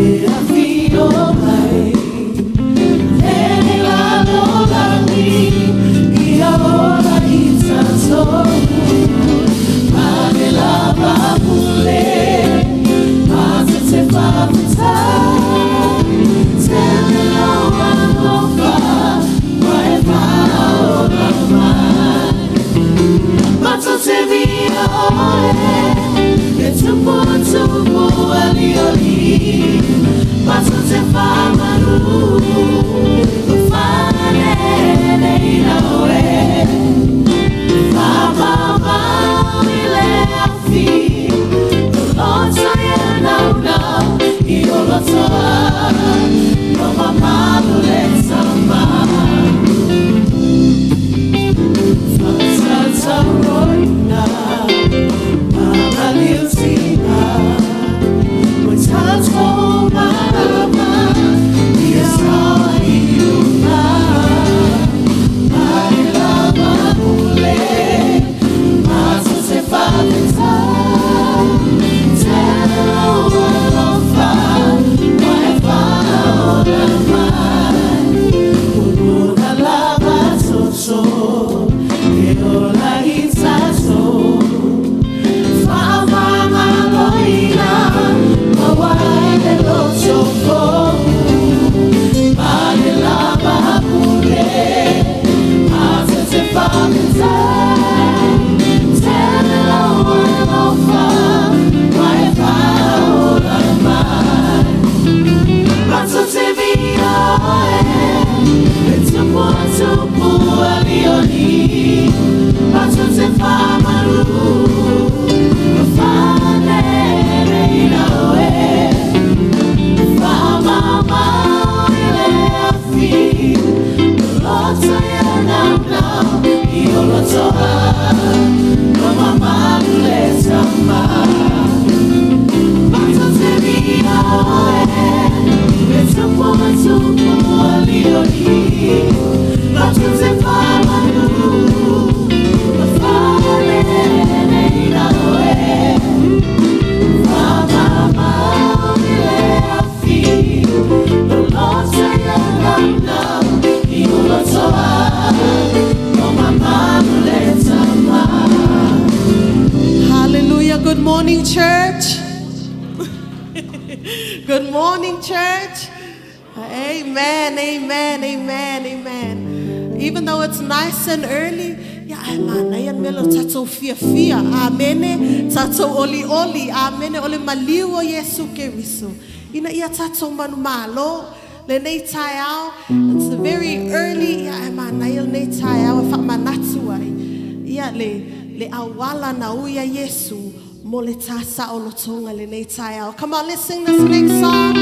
E afio mai le lalolagi ia ola i tatou ma le lava pule matou te faafetai tele lou alofa ua e faaola mai. Matou te viia oe e Tupu o tupu alii o alii matou te faamalu faaneleina oe faamaumau i le afi o loto ia naunau i o lotoa no mamalu le tama. Whakatataroina Mamaliutina Mo tatou marama Ia sawa i luna Ma le lava pule Matou te faafetai Tele lou alofa Ua e faaola mai Pupuna lava toto E ola i tatou Faamagaloina Maua ai le loto fou Ma le lava pule Matou te faafetai Tele lou alofa Ua e faaola mai Matou te viia oe E Tupu o tupu alii o alii Matou te faamalu Faaneleina oe Faamaumau i le afi Loto ia naunau I o lotoa No mamalu le tama Matou te viia oe E Tupu o tupu alii o alii Matou te faamalu Faaneleina oe Faamaumau i le afi Loto ia naunau I o lotoa No mamalu le tama. Hallelujah. Good morning, church. Good morning, church. Amen, amen, amen, amen. Even though it's nice and early, ia ai manaia melo tatou fiafia. Amene, tatou olioli. Amene, o le maliu o Iesu Keriso. Ina ia tatou manumalo. Lenei taeao, it's very early, ia ai manaia lenei taeao e faamanatu ai. Ia le auala na uia Iesu mo le tasaolotoga lenei taeao. Come on, let's sing this next song.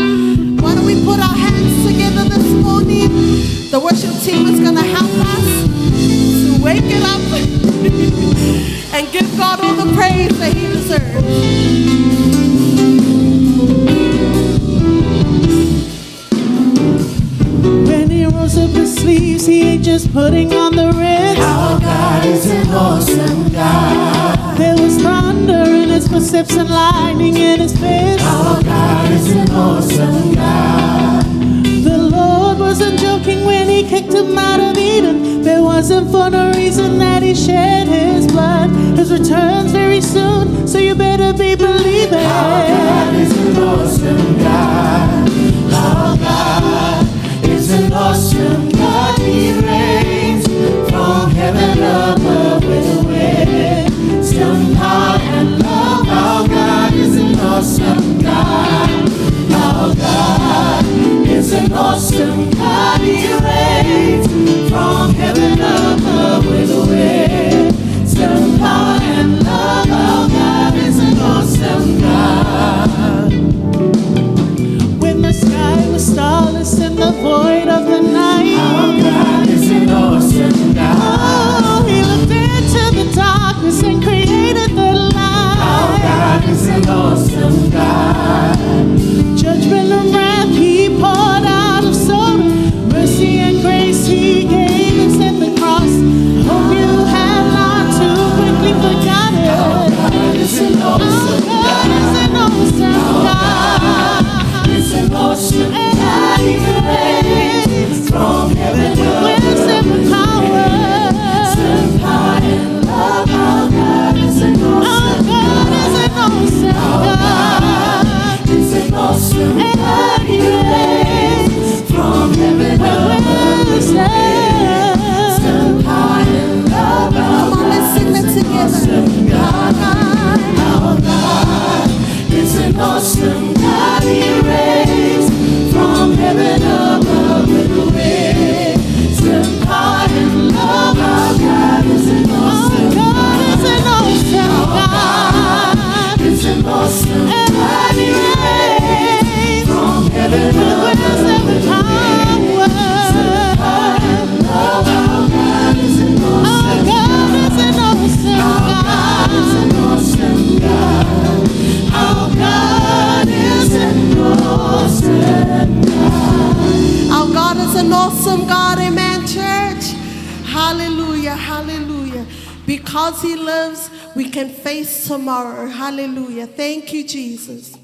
Why don't we put our hands together this morning? The worship team is going to help us to wake it up and give God all the praise that He deserves. When he rolls up his sleeves, he ain't just putting on the ritz. Our God is an awesome God. There was thunder in his footsteps and lightning in his fist. Our God is an awesome God. The Lord wasn't joking when he kicked him out of Eden. There wasn't for no reason that he shed his blood. His return's very soon, so you better be believing. Our God is an awesome God. Our God is an awesome God. He reigns from heaven above with wisdom, power, and love. Our God is an awesome God. Our God is an awesome God. He reigns from heaven above with wisdom, power, and love. Our God is an awesome God. When the sky was starless in the void of the night. Our God is an awesome God. Oh, he looked into the darkness and created the light. Our God is an awesome God. Judgment and wrath he poured out of Sodom. Mercy and grace he gave. awesome God? Amen, church. Hallelujah, hallelujah. Because he lives, we can face tomorrow. Hallelujah. Thank you, Jesus.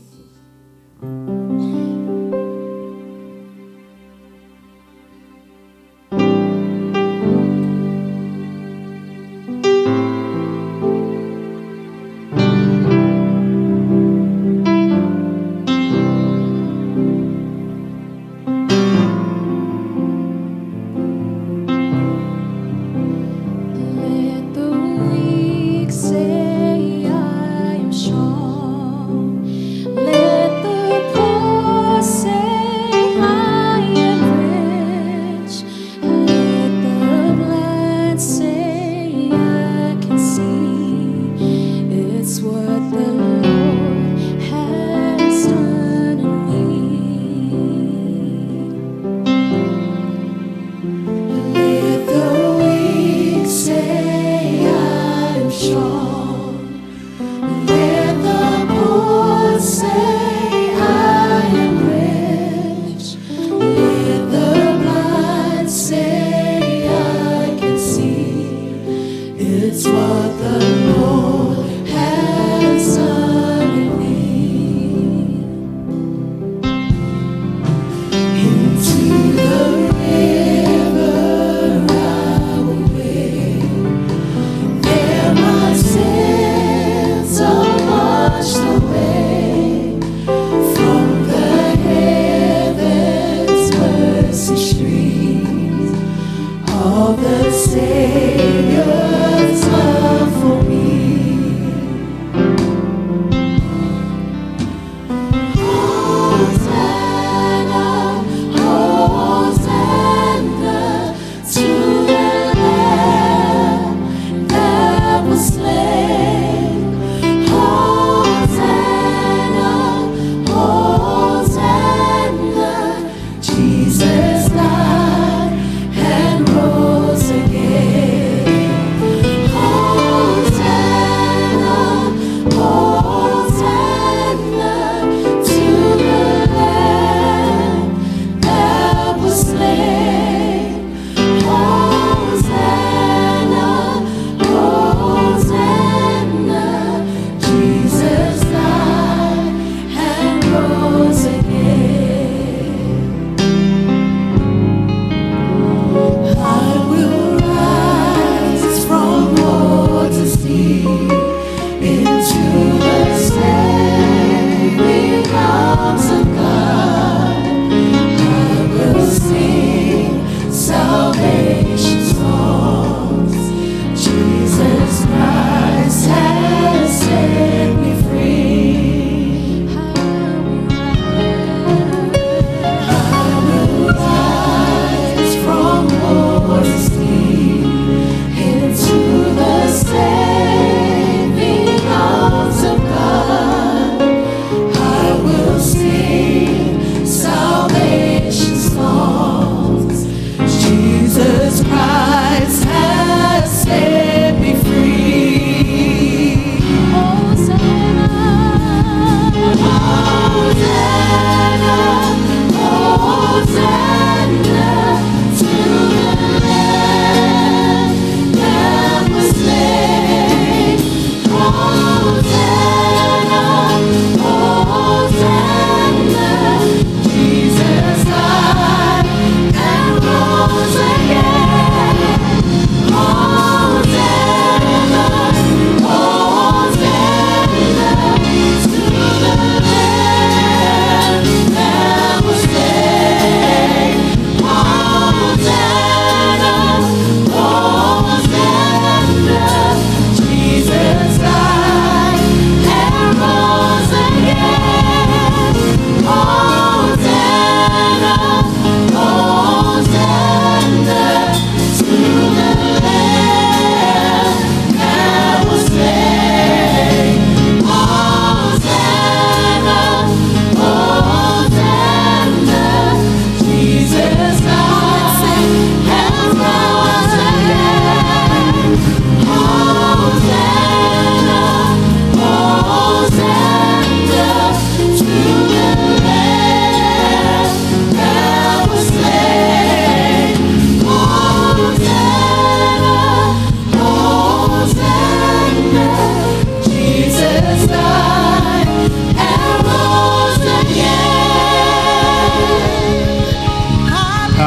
Let the weak say I am strong.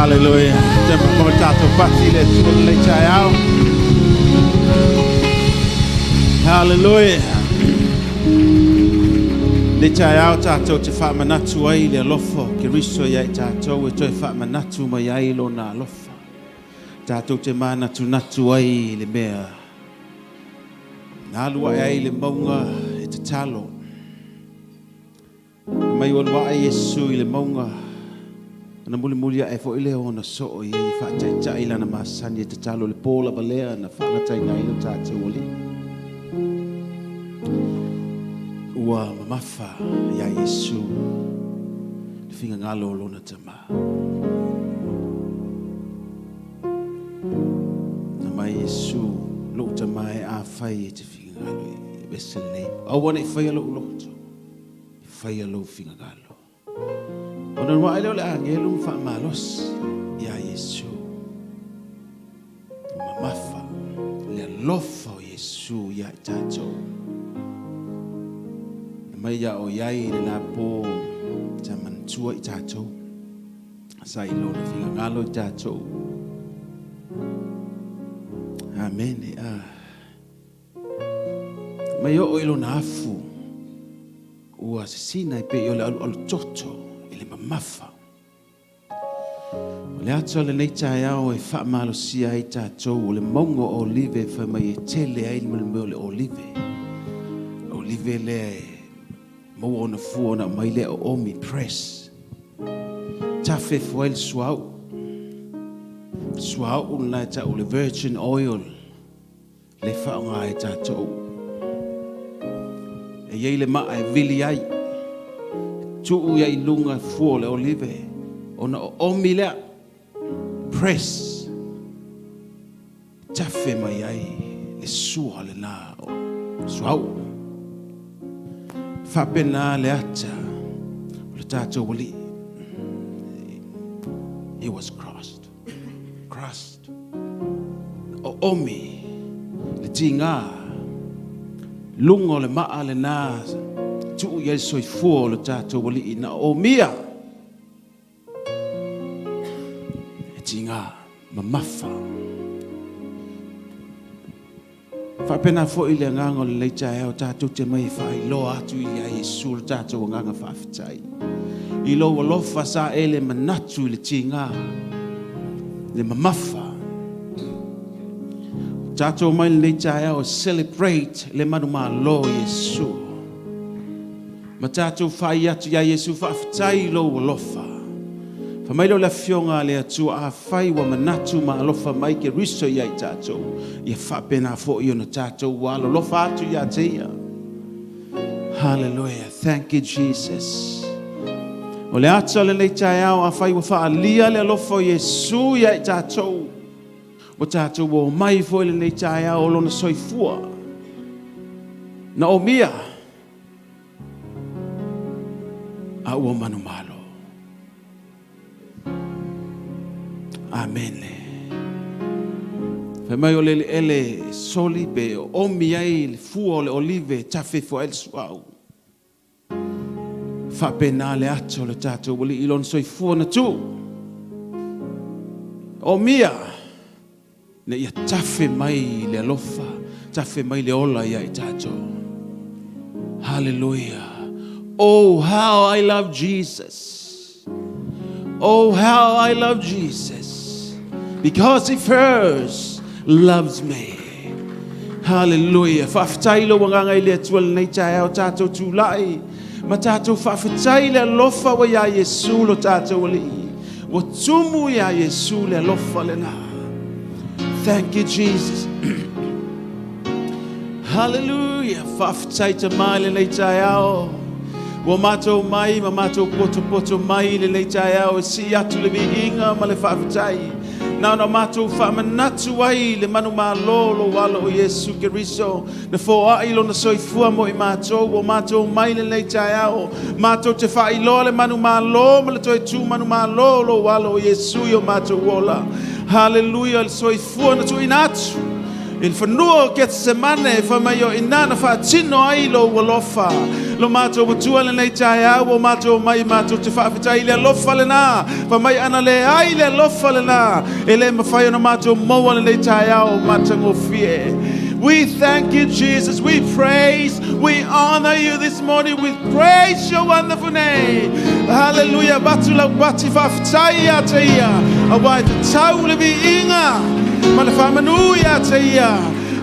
Hallelujah. Te mo tātou pati le Atua lenei taeao. Hallelujah. Le taeao tātou te whaamanatu ai le alofa o Keriso ia i tātou e toe whaamanatu mai ai lona alofa. Tātou te mānatunatu ai le mea. Na alu ae ai le maunga e tatalo. Fai mai ua alu ae Iesu i le mauga, ona mulimuli ae foi lea o ona soo i ai e faataitai lana masani e tatalo i le po lava lea na faagataina ai lo tatou Alii. Ua mamafa iā Iesu le fingagalo o lona Tama. Na mai Iesu, Lou Tama e afai e te fingagalo i vese lenei, aua ne i faia lou loto. E faia lou finagalo. Ona alu ae lea o le agelu ma faamalosi iā Iesu. Ua mamafa le alofa o Iesu iā i tatou. Na mai ia o iai lena po sa manatua i tatou. Sa i lona finagalo i tatou. Amene. Ah. Mai oo i lona afu, ua sisina e pei o le alualu toto i le mamafa. O le ata o lenei taeao e faamalosia ai tatou o le mauga o Olive fai mai e tele ai le mea o le olive. Olive lea e maua ona fua ona aumai lea o omi press. Tafe ifo ai le suauu. Suauu lena e tau le virgin oil. Le faaaoga ai tatou. E i ai le maa e vili ai, tuu ia i luga fua o le olive, ona oomi lea, press, tafe mai ai le sua lena o suauu. Faapena le ata o le tatou Alii. He was crossed. Crushed. Oomi le tiga luga o le maa lena tuu i ai le soifua o le tatou Alii na oomia e tiga mamafa. Faapena foi le agaga o lenei taeao tatou te mai e faailoa atu ia Iesu lo tatou agaga faafetai i lou alofa sa e le manatu i le tiga le mamafa. Tatou mai lenei taeao e celebrate le manumalo o Iesu. Ma tatou fai atu iā Iesu, Faafetai i lou alofa. Fai mai lea o le Afioga a le Atua, Afai ua manatu ma alofa mai Keriso ia i tatou, ia faapena foi ona tatou ua alolofa atu ia te Ia. Hallelujah. Thank you, Jesus. O le ata o lenei taeao, afai ua faaalia le alofa o Iesu ia i tatou, ua tatou omai foi lenei taeao o lona soifua. Na omia a ua manumalo. Amene. Fai mai o le eleele soli pe oomi ai le fua o le olive e tafe ifo ai le suauu. Faapena le ata o le tatou Alii i lona soifua na tuu. Omia ina ia tafe mai le alofa, tafe mai le ola ia i tatou. Hallelujah. Oh, how I love Jesus. Oh, how I love Jesus. Because he first loves me. Hallelujah. Faafetai lou agaga i le Atua lenei taeao tatou tulai ma tatou faafetai le alofa ua iā Iesu lo tatou Alii. Ua tumu iā Iesu le alofa lena. Thank you Jesus. Hallelujah. Faafetai Tama i lenei taeao. Ua matou mai ma matou potopoto mai i lenei taeao e sii atu le viiga ma le faafetai. Na ona matou faamanatu ai le manumalo o lou alo o Iesu Keriso, na foai lona soifua mo i matou, ua matou mai lenei taeao, matou te faailoa le manumalo ma le toe tu manumalo o lou alo o Iesu i o matou ola. Haleluia, le soifua na tuuina atu i le fanua o Getsemane, fai mai o i ina na faatino ai lou alofa. Lo mātou Atua lenei taeao ua matou omai matou te faafetai i le alofa lena. Fai mai ana leai le alofa lena, e le mafai ona matou maua lenei taeao matagofie. We thank you, Jesus. We praise, we honor you this morning. We praise your wonderful name. Hallelujah. Avatu lau pati faafetai ia te ia. Auā e tatau le viiga ma le faamanu ia te ia.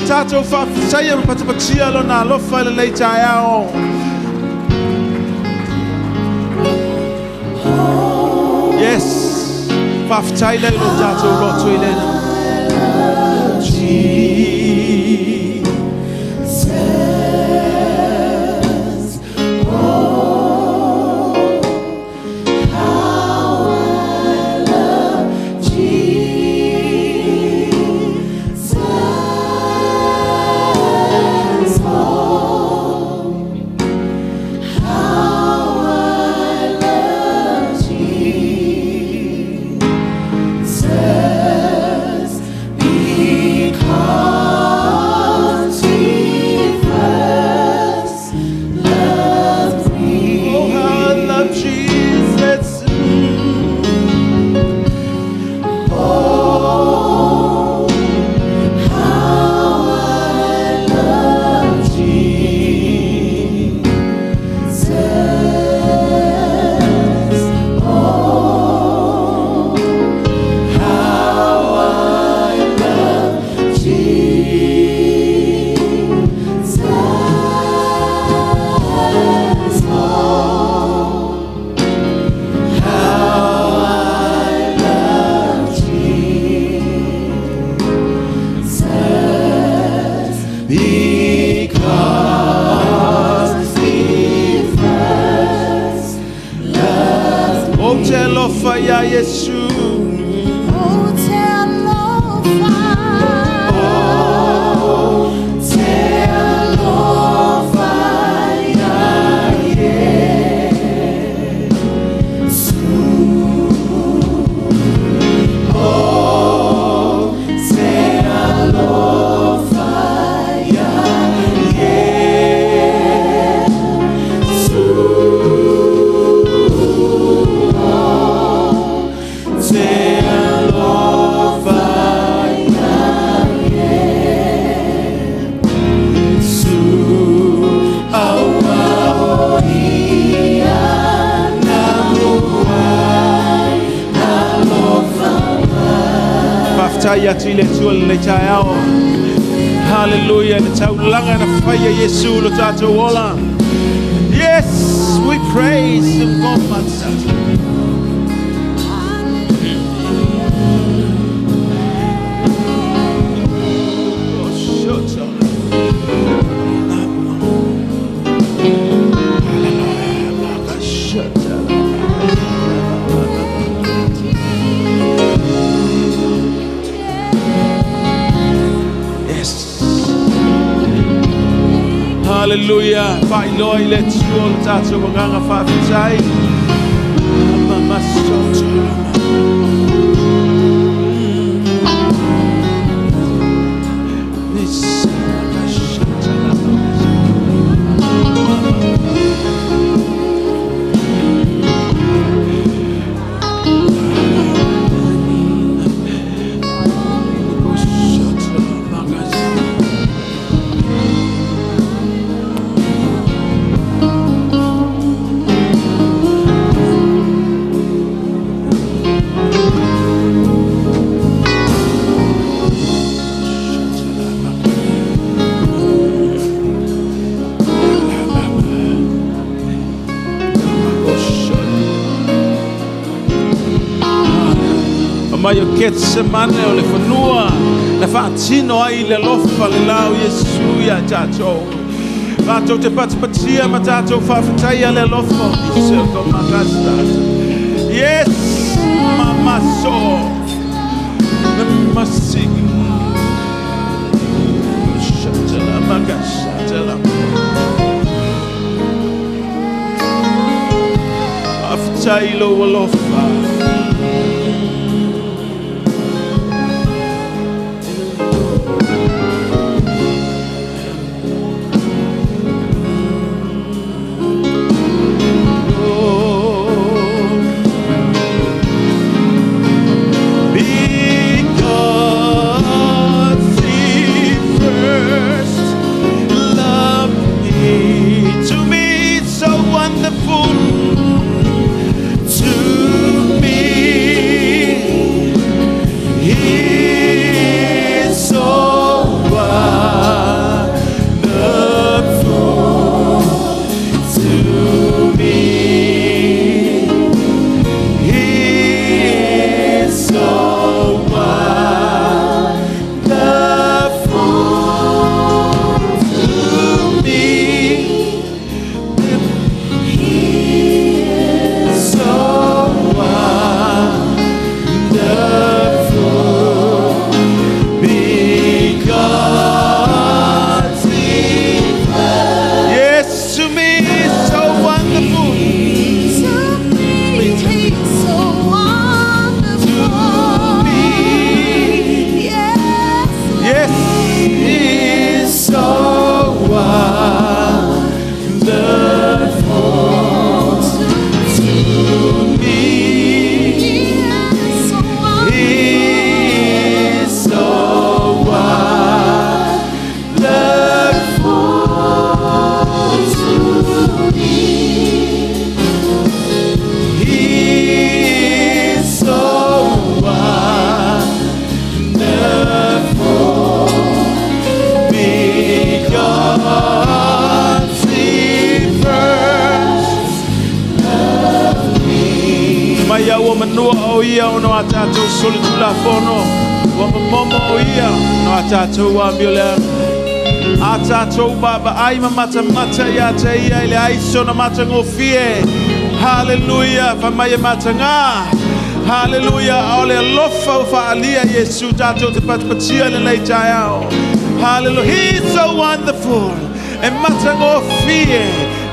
Tatou faafetaia ma patapatia lona alofa i lenei taeao. Yes. Faafetai lea i lo tatou loto i lena. Oh, how I love Jesus. Ou te alofa iā Iesu. Ou te alofa. Ou te alofa ia Iesu. Ou te alofa ia Iesu. Te alofa ia Iesu. Auā o ia na muai alofa mai. Faafetai atu i le Atua i lenei taeao. Hallelujah. Le taulaga na faia e Iesu lo tatou ola. Yes, we praise you, God. Oh, shut up. Hallelujah. Shut up. Yes. Hallelujah. Faailoa i le Atua lo tatou agaga faafetai. Mamasoto. Mai o Ketsemane o le fanua na faatino ai le alofa le la o Iesu ia tatou. Tatou te patipatia ma tatou faafetaia le alofa o Iesu makasta. Yes, mama so. Masi. Shatala makashatala. Faafetai lou alofa. Mai ia ua manua o ia o no a tātou soli tulafono. Ua mamomo o ia no a tātou a mio lea. A tātou baba ai ma mata mata ia te ia i le aiso na mata ngofie. Hallelujah. Fa mai e mata ngā. Hallelujah. A o le alofa o whaalia Yesu tātou te patapatia le lei tai ao. Hallelujah. He's so wonderful. E mata ngofie.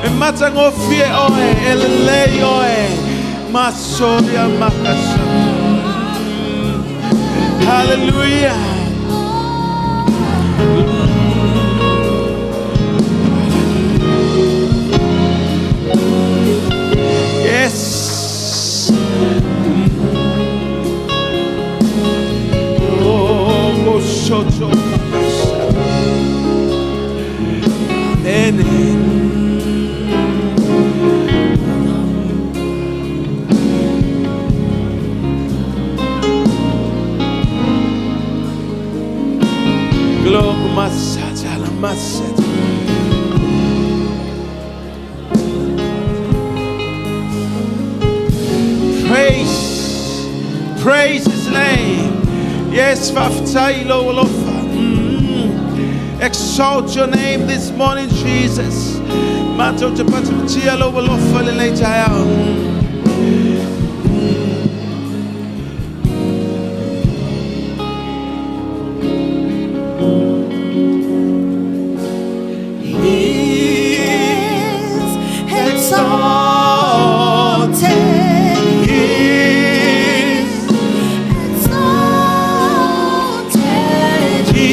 E mata ngofie oe. E lelei oe. Masoria makasa. Hallelujah. Yes. Oh, mosoto makasa. Amen. Glory masata la masata. Praise, praise His name. Yes, faftai lo alofa. Exalt your name this morning, Jesus. Mato te patapatia lo alofa le lei tai ao. He is exalted. He is, Exalted. He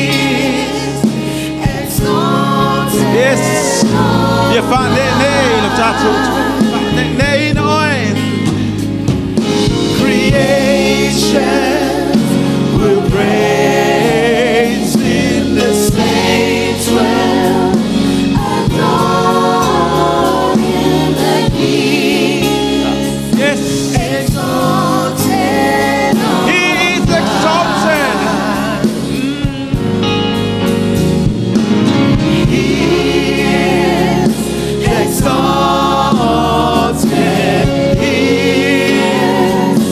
is. Exalted. Yes. Ia whanene lo tātou whanene ina oe. Creation will praise in the saints will Adore Him the King. Yes. Exalted. He is exalted. He is exalted. He is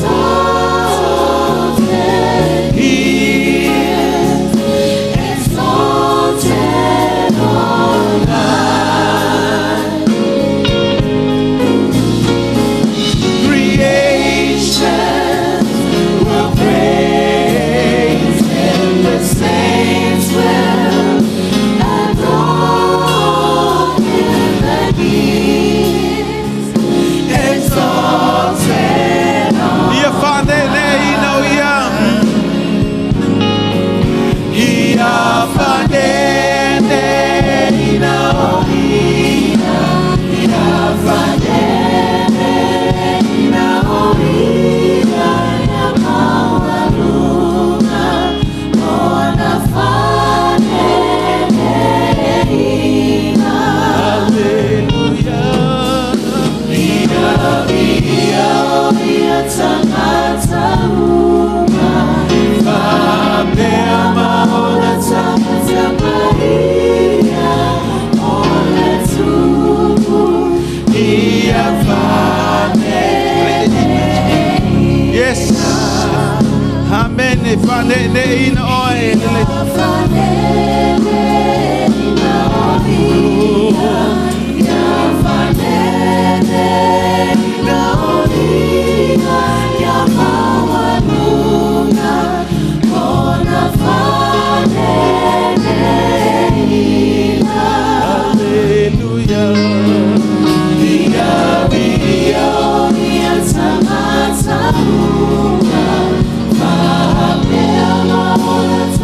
Exalted. He is Exalted on high. Creation will praise Him. The saints will Adore Him the King. exalted. Ia whanene ina o ia. Ia whanene ina o ia. Ia whanene ina o ia. Ia maualuga ona whanene ina. Hallelujah. Ia Ia tagata uma. Fapea maona Tagata paia o le tupu. Ia whanene Yes. Amen. E whanene ina oe. Le Whanene ina o ia. Ia whanene ina o ia. Ia maualuga ona whanene ina. Hallelujah. Ia ia Ia tagata uma. Fapea maona.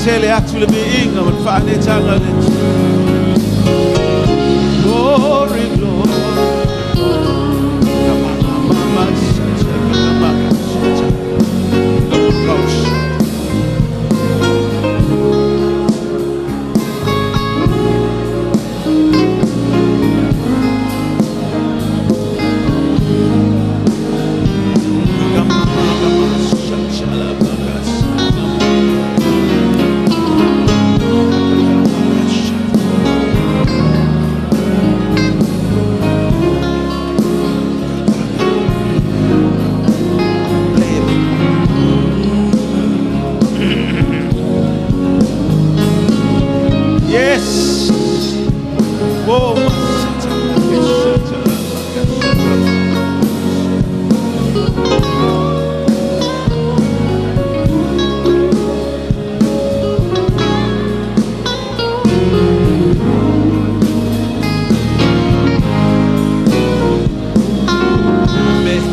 Tele atu le viiga ma le faaneetaga i le Atua. Glory, glory. Yes. Whoa. Amen.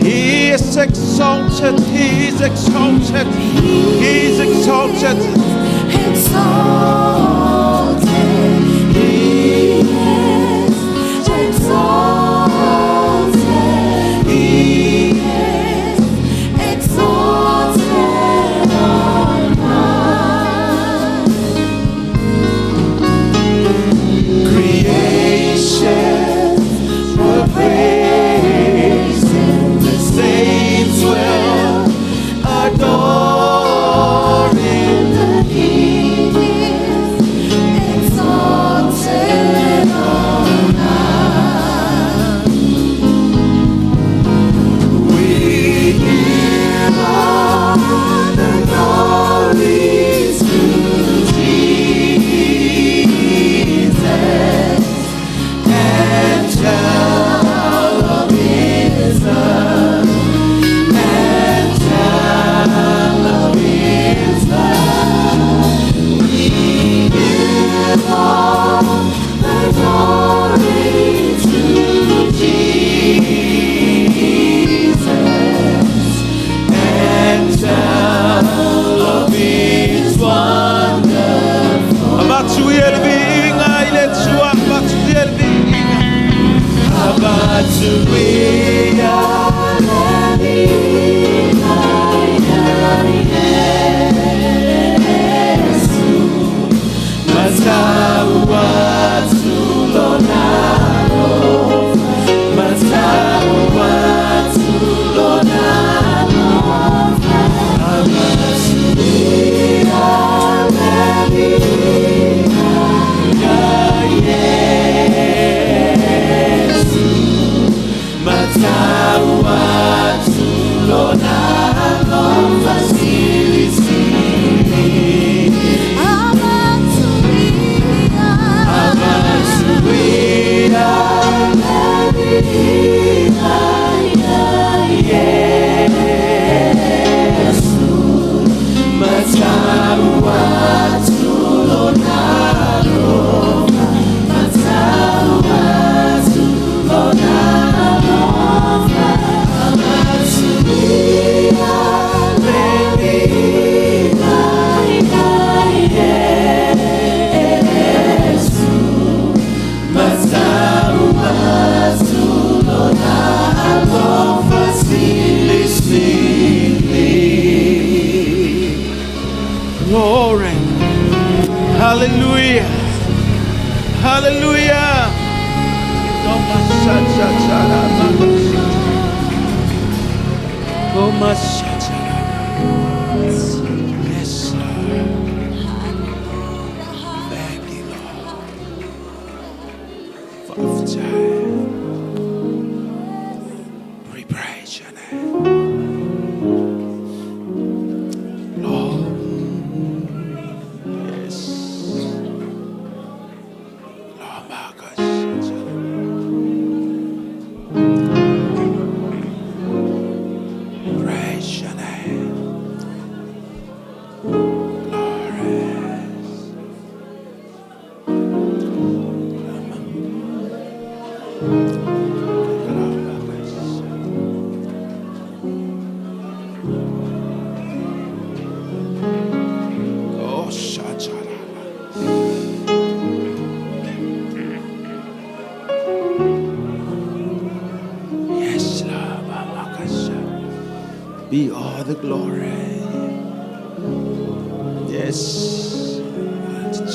He is exalted, he is exalted, he is exalted. Exalted, He is exalted, He is exalted on high. Creation will praise Him, the saints will adore Him. The King is exalted on high. We give all the glory to Jesus and tell of His love, and tell of His love. We give all the glory to Jesus and tell of His wonderful. Avatu ia le viiga i le Atua, avatu ia le viiga. Avatu ia le Matau atu lona alofa, matau atu lona alofa. Avatu ia le viiga Yesu. Matau atu lona alofa silisili. Avatu ia, Avatu ia le viiga Yesu. Matau atu lona alofa, matau atu lona alofa. Avatu ia le viiga Yesu. Matau atu lona alofa silisili. Glory. Hallelujah. Hallelujah. Yes, Lord. Thank you, Lord. Faafetai. We praise your name. Lord. Yes. Lord, Marcus. Praise your name. Be all the glory. Yes.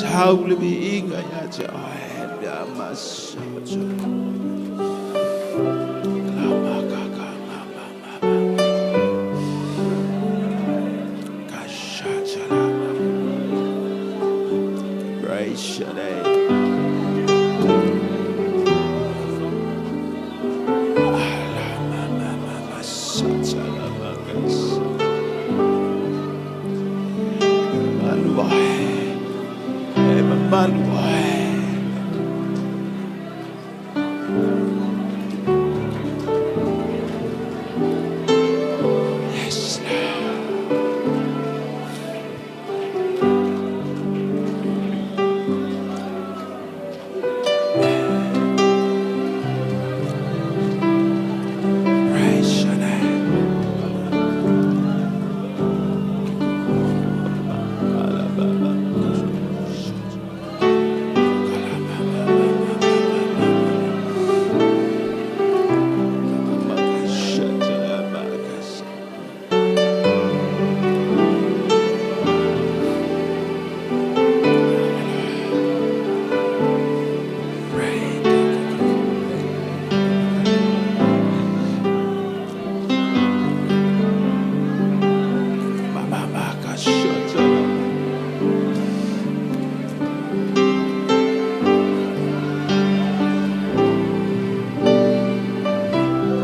Tau le viiga ia te oe pea masoto. Lama kaka mama mama. Kasha lama. Praise your name. Alama mama masata lama kas. Malu oe. E mamalu oe. Yes, Lord. Praise your name.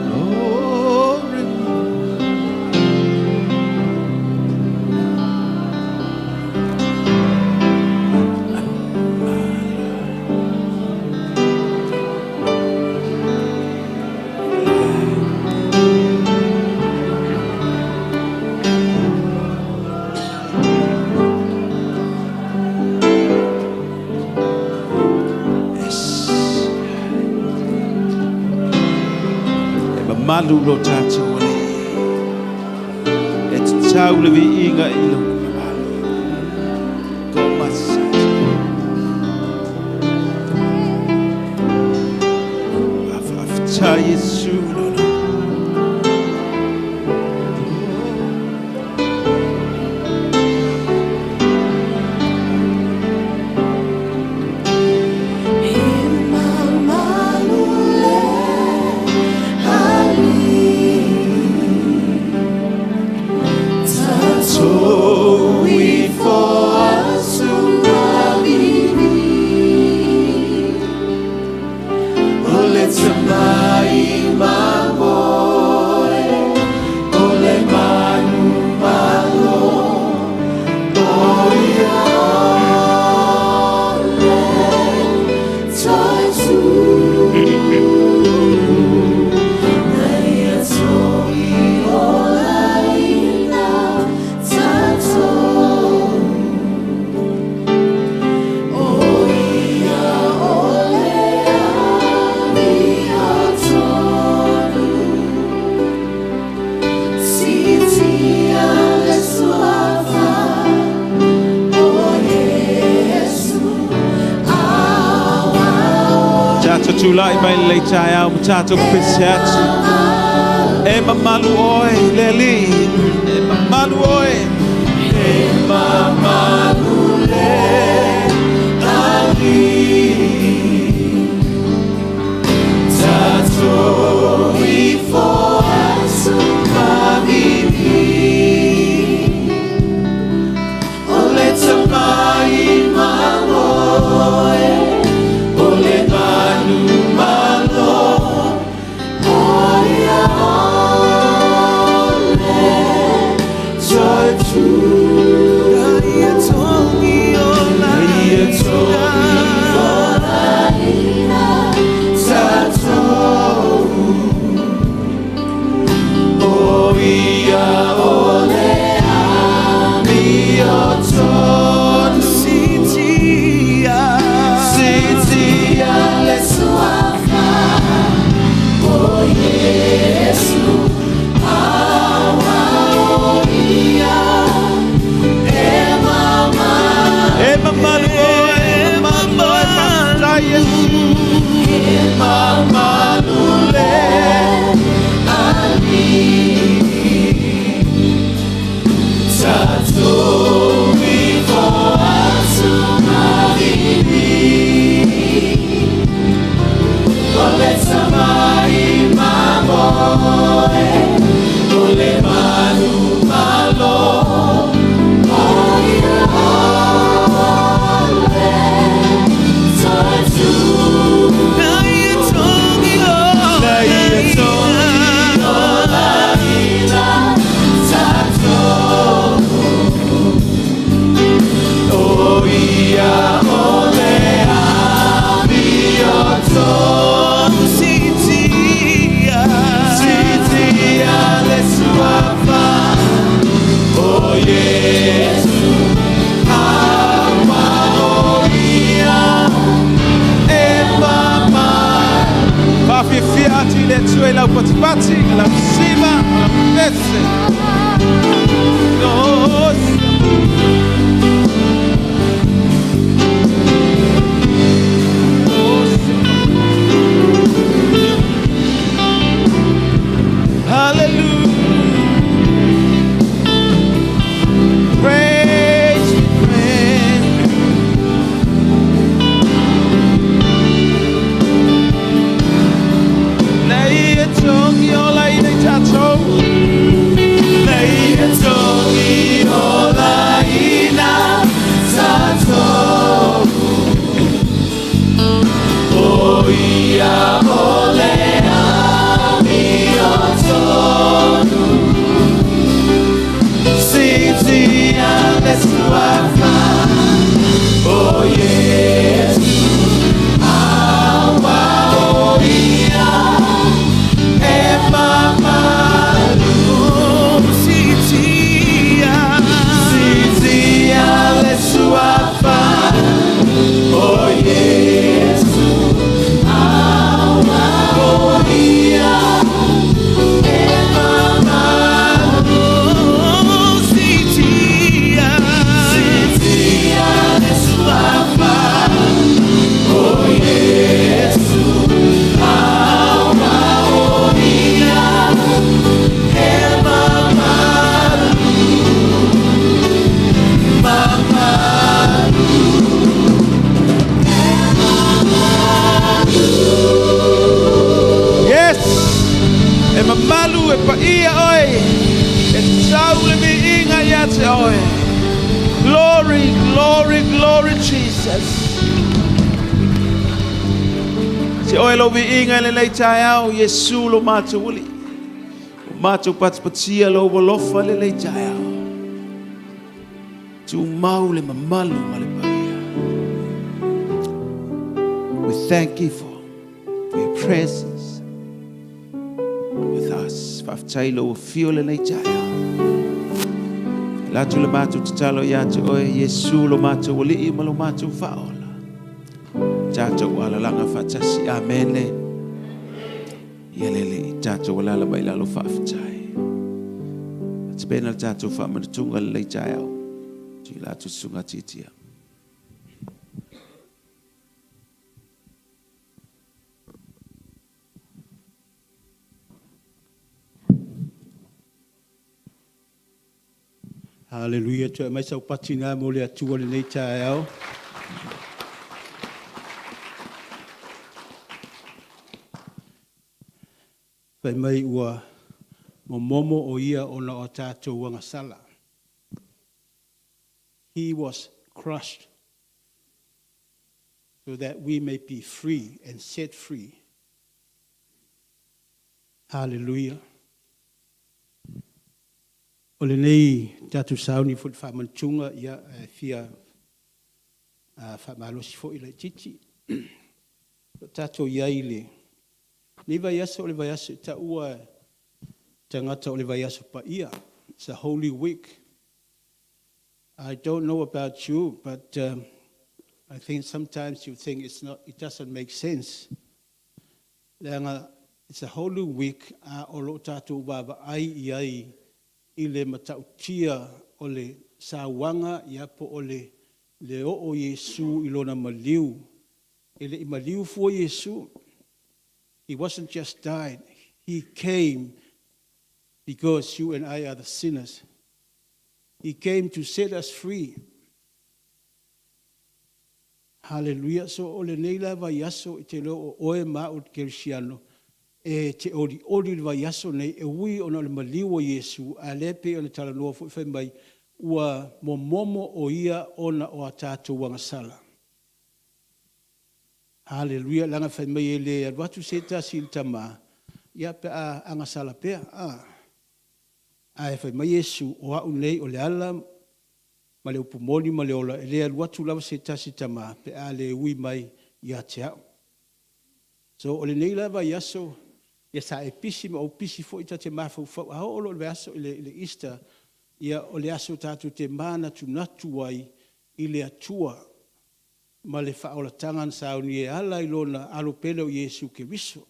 Glory. Yes. E mamalu lo tātou ale. E te tau le viiga i lo mamalu. Ko masata. Whawhawhita Yesu lona. Tātou tūlai mai le tai au, ma tātou pese atu. E mamalu oe, le li. E mamalu oe. E mamalu le ali. Tātou i fo asu mavivi. O le tamai mamoe. O le manu malo. O ia ole tatu. Ia tongi o la Ia tongi Tatou. O ia ole amio tonu. Sitia. Sitia le suafa. O Yesu. Awa o ia. E mama. E mamalu oe, e mamalu oe, whawhai Yesu. E mamalu le ali. lau patipati, o lau sima, o lau pese. Hallelujah. Praise, praise. Nei e tongi o lai nei tātou. Nei e tongi o lai nā tātou. O ia o le ami o tonu. Si ti le sua fa. O Yesu, awa o ia e mamalu. Sitia, sitia le sua fa. O Yesu, awa o ia e mamalu. Sitia, sitia le sua fa. O Yesu, awa o ia e mamalu. Mamalu. Yes! E mamalu e paia oe. E tau le viiga ia te oe. Glory, glory, glory, Jesus. Se oe lo viiga i lenei taeao, Iesu lo matou Alii. O matou patipatia lou alofa i lenei taeao. Tumau le mamalu ma le paia. We thank you for your presence with us. Faafetai lou afio lenei taeao. Latu le matou tatalo ia te oe, Iesu lo matou Alii ma lo matou Faaola. Tatou alalaga faatasi. Amene. Ia lele i tatou alala mai lalo faafetai. Atipena le tatou faamanatuga lenei taeao. Tui latu susuga tiatia. Haleluia, toe aumai sau pati na mo le Atua lenei taeao. Fai mai ua momomo o ia ona o tātou agasala. He was crushed so that we may be free and set free. Hallelujah. O lenei tatou sauni foi le faamanatuga, ia, e fia faamalosi foi laitiiti. O tatou i ai i le nei vaiaso, o le vaiaso e taua tagata o le vaiaso paia. It's a holy week. I don't know about you, but I think sometimes you think it's not, it doesn't make sense. Leaga it's a holy week a o lo o tatou vaavaai i ai i le matautia o le sauaga ia po o le le oo o Iesu i lona maliu. E le i maliu fua Iesu. He wasn't just died. He came because you and I are the sinners. He came to set us free. Hallelujah. So o lenei la vaiaso i te leo o oe ma o kerisiano e te oli oli le vaiaso nei e ui ona o le maliu o Iesu a le pe o le talanoa foi fai mai ua momomo o ia ona o a tātou agasala. Hallelujah. Leaga fai mai e le alu atu se tasi i le Tama, ia pe a agasala pea. Ah. Ae fai mai Iesu, o au nei o le ala ma le upu moni ma le ola, e le alu atu lava se tasi Tama pe a le ui mai ia te au. So o lenei la vaiaso, ia sa e pisi ma ou pisi foi ta te mafaufau, a oo loa i le vaiaso i le, i le Easter, ia o le aso tatou te manatunatu ai i le Atua ma le faaolataga na sauni e ala i lona alo pele o Iesu Keriso.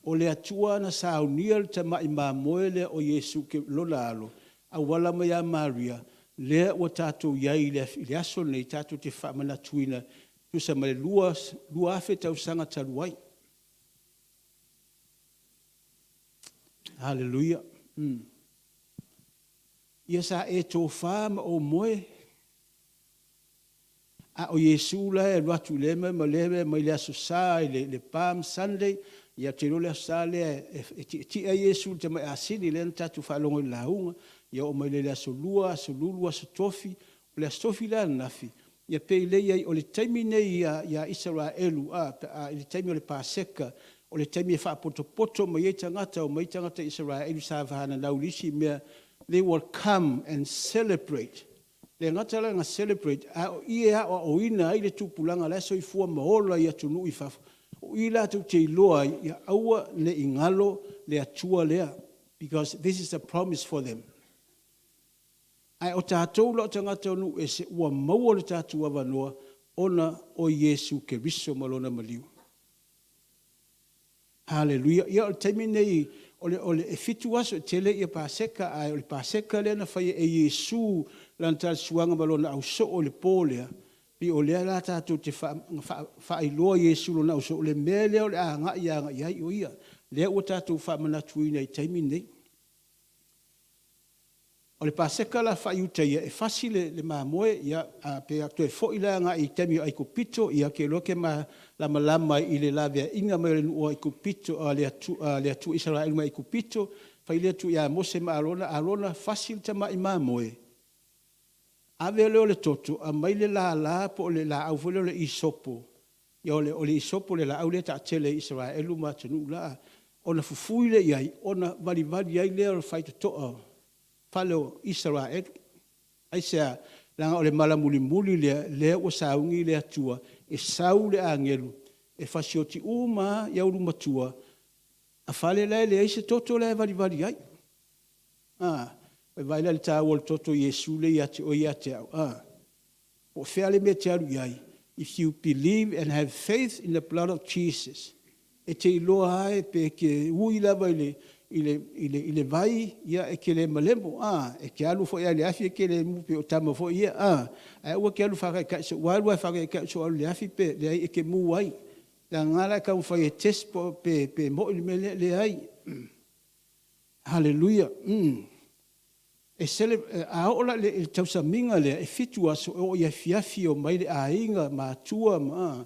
O le Atua na saunia le Tama'i Mamoe lea o Iesu ke, Lona Alo, auala mai ia Maria, lea ua tatou i ai i le, i le aso lenei tatou te faamanatuina, tusa ma le 2000 tausaga talu ai. Haleluia. Ia sa e tofa ma ou moe, a o Iesu la e alu atu i lea mea ma lea mea mai le Aso Sa i le Palm Sunday, ia ou te iloa o le Aso Sa lea e tietie ai Iesu i le tamai asini lea na tatou faalogo ai i le lauga, ia oo mai lea i le Aso Lua, Aso Lulu, Aso Tofi. O le Aso Tofi la ananafi, ia pei lea e i ai, o le taimi lenei ia Isaraelu a pe a i le taimi o le Paseka, o le taimi e faapotopoto mai ai tagata, omai tagata Isaraelu sa fananau i le isi mea, they will come and celebrate. E le gata la ina celebrate, a o i e aoaoina ai le tupulaga la e soifua ma ola i atunuu i fafo, o i latou te iloa ai, ia aua ne i galo le Atua lea, because this is a promise for them. Ae o tatou la o tagata o nuu ese, ua maua lo tatou avanoa ona o Iesu Keriso ma Lona maliu. Haleluia! Ia o le taimi lenei, o le, o le, e fitu aso, e tele ia Paseka, ae o le Paseka lea na faia e Iesu Lana talisuaga ma Lona ausoo i le po lea, pei o lea la tatou te faa, faa, faailoa Iesu i Lona ausoo, o le mea lea o le a agai agai i ai o Ia, lea ua tatou faamanatuina i le taimi lenei. O le Paseka la faa-Iuta ia, e fasi le, le mamoe, ia, a, pe a toe foi la agai i taimi o Aikupito, ia ou te iloa e te malamalama i le laveaiina mai o le nuu o Aikupito, a le Atua Isaraelu mai Aikupito, fai le Atua ia Mose ma Arona, Arona fasi le tamai mamoe, ave lea o le toto aumai le lala po o le laau foi lea o le isopo, ia o le, o le isopo le laau lea e taatele i Isaraelu ma atunuu la, ona fufui lea i ai ona valivali ai lea o le faitotoa o fale o Isaraelu. Aisea? Leaga o le mala mulimuli lea, lea ua sauni le Atua e sau le agelu e fasioti uma lava i aulumatua a fale la e leai se toto la e valivali ai. A, vaai la i le taua o le toto o Iesu lea ia te oe ia te au, a. Po o fea lava le mea e te alu i ai, if you believe and have faith in the blood of Jesus, e te iloa lava pe e te ui lava i le, i le, i le, i le vai, ia e te le malemo, a, e te alu foi lava i le afi e te le mu pei o tama foi ia, a, ae aua e te alu faataitai sou alu lava faataitai sou alu i le afi pe, leai e te mu ai. Leaga la e taumafai e test po, pe, pe moi le mea lea, leai. Haleluia. E sele, a oo la i le tausamiga lea, e fitu aso, e oo i afiafi, omai le aiga, matua ma,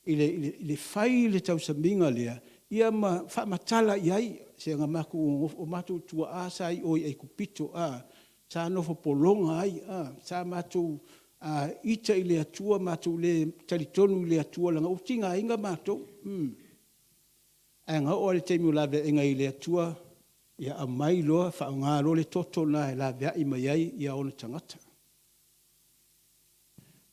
i le, i le fai le tausamiga lea, ia ma faamatala i ai, se na matou nonofo, o matou tuaa sa i o i Aikupito, a, sa nofo pologa ai, a, sa matou a, ita i le Atua, matou le talitonu i le Atua leaga ua tigaina matou. Ae na oo lava i le taimi o laveaiga i le Atua, ia aumai loa faaaoga loa le toto lena e laveai mai ai ia ona tagata.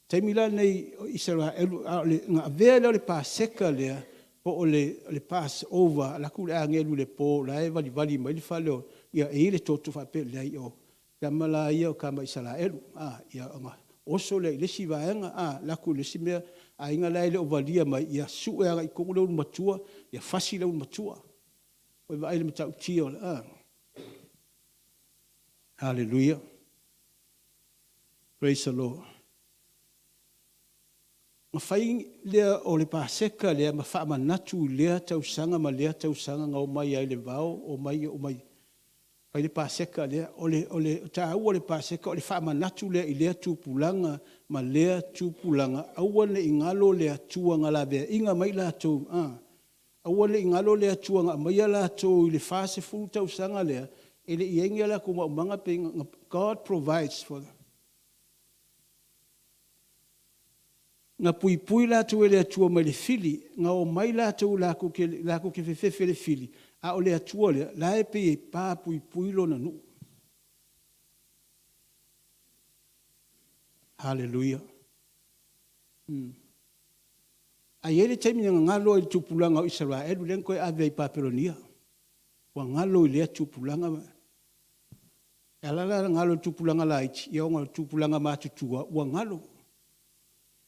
Taimi la lenei o Isaraelu, a o le, na avea lea o le Paseka lea, po o le, le Passover, alu atu le agelu i le po o la e valivali mai le fale o, ia e i ai le toto faapea, leai o tama la ia o tama Isaraelu, a, ia ona oso lea i le isi vaega, a, alu atu i le isi mea, aiga la e le o valia mai, ia sue agai i totonu le ulumatua, ia fasi le ulumatua. Ua e vaai i le matautia o le, a. Haleluia. Praise the Lord. Na fai lea o le Paseka lea ma faamanatu i lea tausaga ma lea tausaga na omai ai le vao, omai, omai, fai le Paseka lea. O le, o le taua o le Paseka o le faamanatu lea i lea tupulaga ma lea tupulaga, aua ne i galo le Atua na laveaiina mai latou, a, aua ne i galo le Atua na aumaia latou i le 40 tausaga lea, e le i i ai ni a latou maumaga pe, God provides for them. Na puipui latou e le Atua mai le fili, na omai latou latou te, latou te fefefe i le fili, a o le Atua lea, la e pei e pa puipui Lona nuu. Haleluia. Ae i ai le taimi na gagalo ai i le tupulaga o Isaraelu lea na toe ave ai i Papelonia. Ua galo i lea tupulaga. E ala la ona galo i tupulaga laiti, ia ona o tupulaga matutua ua galo.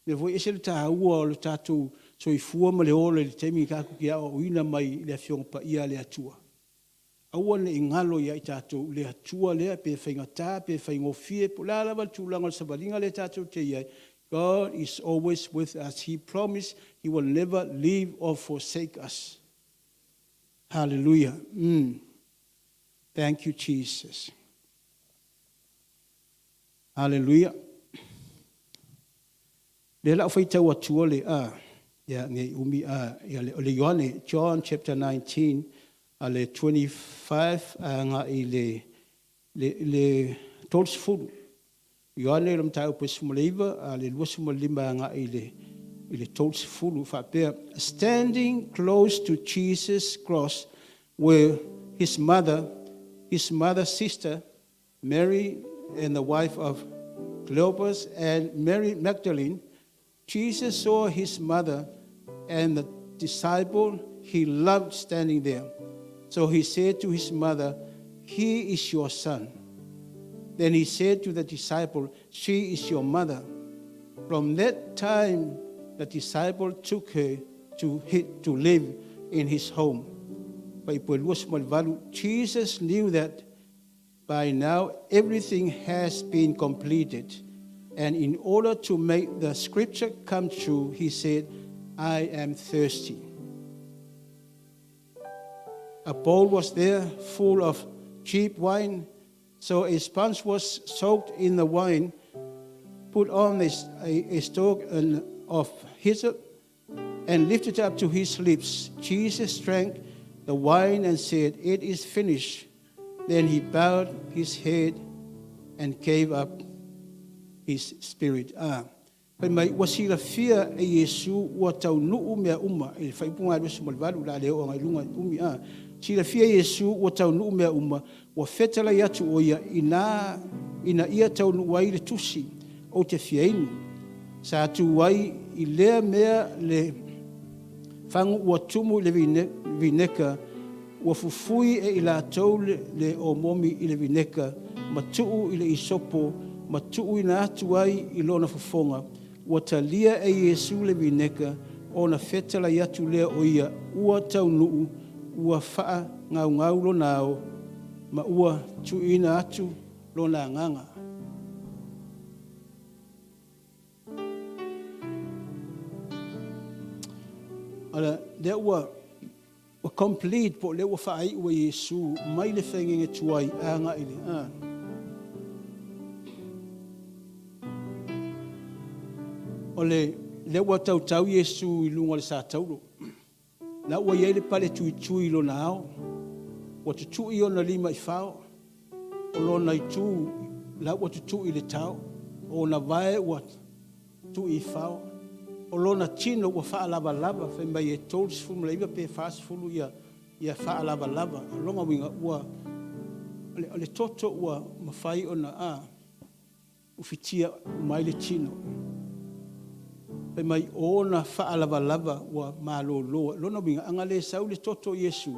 Mea foi e ese le tāua o le tatou soifua ma le ola i le taimi tatou te aoaoina mai i le Afioga Paia a le Atua. Aua ne i galo ia i tatou le Atua lea, pe faigata pe faigofie, po o le a lava le tulaga o le savaliga lea tatou te i ai, God is always with us. He promised He will never leave or forsake us. Hallelujah. Thank you, Jesus. Hallelujah. Lea la o faitau atua le a ia nei umi a ia le o le Ioane John chapter 19 a le 25 agai le le le 30. Ioane le mataupu e 19 a le 25 agai le i le 30 faapea standing close to Jesus cross were his mother, his mother's sister Mary and the wife of Cleopas and Mary Magdalene. Jesus saw his mother and the disciple he loved standing there. So he said to his mother, He is your son. Then he said to the disciple, She is your mother. From that time, the disciple took her to, to live in his home. Jesus knew that by now everything has been completed. And in order to make the scripture come true, he said, I am thirsty. A bowl was there full of cheap wine. So a sponge was soaked in the wine, put on a, a, a stalk of hyssop, and lifted up to his lips. Jesus drank the wine and said, It is finished. Then he bowed his head and gave up his spirit. Ah. Fai mai, ua silafia e Iesu ua taunuu mea uma, i le faaiuga 28 la le oo agai luga umi a. Silafia e Iesu ua taunuu mea uma, ua fetalai atu o ia ina, ina ia taunuu ai le tusi, ou te fia inu. Sa tu ai i lea mea le fagu ua tumu i le vineka, ua fufui e i latou le, le omomi i le vineka, ma tuu i le isopo, ma tuuina atu ai i lona fofoga. Ua talia e Iesu le vineka, ona fetalai atu lea o ia, ua taunuu, ua faagaugau lona ao, ma ua tuuina atu lona agaga. Ala, lea ua ua complete po o lea ua faaiu e Iesu mai le faigege tuai agai le a. O le lea ua tautau Iesu i luga o le sataulo. La ua i ai le pale tuitui i lona ao. Ua tutui ona lima i fao. O lona itu la ua tutui i le tao. O ona vae ua tui i fao. O lona tino ua faalavalava fai mai e 39 pe 40 ia ia faalavalava. O lona uiga ua o le, o le toto ua mafai ona a ufitia uma ai le tino. Fai mai o ona faalavalava ua malolo. Lona uiga ana le sau le toto o Iesu.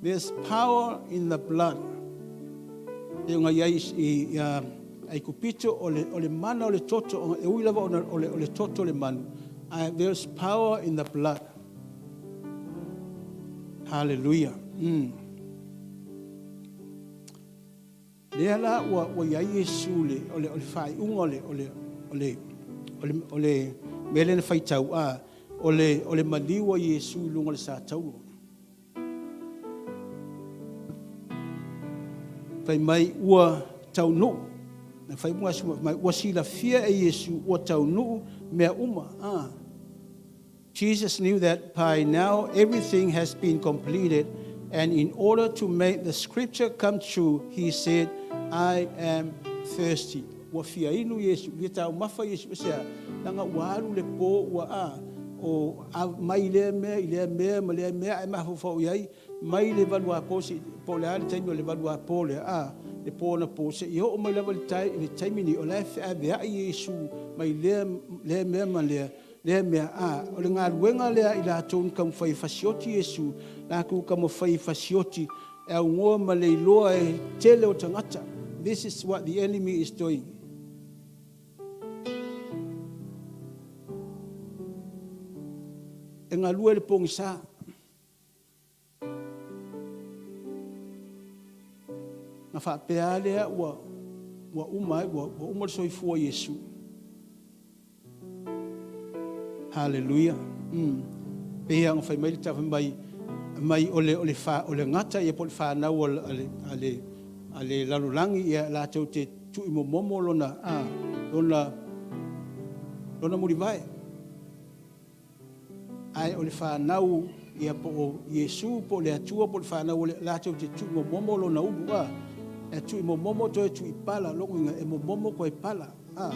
There's power in the blood. E ona i ai i, Aikupito o le, o le mana o le toto, e ui lava ona o le, o le toto le manu, there's power in the blood. Hallelujah. Lea la ua, ua i ai Iesu le, o le, o le faaiuga o le, o le, o le, o le, o le mea lea na faitau a, o le, o le maliu a Iesu i luga o le satauro. Fai mai ua taunuu. Na fai mai ua silafia e Iesu ua taunuu mea uma. Ah. Jesus knew that by now everything has been completed, and in order to make the scripture come true, he said, I am thirsty. Ua fia inu Iesu, fia taumafa Iesu, e sea, langa ua alu le pō ua a, o a, mai lea mea i lea mea ma lea mea ae mafaufau i ai, mai le 8 apo se po o le a le taimi o le 8 apo lea a, le pō anapo seia oo mai lava i le, i le taimi nei, o la e feaveai Iesu mai lea, lea mea ma lea, lea mea a, o le galuega lea i latou na taumafai e fasioti Iesu, latou taumafai e fasioti e augoa ma le iloa e tele o tagata. This is what the enemy is doing. e galue i le pogisa. Na faapea lava lea ua ua uma ai, ua ua uma le soifua o Iesu. Haleluia. Mm. Pei lava ona fai mai le tau fai mai, mai o le, o le, fa, o le gata ia po o le fanau a le, a le, a le lalolagi ia latou te tui momomo lona, a, lona, lona mulivae. Ae o le fanau ia po o Iesu po o le Atua po o le fanau o le latou te tui momomo lona ulu a e tui momomo toe tui pala lona uiga e momomo toe pala a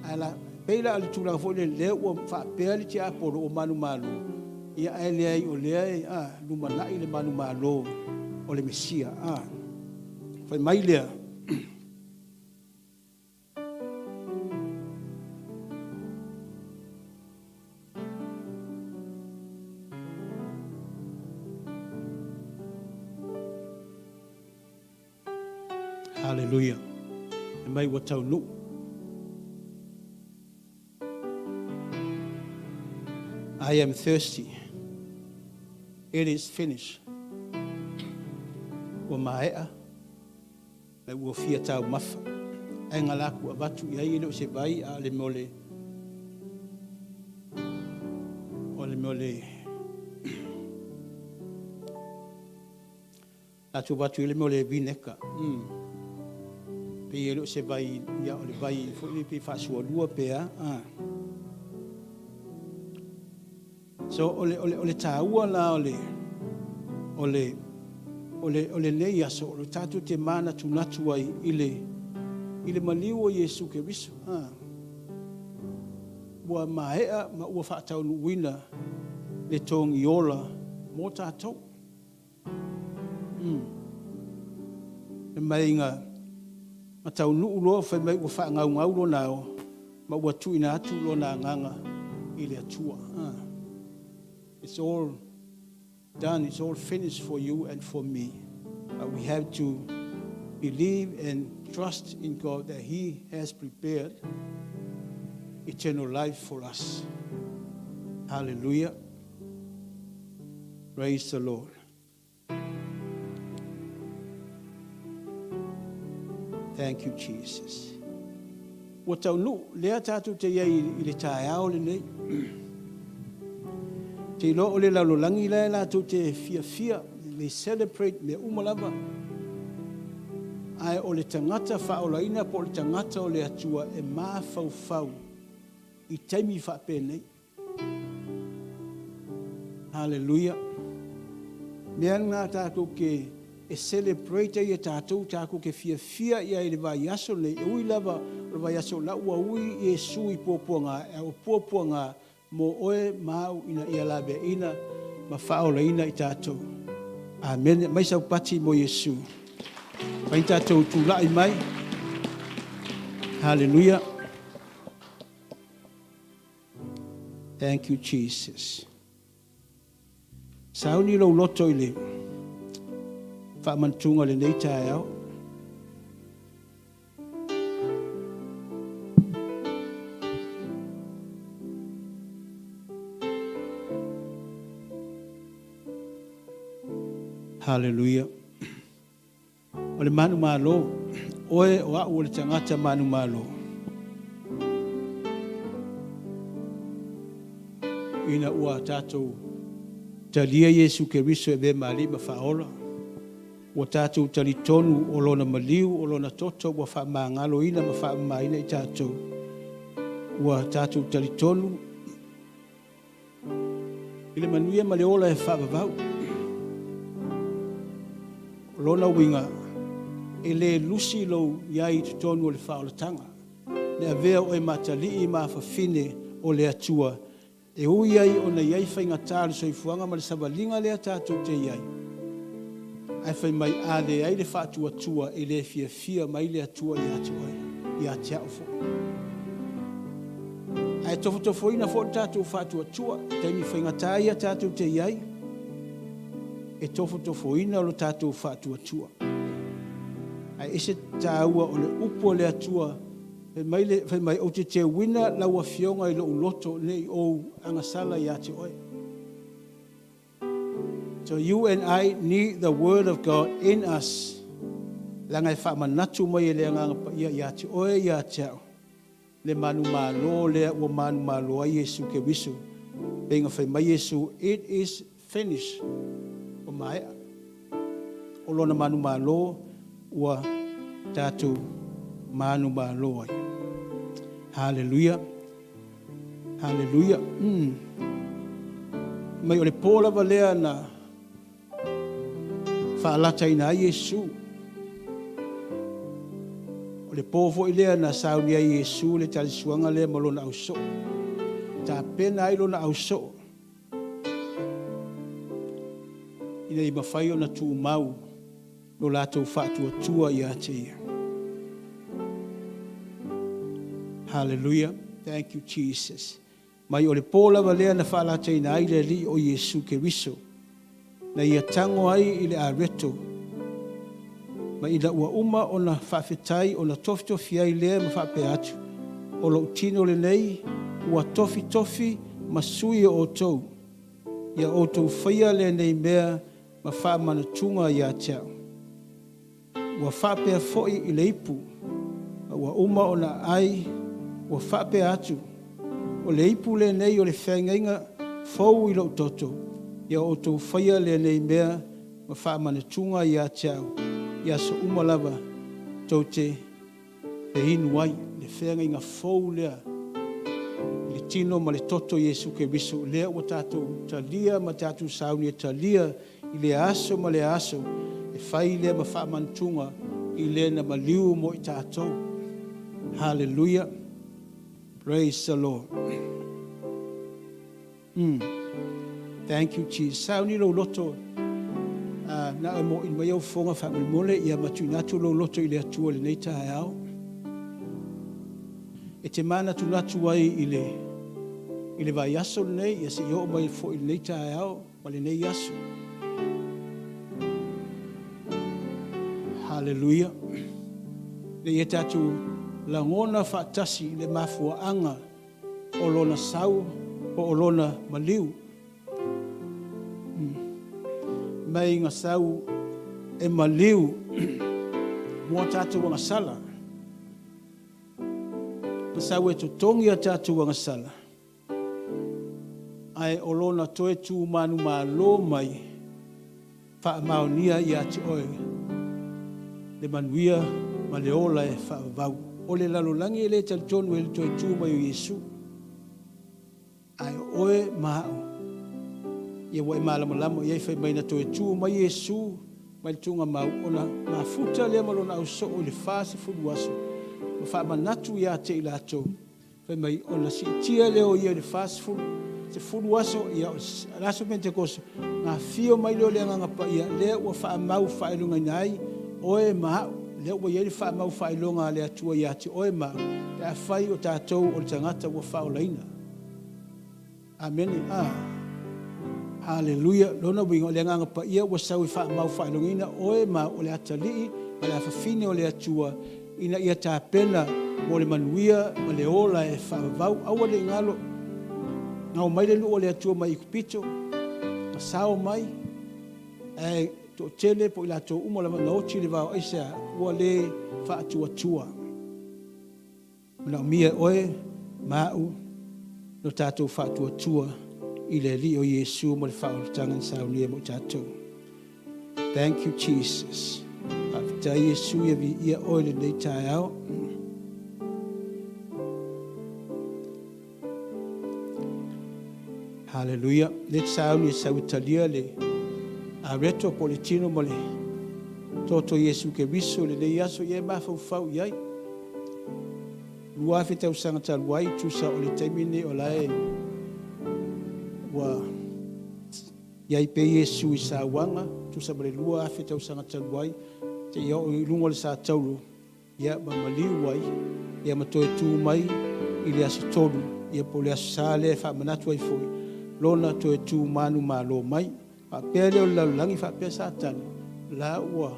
ae la pei la o le tulaga foi lele lea ua faapea le tiapolo ua manumalo ia ae leai o lea e a lumanai le manumalo o le Mesia a fai mai lea Haleluia. E mai ua taunuu. I am thirsty. It is finished. Ua maea. Mai ua fia taumafa. Ae ga laku avatu i ai e le o se vai a o le mea o le o le mea o le latou avatu i le mea o le vineka. Mm. Pei e le o se vai, ia o le vai foi le pei faasualua pe a. Ah. So, o le, o le, o le tāua la o le, o le, o le, o lenei aso, o le tātou te mānatunatu ai i le, i le maliu o Iesu Keriso. Ah. Ua maea ma ua faataunuuina le togi ola mō tātou. Mm. E mai nga, nga taunuu loa fai mai ua faagaugau lona ao ma ua tuuina atu lona agaga i le Atua. Ah. It's all done, it's all finished for you and for me. But we have to believe and trust in God that He has prepared eternal life for us. Hallelujah. Praise the Lord. Thank you, Jesus. Ua taunuu, lea tātou te iai i le taeao lenei. Te iloa o le lalolagi la e latou te fiafia, they celebrate mea uma lava. Ae o le tagata faaolaina po o le tagata o le Atua e mafaufau i taimi faapenei. Haleluia. Mea lena tatou ke e celebrate ai e tatou, tatou ke fiafia i ai i le vaiaso lenei, e ui lava o le vaiaso la ua ui Iesu i puapuaga, a ua puapuaga mo oe ma au ina ia laveaina ma faaolaina i tatou. Amene. Mai sau pati mo Iesu. Mai tatou tulai mai. Haleluia. Thank you Jesus. Sauni lou loto i le faamantuga o lenei taeao. Hallelujah. O le manumalo, oe o a'u o le tagata manumalo. Ina ua tatou talia Iesu Keriso e avea ma Alii ma Faaola, ua tatou talitonu o Lona maliu, o Lona toto ua faamagaloina ma faamamaina i tatou. Ua tatou talitonu I le manuia ma le ola e faavavau. O lona uiga, e le lusi lou i ai i totonu o le faaolataga, le avea oe ma atalii ma afafine o le Atua, e ui ai ona i ai faigata le soifuaga ma le savaliga lea tatou te i ai. Ae fai mai, a leai le faatuatua e le fiafia mai le Atua ia te oe, ia te au foi. Ae tofotofoina foi le tatou faatuatua, taimi faigata ia tatou te i ai, e tofotofoina lo tatou faatuatua. Ae ese tāua o le upu a le Atua, fai mai, le, fai mai, ou te teuina lau afioga i lou loto ne i ou agasala ia te oe. So you and I need the word of God in us. Leaga e faamanatu mai e le Agaga Paia ia te oe ia te au le manumalo lea ua manumalo ai Iesu Keriso. Pei ona fai mai Iesu, It is finished. Ua maea. O lona manumalo ua tatou manumalo ai. Haleluia. Haleluia. Mm. Mai o le pō lava lea na faalataina ai Iesu. O le pō foi lea na sauni ai Iesu le talisuaga lea ma lona ausoo. Tapena ai lona ausoo ina ia mafai ona tumau lo latou faatuatua ia te ia. Hallelujah. Thank you, Jesus. Mai o le pō lava lea na faalataina ai le Alii o Iesu Keriso, na ia tago ai i le areto, ma ina ua uma ona faafetai ona tofitofi ai lea ma faapea atu, O lou tino lenei ua tofitofi ma sui o outou, ia outou faia lenei mea ma faamanatuga ia te au. Ua faapea foi i le ipu, ma ua uma ona ai, ua faapea atu, O le ipu lenei o le feagaiga fou i lou toto, ia outou faia lenei mea ma faamanatuga ia te au i aso uma lava tou te feinu ai. Le feagaiga fou lea i le tino ma le toto o Iesu Keriso, lea ua tatou talia ma tatou sauni e talia i lea aso ma lea aso, e fai lea ma faamanatuga i le na maliu mo i tatou. Hallelujah. Praise the Lord. Mm. Thank you, Jesus. Sauni lou loto na e mo i mai au fofoga faamolemole ia ma tuuina atu lou loto i le Atua i lenei taeao. E te manatunatu ai i le i le vaiaso lenei, ia se i oo mai foi i lenei taeao ma lenei aso. Haleluia. Ina ia tatou lagona faatasi i le mafuaaga o lona sau po o lona maliu. Mai ga sau e maliu mo a tatou agasala. Na sau e totogi a tatou agasala. Ae o lona toe tu manumalo mai faamaonia ia te oe le manuia ma le ola e faavavau. O le lalolagi e le talitonu e le toe tu mai o Iesu. Ae o oe ma au, ia ua e malamalama i ai fai mai na toe tu mai Iesu mai le tuugamau ona mafuta lea ma lona ausoo i le 40 aso ma faamanatu ia te i latou. Fai mai, ona siitia lea o ia i le 40, sefulu aso, ia o le aso Pentekoso, na afio mai lea o le Agaga Paia, lea ua faamau faailogaina ai oe ma au, lea ua i ai le faamau faailoga a le Atua ia te oe ma au, pe afai o tatou o le tagata ua faaolaina. Amene. A. Haleluia. Lona uiga, o le Agaga Paia ua sau e faamau faailogaina oe ma au o le atalii ma le afafine o le Atua, ina ia tapena mo le manuia ma le ola e faavavau. Aua ne i galo, na omai le nuu o le Atua mai Ikupito, na sao mai, ae toatele po o i latou uma lava na oti i le vao aisea? Ua le faatuatua. Manaomia e oe ma au lo tatou faatuatua i le Alii o Iesu ma le faaolataga na saunia mo i tatou. Thank you Jesus. Faafetai Iesu ia viia oe i lenei taeao. Hallelujah. Le sauni e sau e talia le areto po o le tino ma le toto Iesu Keriso i lenei aso ia e mafaufau i ai. 2000 tausaga talu ai, tusa o le taimi lenei o la e ua i ai pea Iesu i sauaga, tusa ma le 2000 tausaga talu ai, seia oo i luga o le satauro, ia ma maliu ai, ia ma toe tu mai i le aso tolu, ia po o le aso sa lea e faamanatu ai foi lona toe tu manumalo mai. Faapea lea o le lalolagi faapea Satani, la ua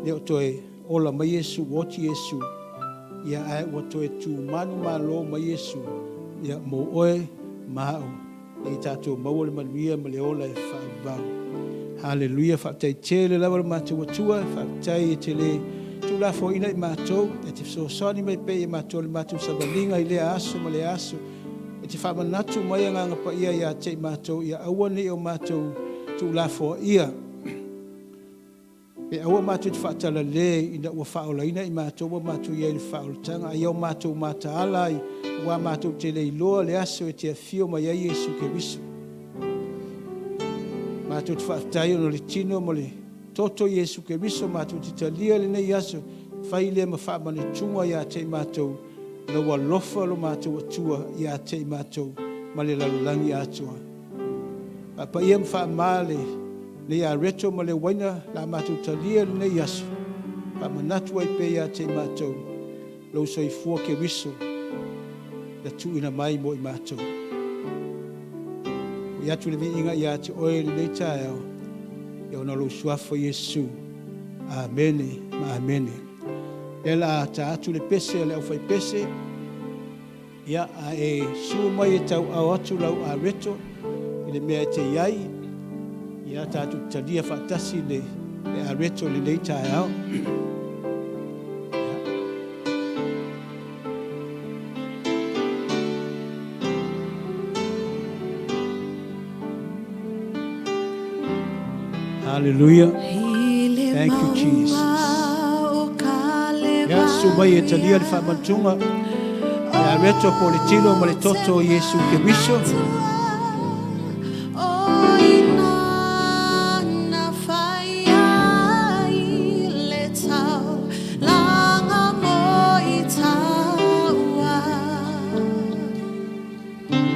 le o toe ola mai Iesu, ua oti Iesu, ia ae ua toe tu manumalo mai Iesu, ia mo oe ma au, ina ia tatou maua le manuia ma le ola e faavavau. Haleluia, faafetai tele lava lo matou Atua, faafetai e te le tuulafoaiina i matou, e te fesoasoani mai pea ia matou i le matou savaliga i lea aso ma lea aso, e te faamanatu mai Agaga Paia ia te i matou, ia aua ne i o matou tuulafoaia, pe aua matou te faatalale ina ua faaolaina i matou ua matou i ai i le faaolataga, a ia o matou mataala ai, aua matou te le iloa le aso e te afio mai ai Iesu Keriso. Matou te faafetai ona o le tino ma le toto o Iesu Keriso matou te talia lenei aso, fai lea ma faamanatuga ia te i matou, lou alofa lo matou Atua ia te i matou ma le lalolagi atoa. Faapaia ma faama lenei areto ma le uaina la matou talia lenei aso, faamanatu ai pea ia te i matou lou soifua Keriso na tuuina mai mo i matou. Ui atu le viiga ia te oe i lenei taeao, ia ona o lou suafa Iesu. Amene ma amene. Lea la a ta atu le pese a le aufaipese, ia a e susu mai e tauao atu lau areto i le mea e te i ai, ia tatou talia faatasi le areto i lenei taeao. Hallelujah. Thank you, Jesus. Ia, susu mai e talia le faamanatuga, le areto po o le tino ma le toto o Iesu Keriso. Thank you, Jesus.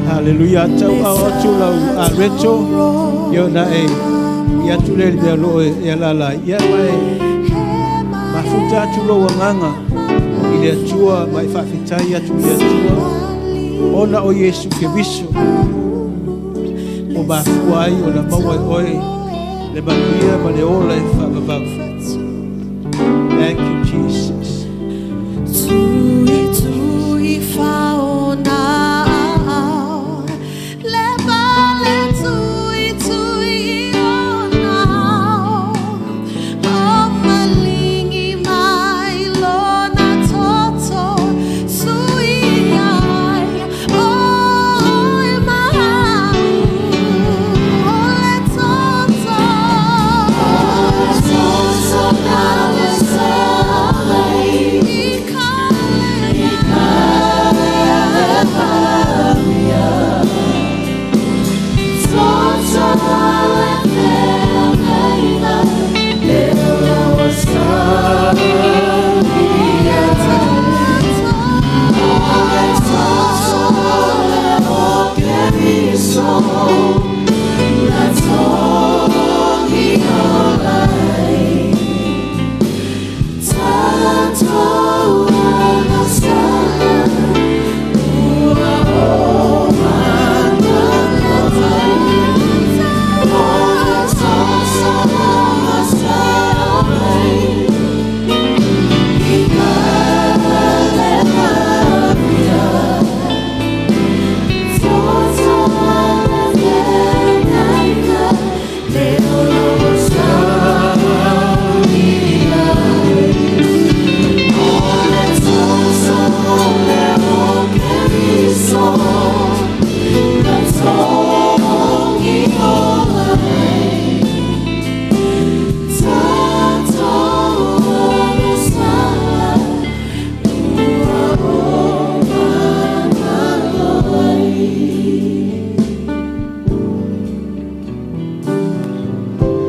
Hallelujah. Tauao atu lau areto. Ia na e i atu le mea lo e alala. Ia ma e mafuta atu lou agaga i le Atua ma e faafetai atu i le Atua ona o Iesu Keriso ua mafua ai ona maua e oe le manuia ma le ola e faavavau. Thank you, Jesus. Tui tui faona le vale tui tui ona o malingi mai lona toto sui ai o e mau o le toto i ka le.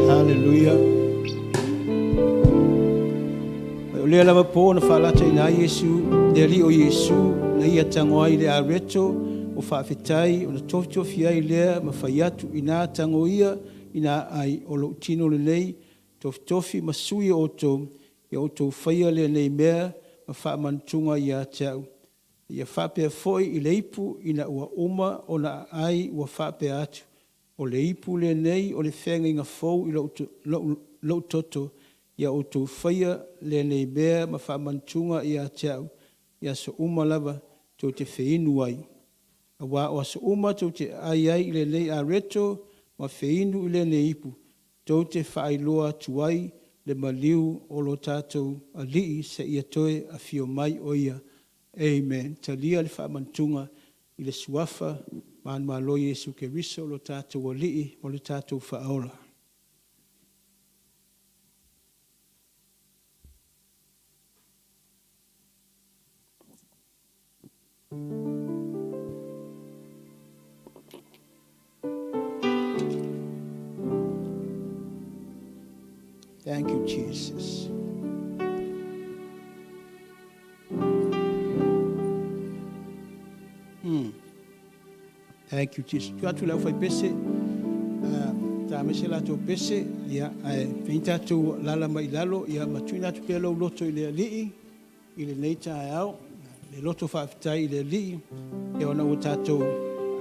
Hallelujah. Mai o lea lava pō na faalataina ai Iesu, le Alii o Iesu, na ia tago ai le areto o faafetai ona tofitofi ai lea ma fai atu, Inā tagoia ina aai, o lou tino lenei, tofitofi ma sui e outou, ia outou faia lenei mea ma faamanatuga ia te au. Ia faapea foi i le ipu ina ua uma ona aai ua faapea atu, O le ipu lenei o le feagaiga fou i lou toto, ia outou faia lenei mea ma faamanatuga ia te au i aso uma lava tou te feinu ai. Aua o aso uma tou te aai ai i lenei areto ma feinu i lenei ipu, tou te faailoa atu ai le maliu o lo tatou Alii seia toe afio mai o Ia. Amen. Talia le faamanatuga i le Suafa manumalo o Iesu Keriso lo tatou Alii ma lo tatou Faaola. Thank you, Jesus. Thank you, Jesus. Tuu atu i le aufaipese, ta aemaise latou pese, ia, ae fai tatou alaala mai i lalo, ia, ma tuuina atu pea lou loto i le Alii i lenei taeao, le loto faafetai i le Alii, ia ona ua tatou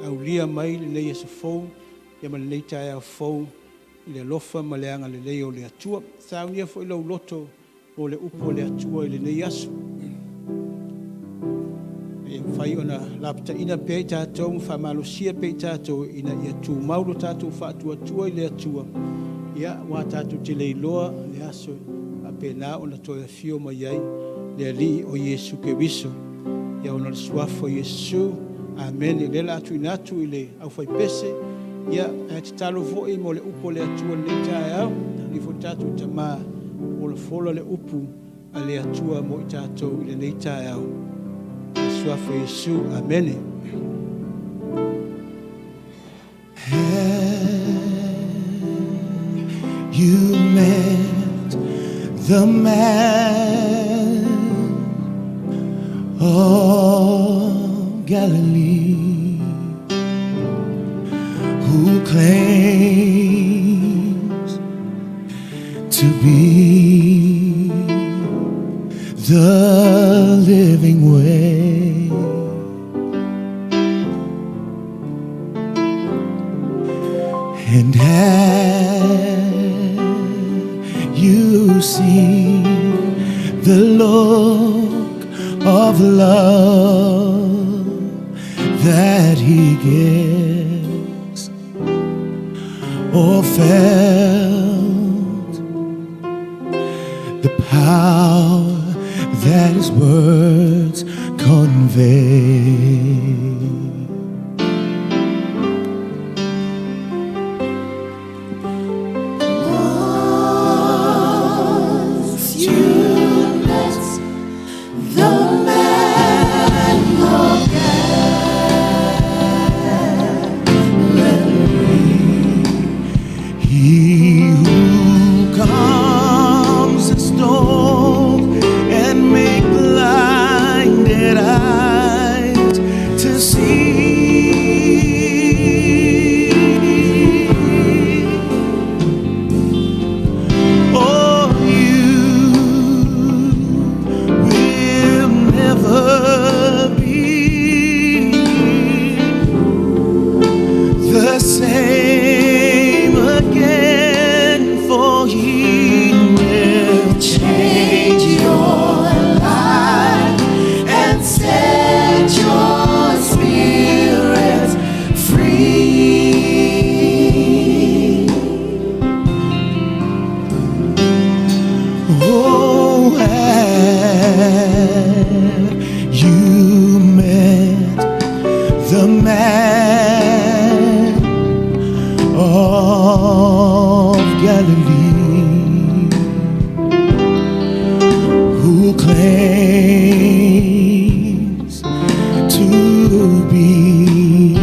aulia mai lenei aso fou, ia ma lenei taeao fou i le alofa ma le agalelei o le Atua. Saunia foi lou loto mo le upu a le Atua i lenei aso. E mafai ona lapataiina pea i tatou ma faamalosia pea i tatou ina ia tumau lo tatou faatuatua i le Atua, ia, aua tatou te le iloa le aso e faapena ona toe afio mai ai le Alii o Iesu Keriso. Ia ona o le suafa o Iesu. Amene. O lea o le a tuuina atu i le aufaipese, ia, ae tatalo foi mo le upu a le Atua i lenei taeao. Alii foi tatou Tama, folafola le upu a le Atua mo i tatou i lenei taeao. I le Suafa o Iesu. Amene. Have you met the man of Galilee who claims to be the living way? And have you seen the look of love that he gives, or felt the power that his words convey? Once you met the man of Galilee, he who calms the storm. Galilee, who claims to be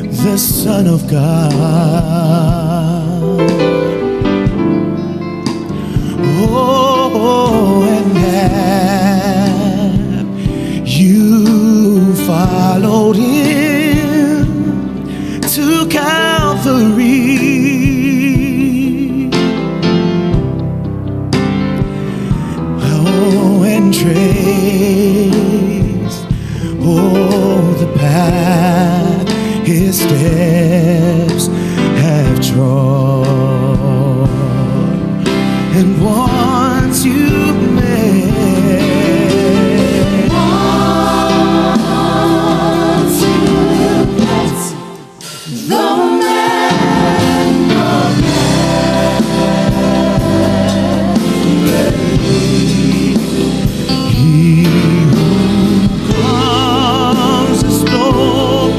the Son of God. Oh, and have you followed him to Calvary? Oh, and traced, oh, the path his steps have trod. And once you met, The man he who calms the storm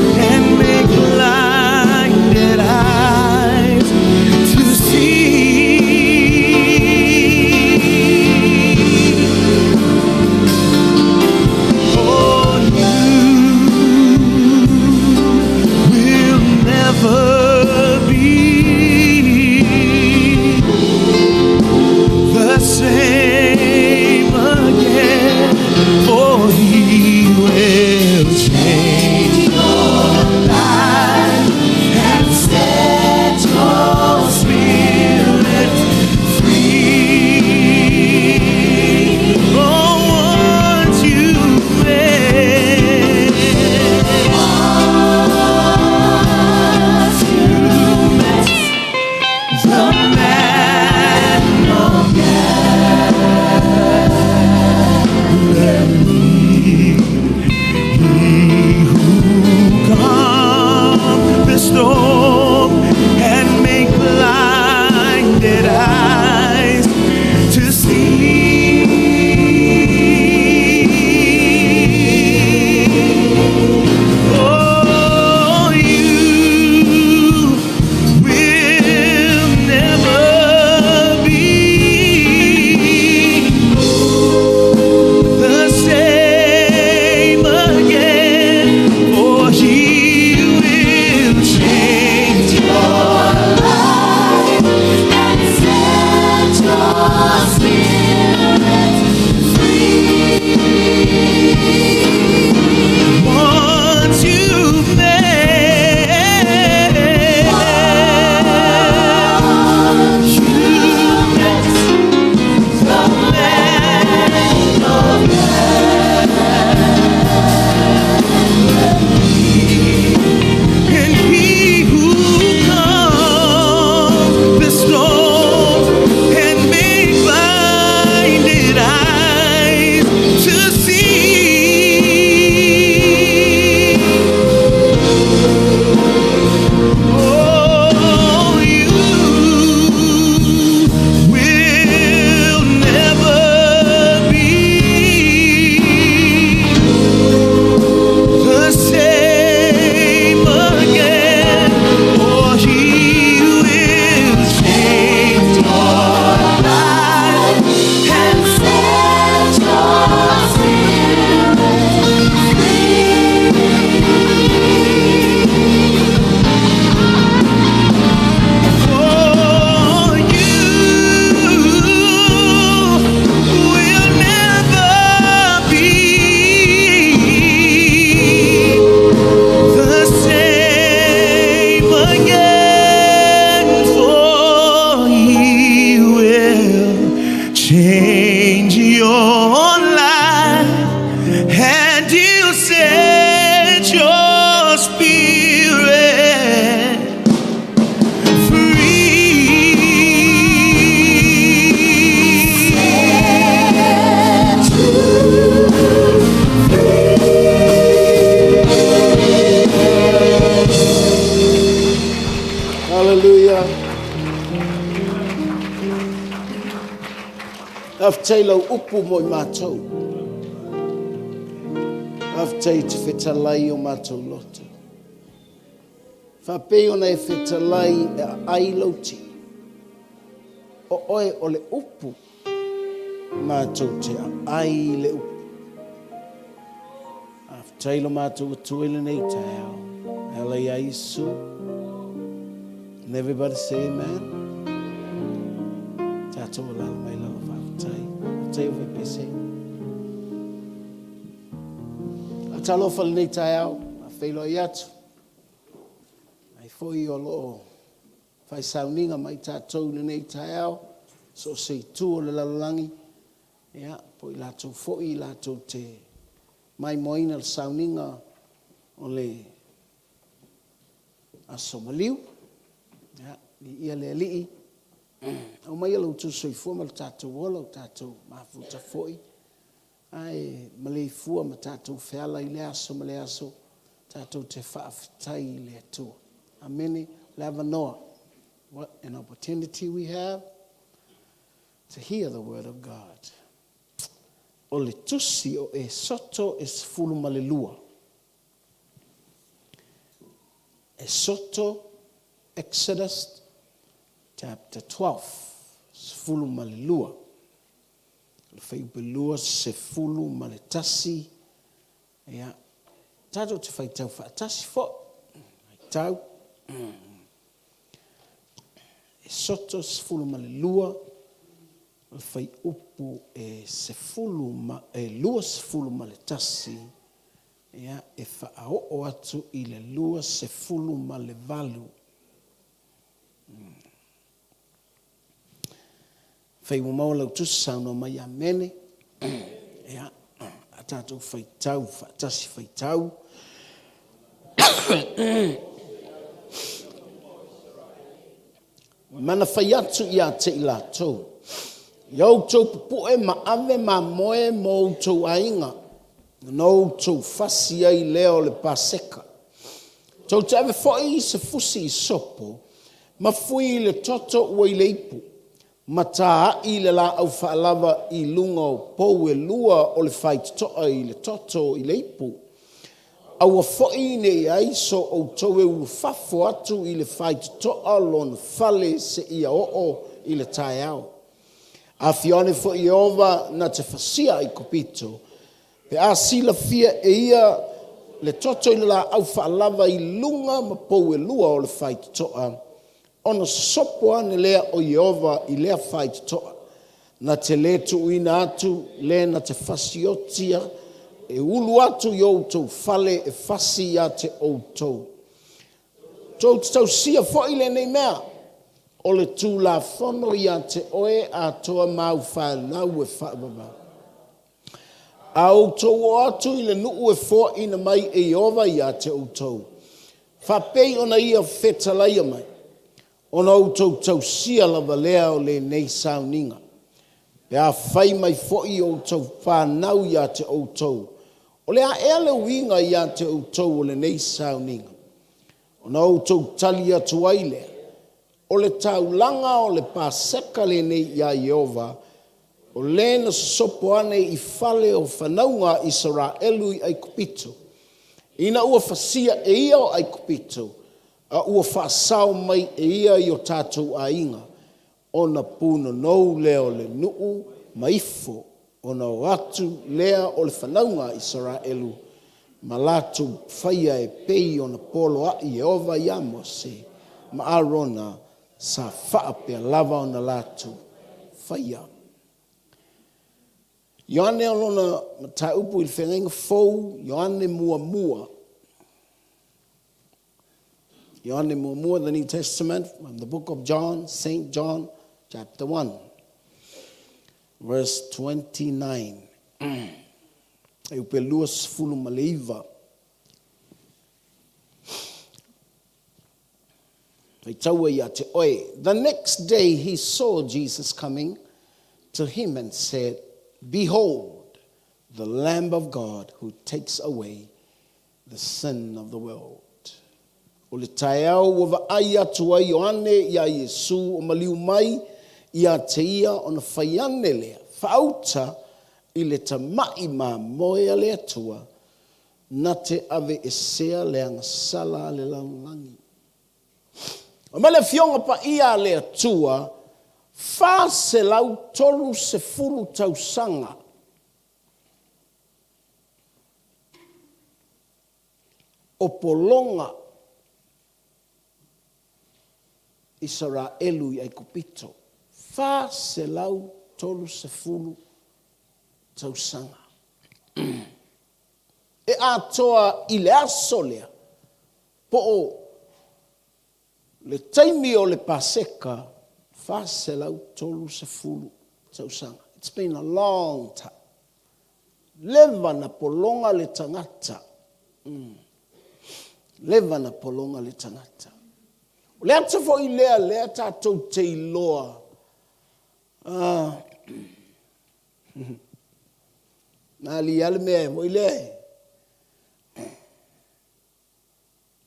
and make blinded eyes to see. Oh, you will never be the same again, for he will change your life and set your spirit free. Oh, once you met, the man of He who calmed the storm and make blinded eyes to see. Oh, you will never be the same again, for he will change your and set your spirit free. Once you've met, you met the man of And he who calms the storm and make blinded eyes to see. Oh, you will never be the same again, for he will change your life And set your spirit For you will never be the same again, for he will change your life and he'll set your spirit free. Hallelujah. After lau upu mo i mātou. After i te whetalai o mātou loto. Faapei ona e fetalai e aai lou tino, o oe o le upu, matou te aai i le upu. Faafetai lo matou Atua i lenei taeao. E ala iā Iesu. And everybody say amen. Tatou alala mai lalo faafetai. Faafetai o faipese. Talofa lenei taeao, faafeiloai atu. Ai foi o lo o fai sauniga mai tatou i lenei taeao, so o se itu o le lalolagi, ia, po i latou foi latou te maimoaina le sauniga o le aso maliu. Ia, viia le Alii. Aumaia lo outou soifua ma le tatou ola, o tatou mafuta foi. Ae maleifua ma tatou feala i lea aso ma lea aso, tatou te faafetai i le Atua. Amene. Le avanoa. What an opportunity we have to hear the word of God. O le tusi o Esoto e 12. Esoto, Exodus chapter 12, 12. O le fuaiupu 21, ia, tatou te faitau faatasi foi. Faitau. Esoto 12, o le fuaiupu e 21, ia, e faaoo atu i le 28. Fai ua maua lau tusi saunoa mai amene. Ia, a tatou faitau faatasi faitau. Mana fai atu ia te i latou. Ia outou pupue ma ave mamoe mo outou aiga, na outou fasi ai lea o le Paseka. Tou te ave foi i se fusi isopo, ma fui i le toto ua i le ipu, ma tāa'i le laau faalava i luga o pou e lua o le faitotoa i le toto i le ipu. Aua foi ne i ai so outou e ulufafo atu i le faitotoa lona fale seia oo i le taeao. Afio ane foi Ieova na te fasia Aikupito, pe a silafia e ia le toto i le laau faalava i luga ma pou e lua o le faitotoa, ona sosopo ane lea o Ieova i lea faitotoa, na te lē tuuina atu le na te fasiotia e ulu atu i outou fale e fasi ia te outou. Tou te tausia foi lenei mea, o le Tulafono ia te oe atoa ma au fanau e faavavau. A outou oo atu i le nuu e foaina mai e Ieova ia te outou, faapei ona ia fetalaia mai, ona outou tausia lava lea o lenei sauniga. Pe a fai mai foi outou fanau ia te outou, o le a ea le uiga ia te outou o lenei sauniga? Ona outou tali atu ai lea, o le taulaga o le Paseka lenei iā Ieova, o le na sosopo ane i fale o fanauga a Isaraelu i Aikupito, ina ua fasia e ia o Aikupito, a ua faasao mai e ia i o tatou aiga, ona punonou lea o le nuu ma ifo, ona o atu lea o le fanauga a Isaraelu ma latou faia e pei ona poloai Ieova iā Mose ma Arona sa faapea lava ona latou faia. Ioane o lona mataupu i le feagaiga fou, Ioane muamua. Ioane muamua, the New Testament, from the book of John, St. John, chapter 1, verse 29. E upe 29. Faitaua ia te oe. The next day he saw Jesus coming to him and said, Behold, the Lamb of God who takes away the sin of the world. O le taeao ua vaai atu ai Ioane iā Iesu o maliu mai ia te ia ona fai ane lea, faauta i le tama'i mamoe a le Atua, na te aveesea le agasala a le lalolagi. Fai mai le Afioga Paia a le Atua, 430 tausaga o pologa Isaraelu i Aikupito, 430 tausaga. E atoa i le aso lea, po o le taimi o le Paseka, 430 tausaga. It's been a long time. Leva na pologa le tagata. Leva na pologa le tagata. O le ata foi lea lea tatou te iloa. Ah, na li ale mea e foi lea.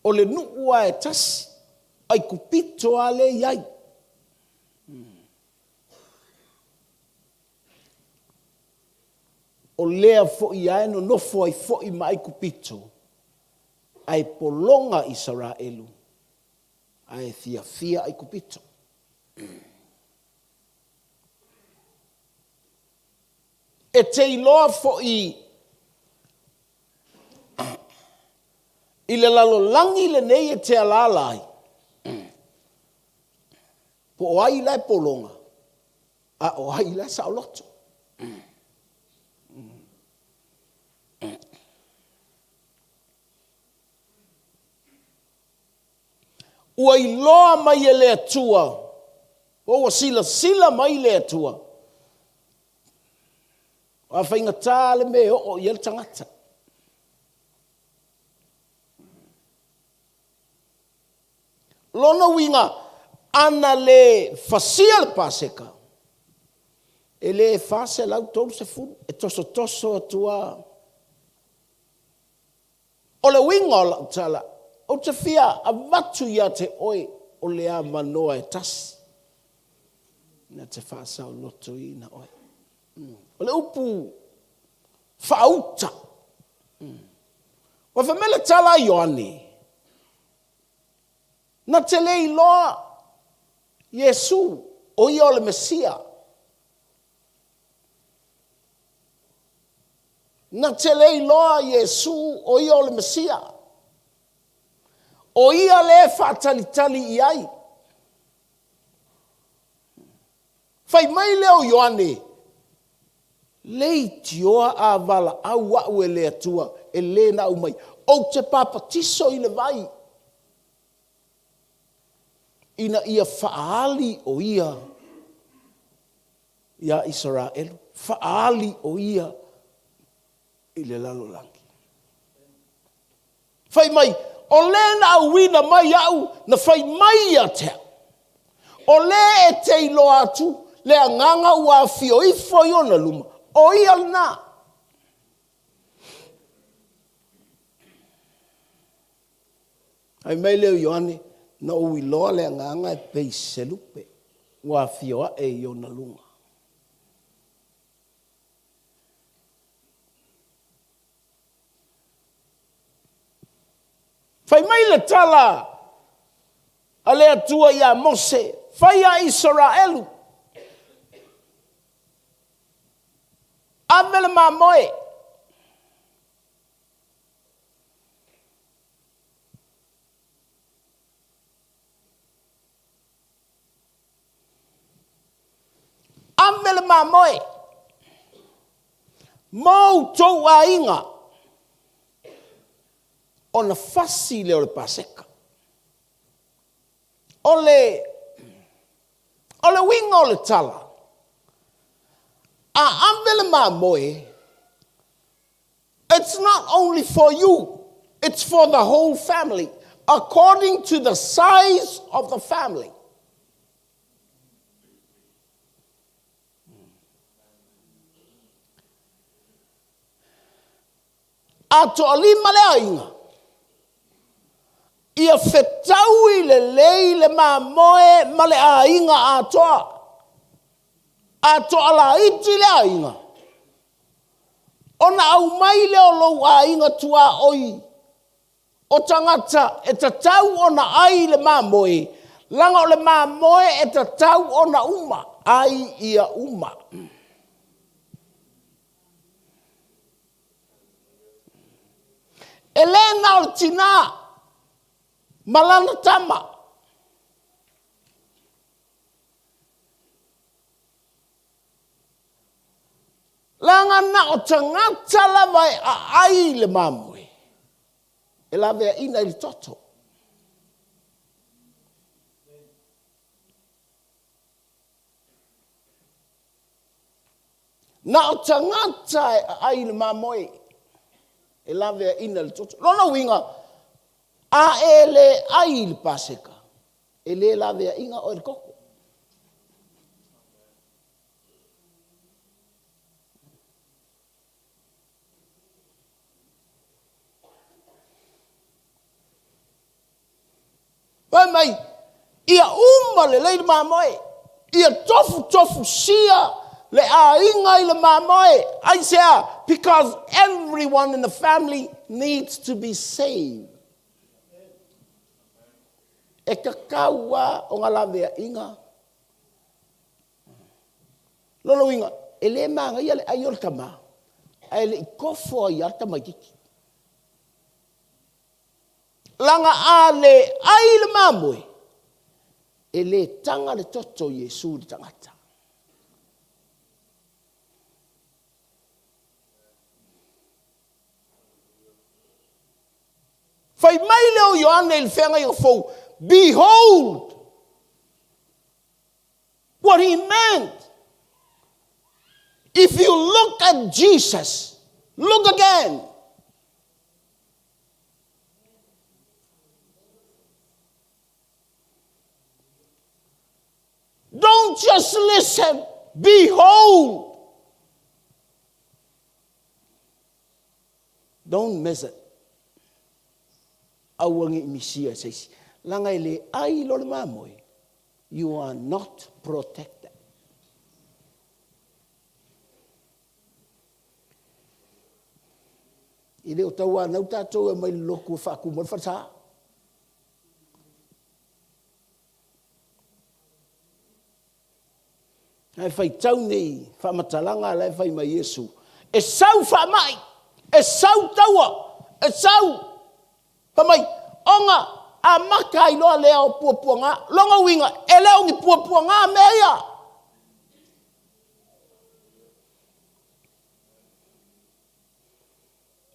O le nuu lava e tasi, Aikupito lava lea e i ai. O lea foi lava e nonofo ai foi ma Aikupito, ae pologa Isaraelu, ae fiafia Aikupito. E te iloa foi i le lalolagi lenei e te alaala ai, po o ai la e pologa, a o ai la e saoloto. Ua iloa mai e le Atua, po ua silasila mai le Atua, a faigata le mea e oo i ai le tagata. Lona uiga, ana le fasia le Paseka, e le 430, e tosotoso atu lava. O le uiga o lau tala, ou te fia avatu ia te oe o le avanoa e tasi na te faasaolotoina oe. O le upu faauta. Ua fai mai le tala a Ioane, na te le iloa Iesu o ia o le Mesia. Na te le iloa Iesu o ia o le Mesia. O ia le faatalitali i ai. Fai mai lea o Ioane, leitioa a valaau a'u e le Atua e le na aumai, ou te papatiso i le vai, ina ia faaali o ia iā Isaraelu, faaali o ia i le lalolagi. Fai mai, o le na auina mai a'u na fai mai ia te a'u, o le e te iloa atu le agaga ua afio ifo i ona luma, o ia lena. Fai mai lea o Ioane, na ou iloa le agaga e pei se lupe ua afio a'e i ona luga. Fai mai le tala a le Atua iā Mose, fai a Isaraelu, ave le mamoe, ave le mamoe mo outou aiga, ona fasi lea o le Paseka. O le o le uiga o le tala, a ave le mamoe, it's not only for you, it's for the whole family, according to the size of the family. A toalima le aiga, ia fetaui lelei le mamoe ma le aiga atoa. A toalaiti le aiga, ona aumai lea o lou aiga tuaoi o tagata e tatau ona ai le mamoe. Leaga o le mamoe e tatau ona uma, ai ia uma. E le na o le tinā ma lana tama. Leaga na o tagata lava e aai i le mamoe e laveaina i le toto. Na o tagata e aai i le mamoe e laveaina i le toto. Lona uiga, a e le ai i le Paseka, e le laveaina oe i le toto. Fai mai, ia uma lelei le mamoe, ia tofutofusia le aiga i le mamoe. Aisea? Because everyone in the family needs to be saved. E tatau lava ona laveaiga. Lona uiga, e le manaia le ai o le tama, ae le i tofo ai lava le tamaitiiti. Leaga a le ai le mamoe, e le taga le toto o Iesu i le tagata. Fai mai lea o Ioane i le feagaiga fou, Behold! What he meant, if you look at Jesus, look again. Don't just listen, behold. Don't miss it. Aua ne i misia e se isi. Leaga e le ai loa le mamoe, you are not protected. E le o tauanau tatou e omai i le lotu e faatumu ai le falesa. Ae faitau nei faamatalaga la e fai mai Iesu, e sau faamai, e sau taua, e sau. Fai mai, ona amata ai loa lea o puapuaga. Lona uiga, e le o ni puapuaga mea ia.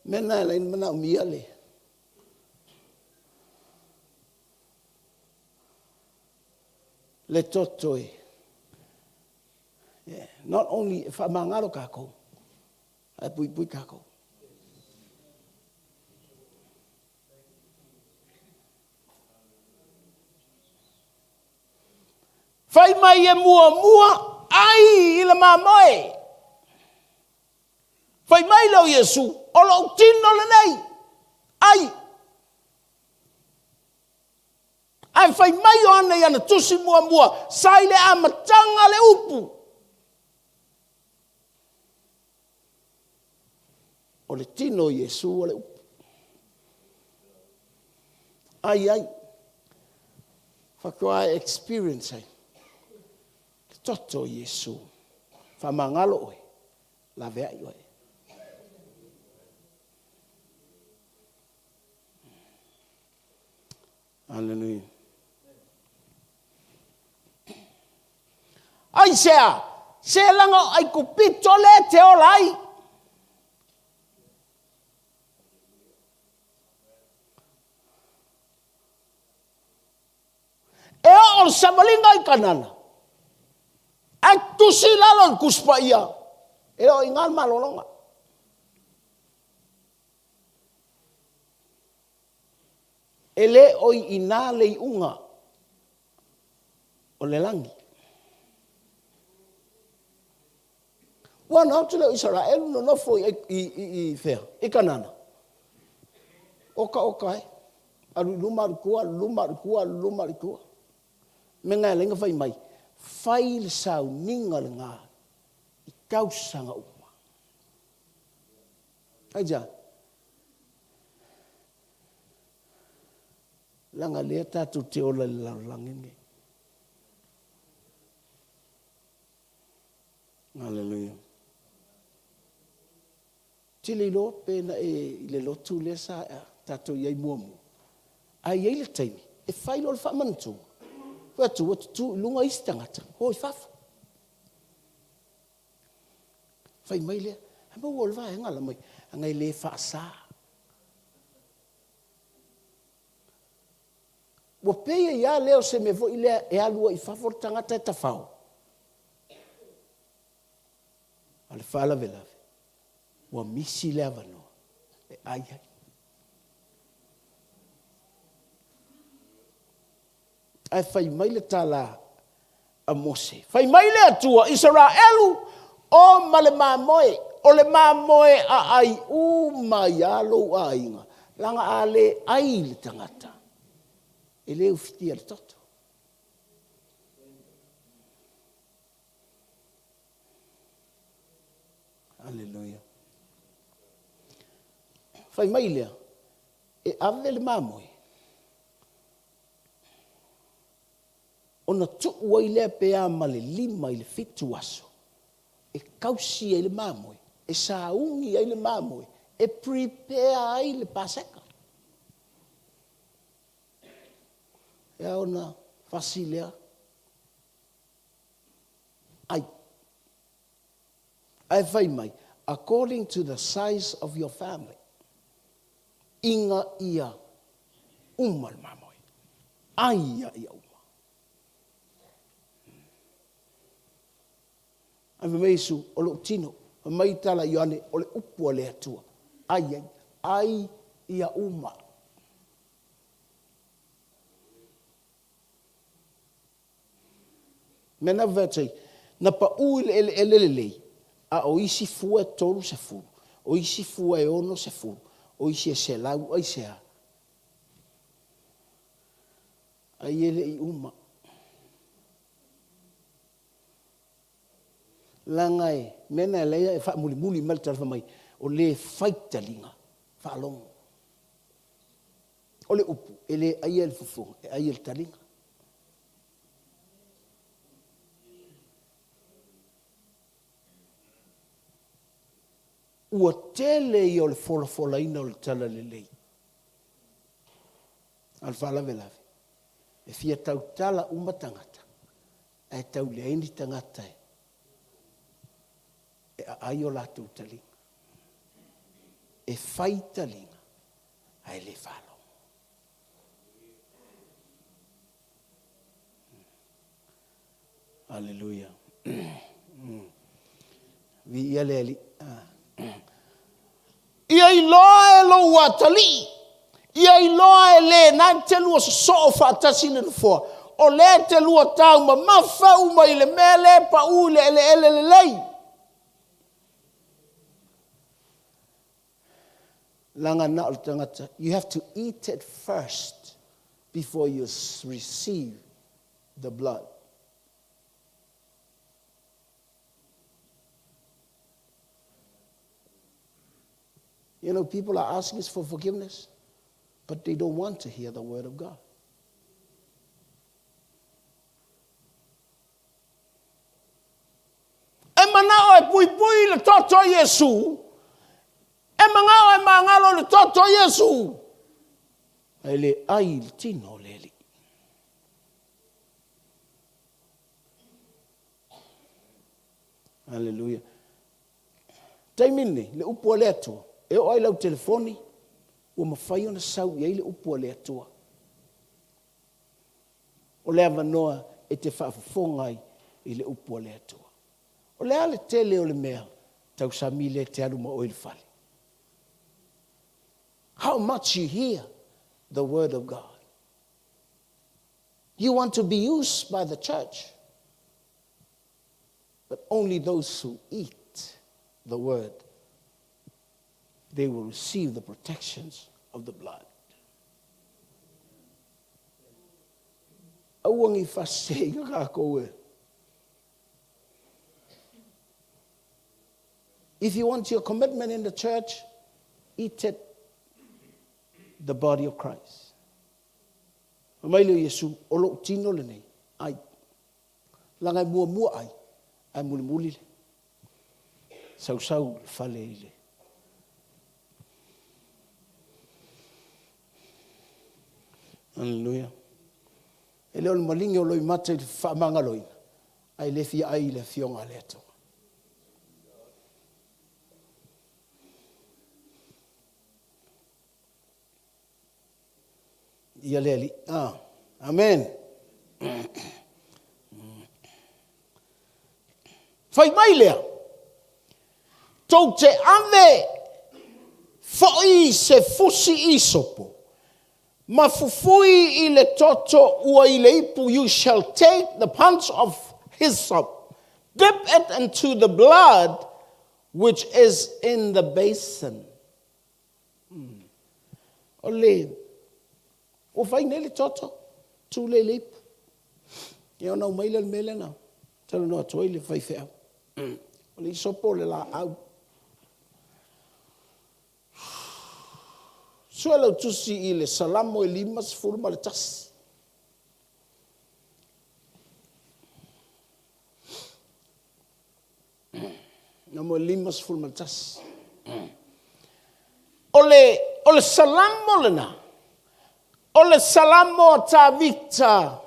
Mea na e ala ai ona manaomia le le toto e not only e faamagalo tatou, ae puipui tatou. Fai mai e muamua ai i le mamoe. Fai mai lea o Iesu, o lou tino lenei, ai. Ae fai mai Ioane i ana tusi muamua, sa i le amataga le upu. O le tino o Iesu o le upu. Ai ai. Faatoa e experience ai le toto o Iesu. Faamagalo oe, laveai oe. Hallelujah. Aisea? Se laga o Aikupito lea e te ola ai. E oo le savaliga i Kanana, ae tusi i lalo o le Tusi Paia, e oo i ina le malologa. E le o i ina le iuga o le lagi. Ua na atu le o Isaraelu nonofo i, i, i, i fea? I Kanana. Oka oka e. Alu i luma, alu i tua, alu i luma, alu i tua, alu i luma, alu i tua. Me ngai lenga fai mai, fai le sauniga lena i tausaga uma. Aija. Leaga lea tatou te ola i le lalolagi lenei. Hallelujah. Tele iloa pe na e i le lotu lea sa tatou i ai muamua. Ae i ai le taimi e fai loa le faamanatuga, fai atu ua tutu i luga isi tagata, o i fafo. Fai mai lea, a maua o le vaega la mai, aga e le faasa. Ua pei ai lava lea o se mea foi lea e alu ai i fafo le tagata e tafao. A o le faalavelave, ua misi le avanoa e ai ai. Ae fai mai le tala a Mose, fai mai le Atua, Isaraelu, o ma le mamoe, o le mamoe a ai uma ai lava lou aiga, leaga a le ai le tagata, e le ufitia le toto. Aleluia. Fai mai lea, e ave le mamoe, ona tuu ai lea pe a ma le 5 i le 7 aso, e kausi ai le mamoe, e sauni ai le mamoe, e prepare ai le Paseka. E ao ona fasi lea ai. Ae fai mai, according to the size of your family, ina ia uma le mamoe, ai ia ia uma. Ae fai mai Iesu, o lou tino. Fai mai tala a Ioane, o le upu a le Atua, ai ai, ai ia uma. Mea na fai atu ai, na pau i le eleele lelei, a o isi fua e 30, o isi fua e 60, o isi e 100. Aisea? Ai e le i uma. Leaga e, mea na e alai e faamulimuli mai le tala fai mai, o le fai taliga, faalogo. O le upu, e le aia e le fofoga, e ai e le taliga. Ua tele ia o le folafolaina o le talalelei. A o le faalavelave, e fia tautala uma tagata, ae tau leai ni tagata e aai o latou taliga. E fai taliga, ae le faalogo. Aleluia. Viia le Alii. Ia iloa e lou atalii, ia iloa e lena e te lua sosoo faatasi i le nofoa, o lea e te lua taumamafa uma i le mea lea e pau i le eleele lelei. Leaga na o le tagata, you have to eat it first before you receive the blood. You know, people are asking us for forgiveness, but they don't want to hear the word of God. E manao e puipui le toto o Iesu. E manao e magalo le toto o Iesu. Ae le ai i le tino o le Alii. Aleluia. Taimi lenei, le upu a le Atua, e oo lava i lau telefoni, ua mafai ona sau i ai le upu a le Atua. O le avanoa e te faafofoga ai i le upu a le Atua. O le a le tele o le mea tausami lea e te alu ma oe i le fale? How much you hear the word of God? You want to be used by the church, but only those who eat the word, they will receive the protections of the blood. Aua ne i faseseina tatou e. If you want your commitment in the church, eat it, the body of Christ. Fai mai lea o Iesu, o lou tino lenei, ai. Leaga e muamua ai, ae mulimuli le. Sausau i le fale i le. Aleluia. E le o le maligi o loimata i le faamagaloina, ae le fia ai i le Afioga a le Atua. Ia le Alii. Ah, amen. Fai mai lea, tou te ave foi se fusi isopo, ma fufui i le toto ua i le ipu, you shall take the bunch of hyssop, dip it into the blood which is in the basin. O le, ua fai nei le toto, tu le i le ipu. Ia ona aumai lea o le mea lea na talanoa atu ai le faifeau. O le isopo o le laau. Sue lau tusi i le Salamo e 51. Salamo e 51. O le, o le Salamo lena, o le Salamo a Tavita,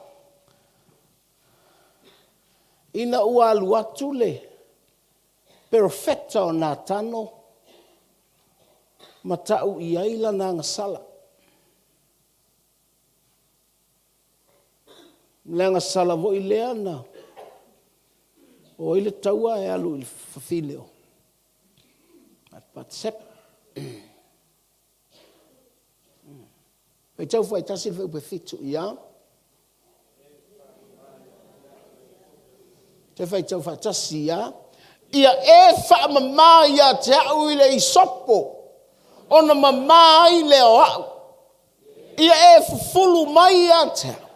ina ua alu atu le perofeta o Natano ma ta'u i ai lana agasala. Le agasala foi lea na o ai le taua e alu i le fafine o Patsep. Faitau faatasi le fuaiupu e fitu ia. Toe faitau faatasi ia. Ia e faamama ia te au i le isopo, ona mama ai lea o au. Ia e fufulu mai ia te au,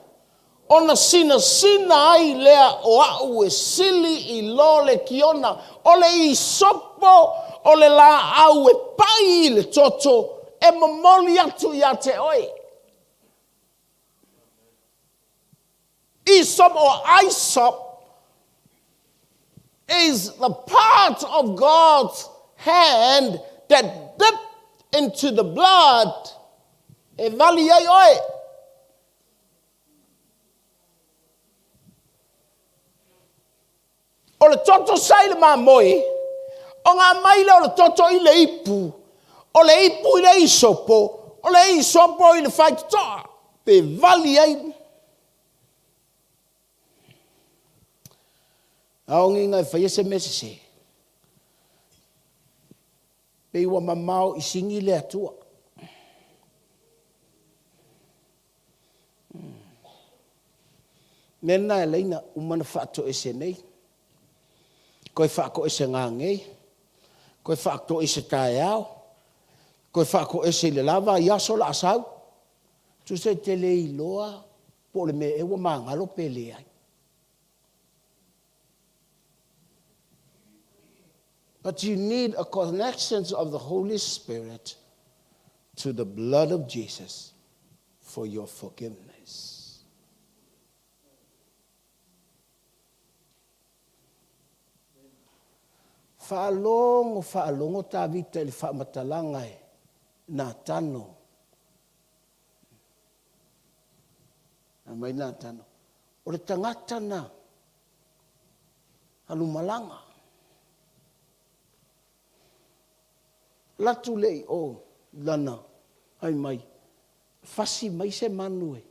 ona sinasina ai lea o au e sili i lo le kiona. O le isopo o le laau e pai i le toto e momoli atu ia te oe. Aesop or Aesop is the part of God's hand that dipped into the blood e vali ai oe. O le toto sa i le mamoe, o ngā mai lea o le toto i le ipu, o le ipu i le isopo, o le isopo i le faitotoa, pe vali ai. Aogiga e faia se mea sese. Pei ua mamao i sigi le Atua. Mea lena e laina uma na faatoese nei, koe faatoese gagei, koe faatoese taeao, koe faatoese i le lava i aso la asau. Tusa e te le iloa po o le mea ea ua magalo pe leai. But you need a connection of the Holy Spirit to the blood of Jesus for your forgiveness. Faalogo, faalogo Tavita i le faamatalaga e Natano. Aumai Natano. O le tagata na alumalaga. Latu le i o lana ai mai, fasi mai se manu e.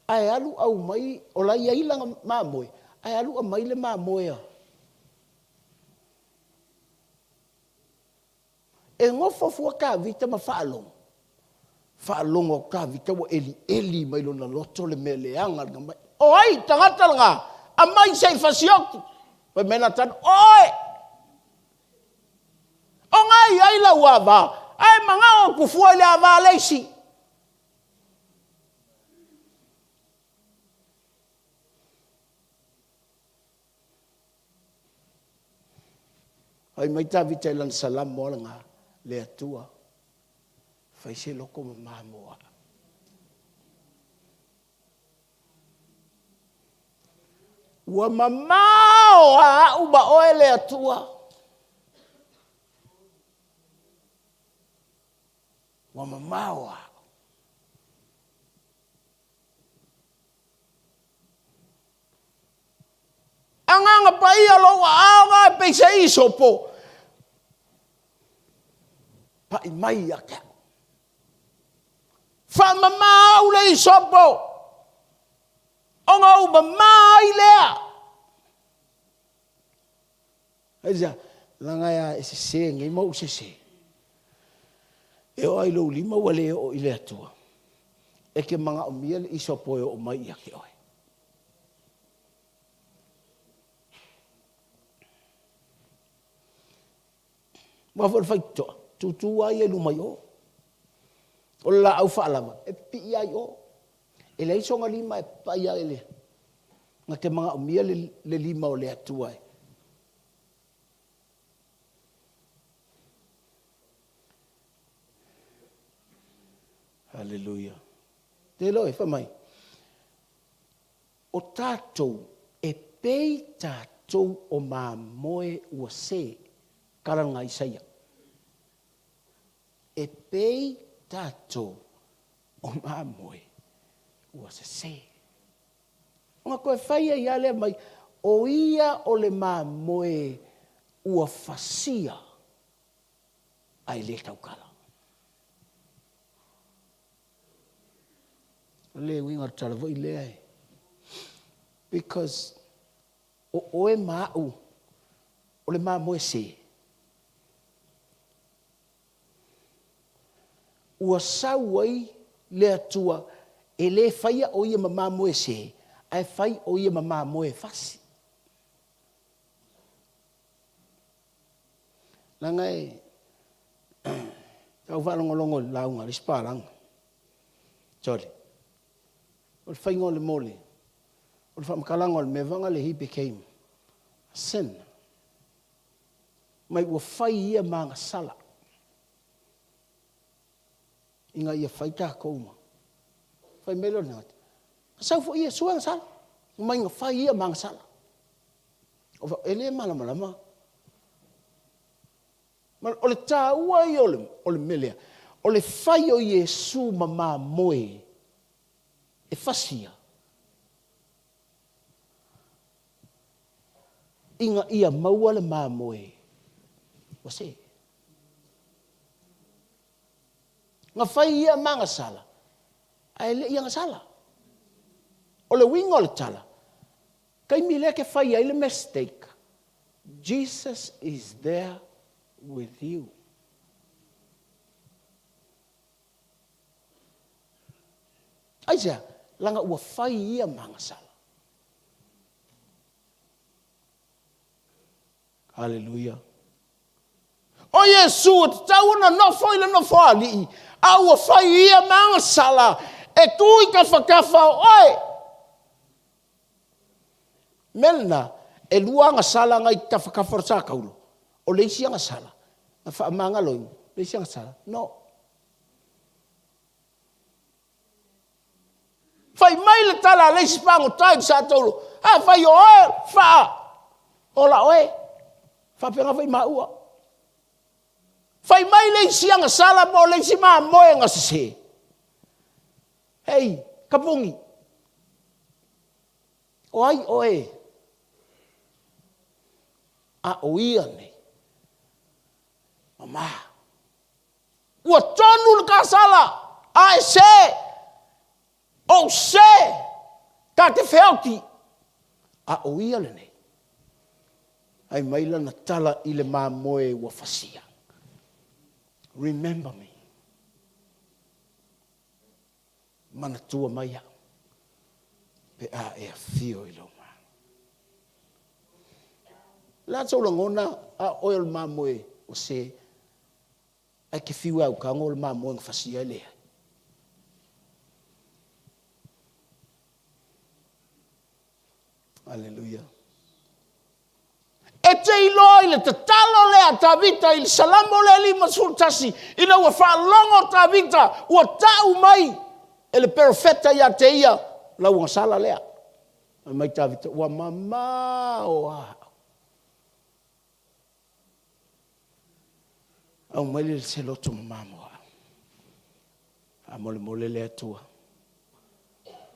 Ae alu au mai, o la i ai lana mamoe, ae alu aumai le mamoe a. E nofo fua Tavita ma faalogo. Faalogo atu Tavita ua elieli mai lona loto le mea leaga lena mai. O ai tagata lena? Aumai se i fasioti. Fai mai Natana, o oe! O nga i ai lau ava, ae manao atu fua i le ava a le isi. Fai mai Tavita i lana salamo a lena, Le Atua, fai se loko mama mo a'u. Ua mamao a a'u ma oe le Atua. Ua mamao a'u. Agaga Paia lou aao ga e pei se isopo. Pa'i mai ia te a'u. Faamama au le isopo, ona ou mama ai lea. Aisea? Leaga e a e sese nei ma ou sese. E oo lava i lou lima ua le oo i le Atua. E te manaomia le isopo e oo mai ia te oe. Aua foi o le faitotoa, tutu lava ia i luma i o. O le laau faalava, e pipii lava i o. E leai sona lima e papai ai le, na te manaomia le, le lima o le Atua e. Haleluia. Te iloa e, fai mai, O tatou, e pei tatou o mamoe ua se, tala lena a Isaia. E pei tatou o mamoe ua sese. Ona toe fai ai lava lea mai, o ia o le mamoe ua fasia ae le tautala. O le uiga o le tala foi lea e, because o oe ma a'u o le mamoe se, ua sau ai le Atua e le faia o ia ma mamoe se, ae fai o ia ma mamoe fasi. Leaga e tau faalogologo i le lauga a le isi palagi. Sorry. O le faiga o le mole, o le faamatalaga o le mea vaga le he became sin. Mai ua fai ia ma agasala ina ia fai tatou ma fai mai lea o le tagata, na sau foi Iesu agasala, mai na fai ia ma agasala. E le malamalama. O le taua ia o le mea lea, o le fai o Iesu ma mamoe e fasia ina ia maua le mamoe ua se. Na fai ia ma agasala, ae le i agasala. O le uiga o le tala, taimi lea e te fai ai le mistake, Jesus is there with you. Aisea? Leaga ua fai ia ma agasala. Haleluia. O Iesu e tatau ona nofo i le nofoalii, a ua fai ia ma agasala e tu i tafatafa o oe. Mea lena, e lua agasala na i tafatafa o le sataulo. O le isi agasala, na faamagaloina, le isi agasala, no. Fai mai le tala a le isi pagota i le sa taulo, Afai o oe, faa, ola oe. Faapena foi maua. Fai mai le isi agasala po o le isi mamoe na sese. Hei, kapuni. O ai oe? A o ia nei. Mama. Ua tonu le kasala, a e se, ou se, ta te feoti. A o ia lenei, ai mai lana tala i le mamoe ua fasia. Remember me. Manatua mai au pe a e afio i lou Malo. O le a sou lagona a oe o le mamoe ua se? Ae te fiu e autago o le mamoe na fasia e leai. Aleluia. E te iloa i le tatalo lea a Tavita i le Salamo lea 51, ina ua faalogo Tavita ua tau mai e le perofeta ia te ia lau agasala lea. Fai mai Tavita, ua mamao au. Aumai le se loto mama mo au. Faamolemole le Atua,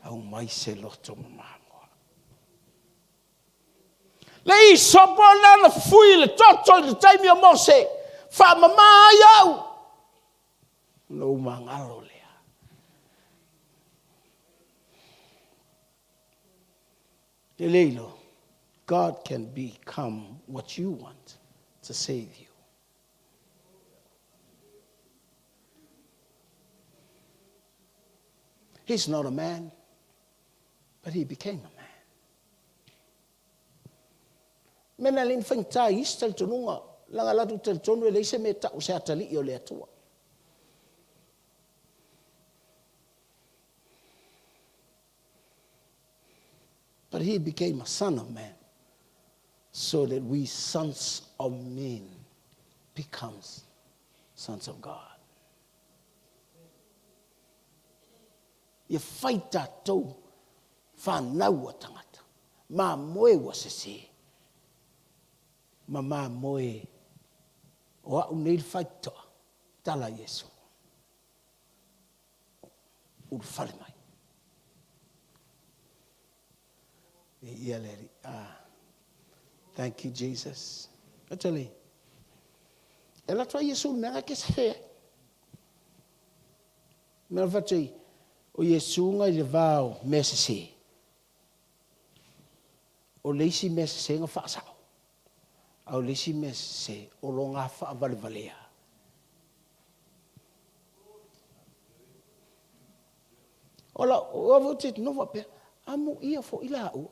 aumai se loto mama mo au. Le isopo lena na fufui i le toto i le taimi o Mose, faamama ai au. Ona ou magalo lea. E le iloa, God can become what you want to save you. He's not a man, but he became a man. Mea na le faigata i isi talitonuga, leaga latou talitonu e leai se mea e tau o se atalii o le Atua. But he became a son of man so that we sons of men becomes sons of God. Ia fai tatou whanau a tangata, mamoe ua sese, ma mamoe o au nei le faitotoa, tala Iesu. Ulufale mai. Viia le Alii. Ah. Thank you, Jesus. Atali. E alu atu ai Iesu i le mea nga ke se ai. Mea fatu o Iesu nga i le va o mea sese. O le isi mea sese nga faasao. A o le isi mea sese o lo nga faavalevalea. Ola, o au te noho faapea, amo ia foʻi laua.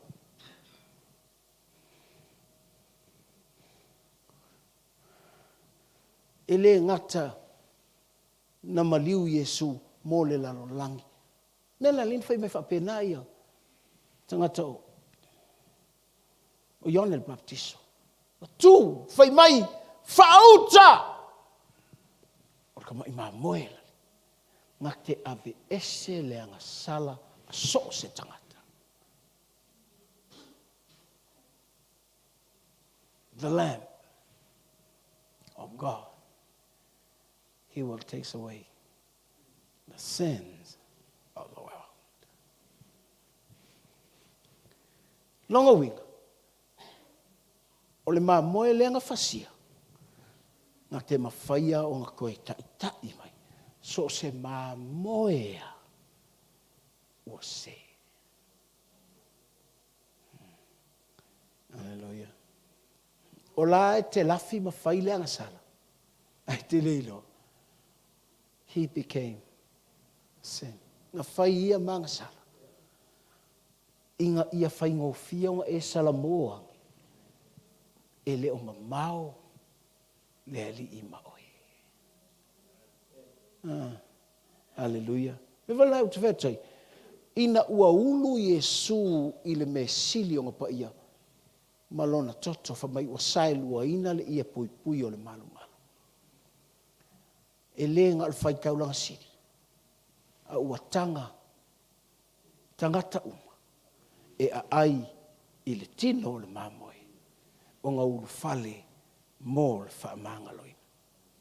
E le gata na maliu Iesu mo le lalolagi. Mea la lea na fai mai faapena ia tagata o o Ioane le Baptiso. Ua tu, fai mai, faauta! O le tamaʻi mamoe la. Na te aveese le agasala a so o se tagata. The Lamb of God. He will take away the sins of the world. Lona uiga, o le mamoe lea na fasia, na te mawhaia ona toe ta'ita'i mai, so o se mamoe a ua sē. Aleluia. O la e te lafi ma fai le agasala, ae te le iloa. He became sin. Na fai ia ma agasala. Ina ia faigofie ona e salamo ane, e le o mamao le Alii ma oe. Ah, aleluia. Me wala au te whetai, ina ua ulu Iesu i le mea sili o nga paia, ma lona toto fa mai ua saeluaina le ie puipui o le malumalu. E le na o le faitaulaga sili, a ua taga tagata uma e aai i le tino o le mamoe ona ulufale mo le faamagaloina.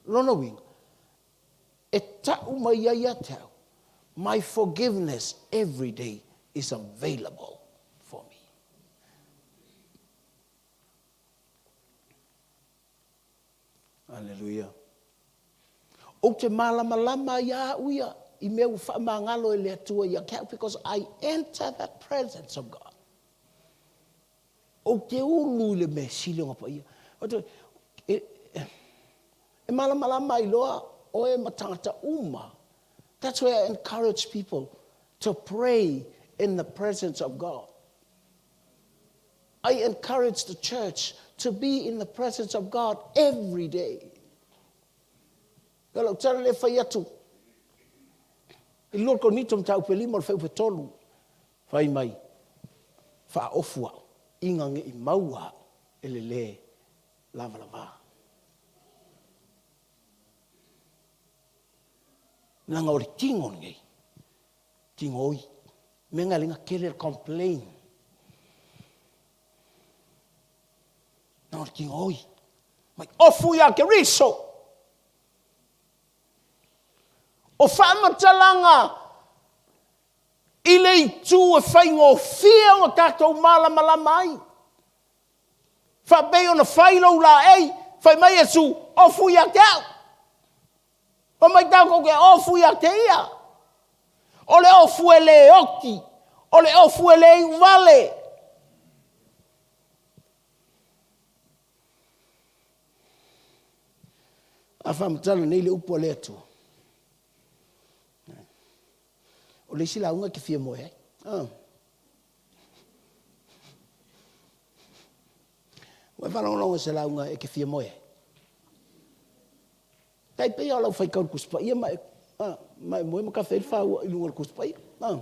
Lona uiga, e tau mai ai ia te au, my forgiveness every day is available for me. Aleluia. Ou te malamalama ia au ia i mea ua faamagalo e le Atua ia te au because I enter the presence of God. Ou te ulu i le mea sili o nga paia. E, e malamalama ai loa oe ma tagata uma. That's why I encourage people to pray in the presence of God. I encourage the church to be in the presence of God every day. Ka lau tala le fai atu. I lua Korinito mataupu e lima o le fuaiupu e tolu, fai mai, faaofu au, ina ne i maua au e le lē lavalava. Leaga o le tino lenei, tino oi. Mea na lenga tele le complain. Na o le tino oi. Mai ofu ia Keriso. O faamatalaga i le itu e faigofie ona tatou malamalama ai. Faapei ona fai lou laei, fai mai Iesu, ofu ia te au. Fai mai tatou te ofu ia te ia. O le ofu e le oti, o le ofu e le iuvale. A faamatala nei le upu a le Atua. O le isi lauga e te fia moe ai. Ah. Ua e faalogologo i se lauga e te fia moe ai? Tai pei o lau faitau i le Tusi Paia ma e, ah, ma e moe ma tafe ai le faua i luga o le Tusi Paia. Ah.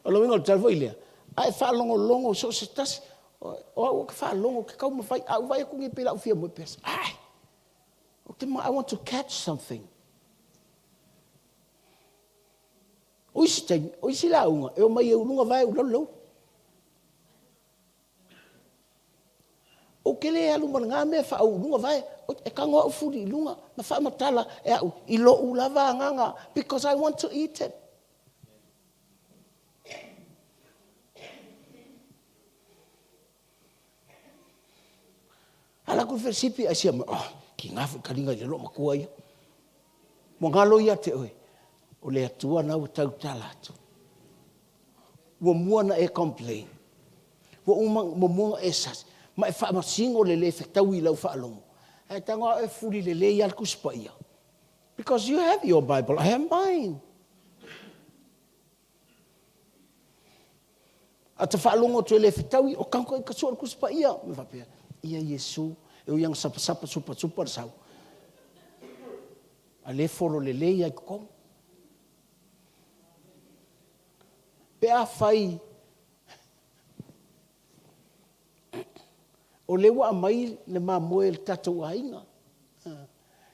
O le uiga o le tala foi lea, a e faalogologo so o se tasi, o au ou te faalogo, ou te taumafai, a ou vaai atu nei pei o le a ou fia moe, pei ai, ou te I want to catch something. O isi taimi, o isi lauga, e omai e uluga vae u lalo le ulu. Ou te le alu ma lena mea e faauluga vae, e tago au fuli i luga ma faamatala e au i lou lava agaga, because I want to eat it. Ala atu le felesipi ae sia mai, oh, kiga foi kaliga i le loomatua ia. Ua galo ia te oe, o le Atua na ua tautala atu. Ua mua na e complain. Ua uma, ua mua na e sasi. Ma e faamasino le le fetaui i lau faalogo. Ae tago a oe fuli lelei lava le Tusi Paia. Because you have your Bible, I have mine. A ta faalogo atu e le fetaui, o kanaka i ka sua o le Tusi Paia. Ma faapea, ia Iesu, e ui ana sapasapa, supasupa le sau. A le folo lelei ai totonu. Pe afai o lea ua aumai le mamoe e le tatou aiga,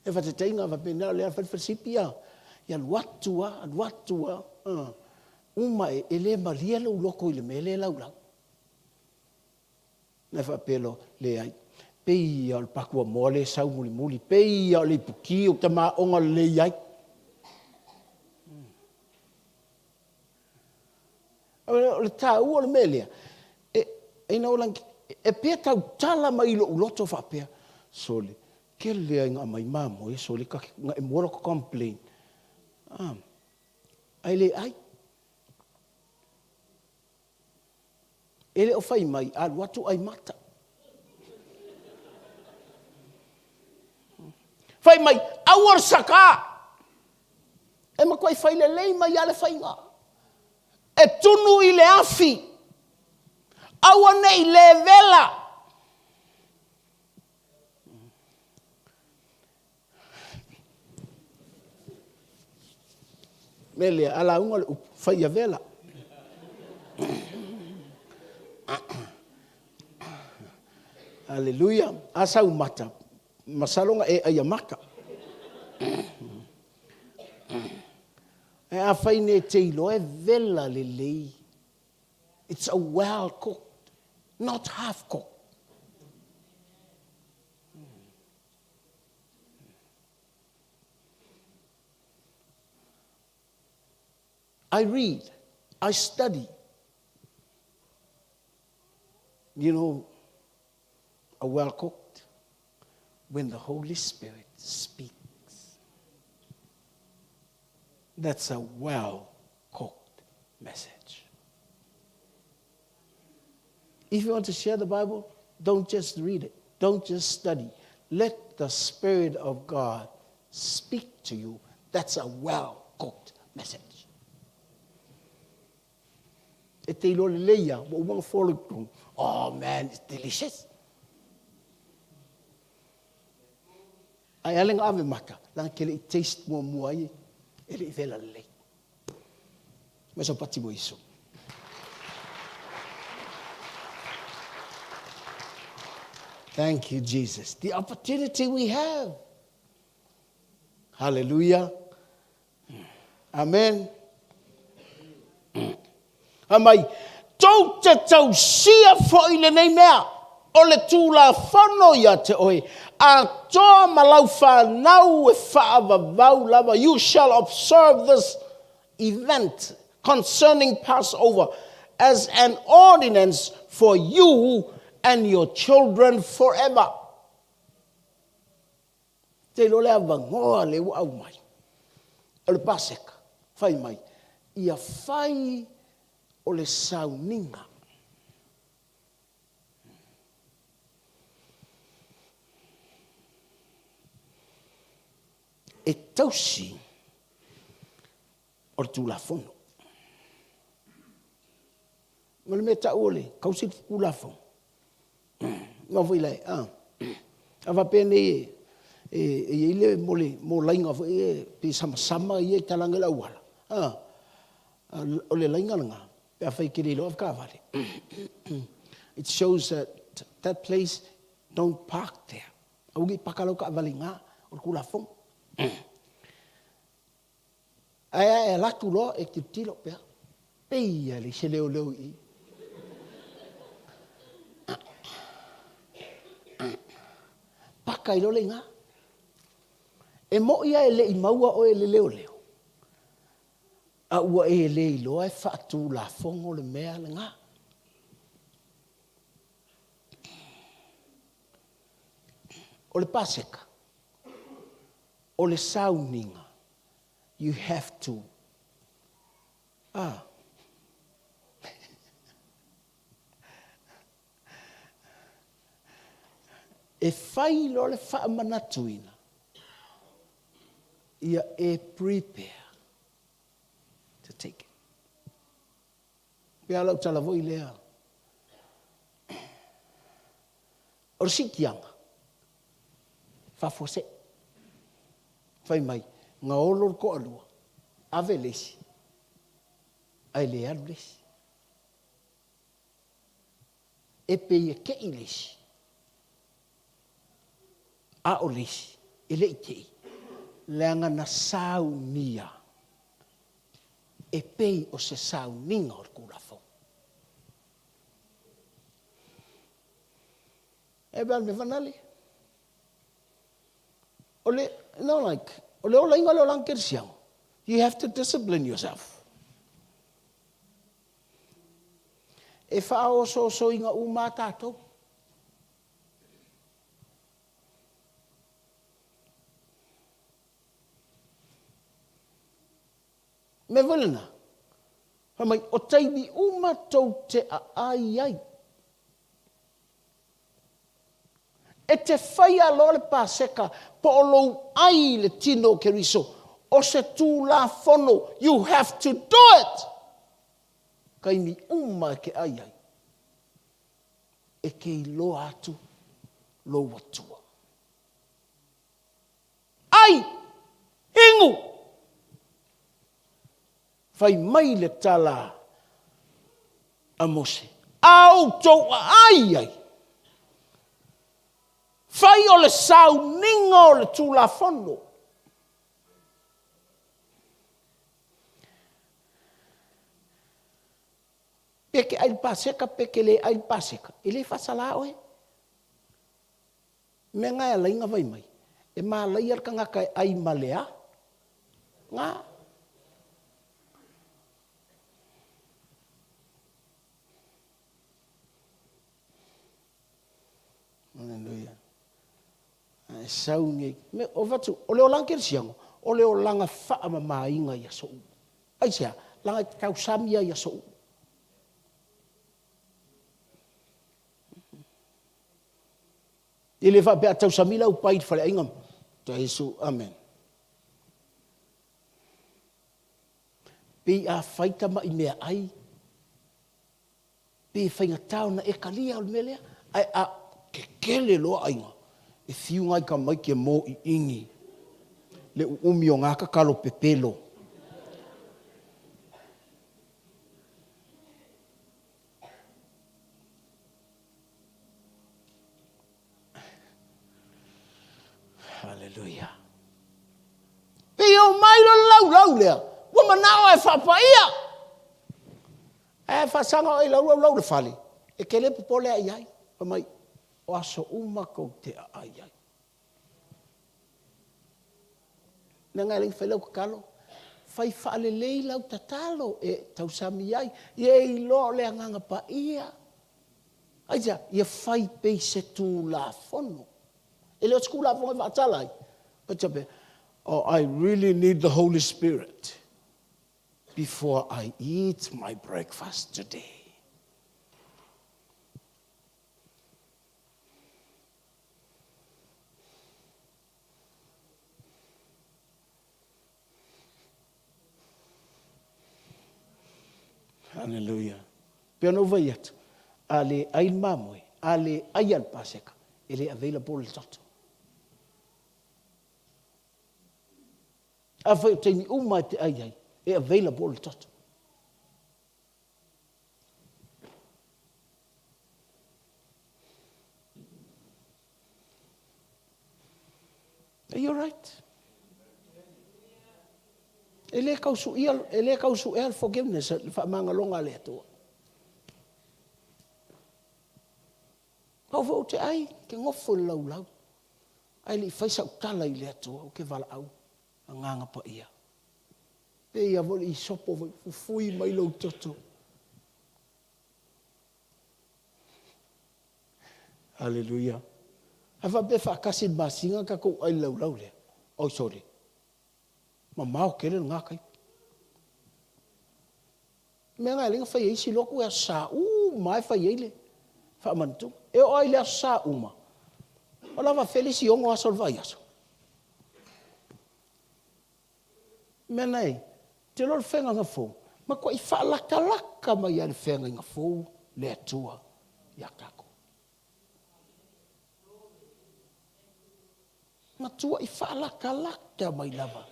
e faataitaiga faapena o lea fai le falesipi ia alu atu lava, alu atu lava, uma e le malie lou loto i le mea lea e laulau. Ona e faapea loa, Leai, pei lava o le patuamoa lea e sau mulimuli, pei lava o le iputi o tamaoga lelei ai. O le taua o le mea lea, e, ina ua e pei e tautala mai i lou loto faapea, sole, kele lea ina aumai mamoe, sole, na e mua lota complain. Ah, ae le ai. E le o fai mai, alu atu ai mata. Fai mai, aua le saka. E matuai fai lelei mai lava le faiga. E tunu i le afi. Aua ne i le vela. Mea lea, a lauga le upu, fai ia vela. Aleluia. A sau mata, masalo na e ai a mata. Ae afai ne te iloa e vela lelei. It's a well cooked, not half cooked. I read, I study. You know, a well cooked when the Holy Spirit speaks. That's a well cooked message. If you want to share the Bible, don't just read it. Don't just study. Let the Spirit of God speak to you. That's a well-cooked message. E te iloa lelei ia, ua uma ona folo i totonu. Oh man, it's delicious. Ae a le na ave mata, leaga e te le i taste muamua ai, e le i vela lelei. Mai sau pati mo Iesu. Thank you, Jesus. The opportunity we have. Hallelujah. Amen. Amai, tou te tausia foi lenei mea. O le Tulafono ia te oe, atoa ma lau fanau e faavavau lava, you shall observe this event concerning Passover as an ordinance for you and your children forever. Te iloa le avanoa lea ua aumai, o le Paseka, fai mai, ia fai o le sauniga. E tausi o le Tulafono. O le mea tau o le tausi le Tulafono. Aua foi la, a, a faapea nei e i ai le molaiga foi e pei samasama ia e talaane le auala, a, o le laiga lena, pe afai e te le iloa avetaavale. It shows that that place don't park there. Aua ne i paka lau taavale i ina, o le Tulafono. Ae a e alu atu loa e tilotilo pea, pei lava e leai se leoleo i i. Paka ai loa le iga. E moni lava e le i maua oe e le leoleo, a ua e le iloa e faatulafono le mea lena. O le Paseka, o le sauniga, you have to ah. E fai loa le faamanatuina, ia e prepare to take it. Pei lava o lau tala foi lea, o le siitiaga, faafuasei. Fai mai, na olo le toalua, ave le isi, ae le alu le isi. E pei e te i le isi, a o le isi e le i te i, leaga na saunia e pei o se sauniga o le Tulafono. E pei o le mea fanale. O le, no like, o le olaina o le olaga kerisiano, you have to discipline yourself. E faaosoosoina uma lava tatou. Mea foi lena, fai mai, o taimi uma tou te aai ai. E te faia loa le Paseka po o lou ai i le tino o Keriso, o se Tulafono, you have to do it! Taimi uma e te ai ai, e te iloa atu lou Atua. Ai! Inu! Fai mai le tala a Mose, A outou aai ai, fai o le sauniga o le Tulafono. Pe te ai le Paseka, pe te le ai le Paseka, e le faasala oe. Mea na e alai na fai mai, e malaia le tagata e ai ma le a? Ga. Aleluia. Ae sau nei. Me, o fatu, o le olaga kerisiano, o le olaga faamamaina i aso uma. Aisea? Leaga e te tausami ai i aso uma. E le faapea a tausami lau pai i le faleaiga, ta Iesu, amen. Pei a fai tama'i meaai, pei e faigata ona e talia o le mea lea, ae a tetele loa aiga, e fiu nai tamaiti e mōiini le uumi o nā tatalo pepelo. Haleluia. Pei e omai loa le laulau lea, ua manao e faapaia. Ae faasaga oe i lau laulau le fale, e te le popole lava i ai. Fai mai, O aso uma kou te aai ai. Mea ngai lengi fai lau tatalo, fai faalelei lau tatalo e tausami ai, ia e iloa o le Agaga Paia. Aisea? Ia fai pei se Tulafono. E le o se Tulafono e faatala ai, but ia Oh, I really need the Holy Spirit before I eat my breakfast today. Haleluia. Pei ona ou fai atu, a le ai le mamoe, a le ai a le Paseka, e le available le toto. Afai o taimi uma e te ai ai, e available le toto. Are you alright? E le tau suia, e le tau suea le forgiveness, le faamagaloga a le Atua. Au foi ou te ai, ke nofo i le laulau. Ae le i fai sau tala i le Atua, ou te valaau, Agaga Paia. Pei lava o le isopo foi, fufui mai lou toto. Haleluia. A faapea faatasi i le masina tatou ai le laulau lea, oi sole, mamao tele lena taimi. O le mea lena e ala ai ona fai e isi lotu e Aso Sa uma lava e fai ai le faamanatuga. E oo lava i le Aso Sa uma, o le a faapefea le isi 6 aso o le vaiaso? O le mea lena e, ou te iloa o le feagaiga fou, matuai faalatalata mai lava e le feagaiga fou le Atua ia tatou. Matuai faalatalata mai lava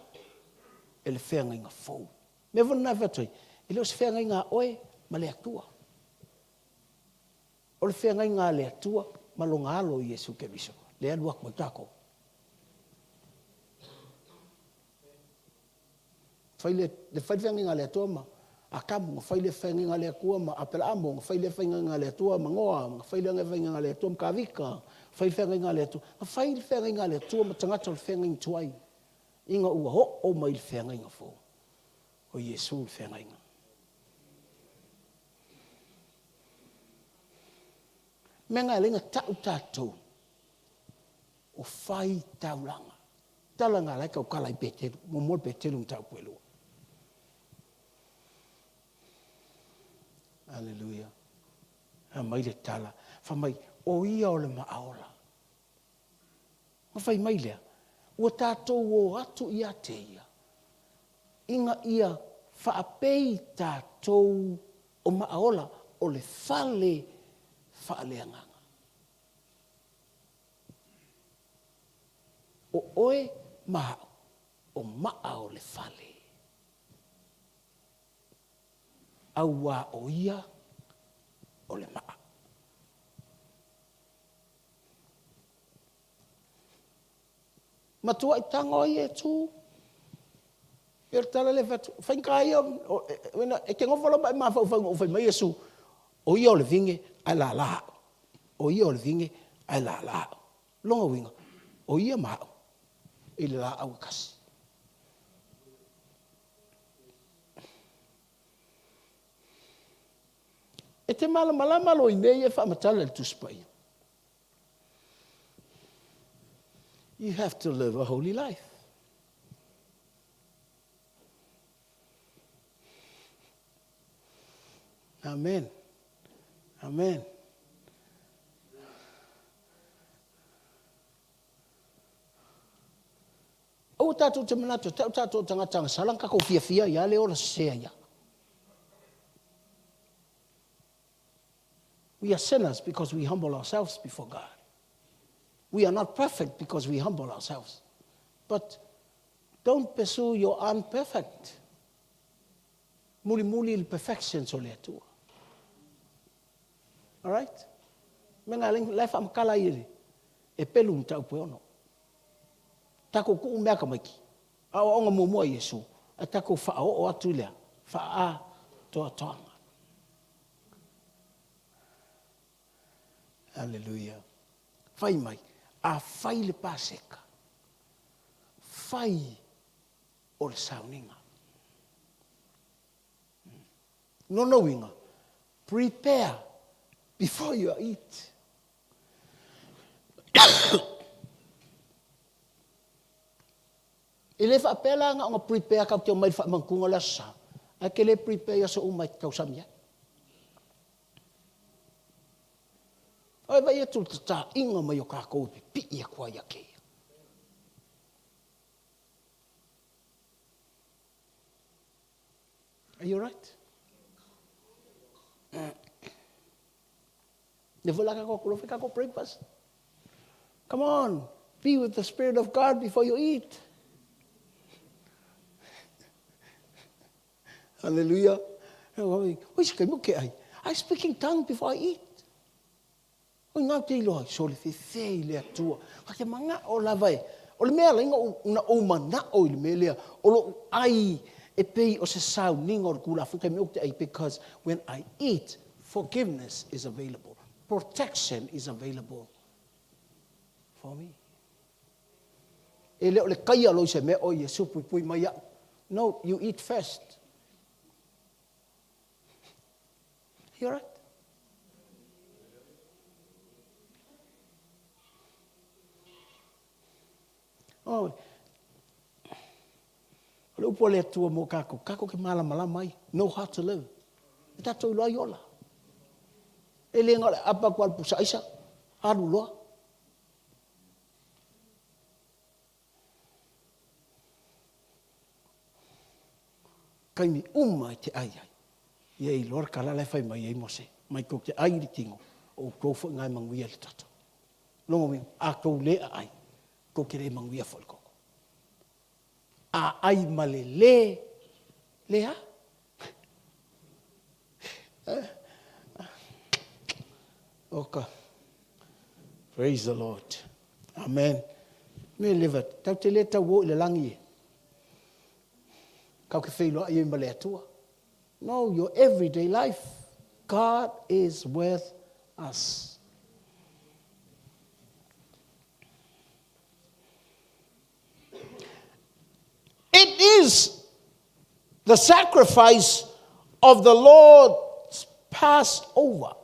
e le feagaiga fou. O le mea foi lena e fai atu ai, e le o se feagaiga a oe ma le Atua. O le feagaiga a le Atua ma Lona Alo o Iesu Keriso, lea e alu atu ai tatou. Fai le, le fai le feagaiga a le Atua ma Atamu, na fai le feagaiga a le Atua ma Aperaamo, na fai le feagaiga a le Atua ma Noa, na fai le feagaiga a le Atua ma Tavita, fai le feagaiga a le Atua, na fai le feagaiga a le Atua ma tagata o le feagaiga tuai, ina ua oo mai i le feagaiga fou, o Iesu le feagaiga. Mea na e ala ai ona tau tatou o fai taulaga. Tala na la e tautala ai Peteru, muamua le Peteru mataupu e lua. Aleluia. Aumai le tala, fai mai, o ia o le maaola. Ona fai mai lea, ua tatou o atu ia te ia, ina ia faapei tatou o maaola o le fale faaleagaga. O oe ma au, o maa o le fale. Auā o ia o le maa. Matuai tago ai e tu. E o le tala lea e fai atu, faigata ia, e te nofo la ma e mafaufau ina ua fai mai Iesu, o ia o le vine ae lala au. O ia o le vine ae lala au. Lona uiga, o ia ma au i le laau e tasi. E te malamalama loa i mea ia e faamatala i le Tusi Paia. You have to live a holy life. Amen. Amen. Aua tatou te manatu e tau tatou o tagata agasala na tatou fiafia ai lava le ola sese ai lava. We are sinners because we humble ourselves before God. We are not perfect because we humble ourselves. But don't pursue your unperfect. Mulimuli i le perfections o le Atua. Alright? Mea na la e faamatala ai e le e pelu mataupu e ono. Tatou tuu mea tamaiti. Aoaoga muamua a Iesu, ae tatou faaoo atu i le a? Faaatoatoaga. Aleluia. Fai mai, a fai le Paseka, fai o le sauniga. Lona uiga, prepare before you eat. E le faapea la na ona prepare tatou te omai i le faamautuga o le Aso Sa, ae te le prepare i aso uma e te tausami ai. Oi vaai atu i le tataiga mai o tatou e pipii atu ai ia te Ia. Are you right? Lea foi la tatou atu loa fai tatou breakfast. Come on, be with the Spirit of God before you eat. Hallelujah. Oi se taimi ou te ai. I speak in tongue before I eat. Oi ngau te iloa, sole fefe i le Atua. Ka te mana'o lava e, o le mea alai na ou mana'o i le mea lea, o lo'u ai e pei o se sauniga o le Tulafono taimi ou te ai because when I eat, forgiveness is available, protection is available for me. E le o le kaia loa i se mea, oi Iesu puipui mai a'u. No, you eat first. You alright? Oh, o le upu a le Atua mo kākou, kākou ke mālamalama ai, know how to live. E tātou iloa ai ola. E le na o le apa atu a le pusa aisa, alu loa. Taimi uma e te ai ai, ia e iloa le tala la e fai mai ai Mose, mai tou te ai i le tino, o outou foi na e manuia i le toto. Lona uiga, a tou le aai, tou te le manuia foi i le toto. A ai ma le le, le a? Oka. Praise the Lord. Amen. Me leva, tau te le tau o i le langi e. Kau ke wheiloa i ma le Atua. No, your everyday life. God is with us. It is the sacrifice of the Lord's Passover,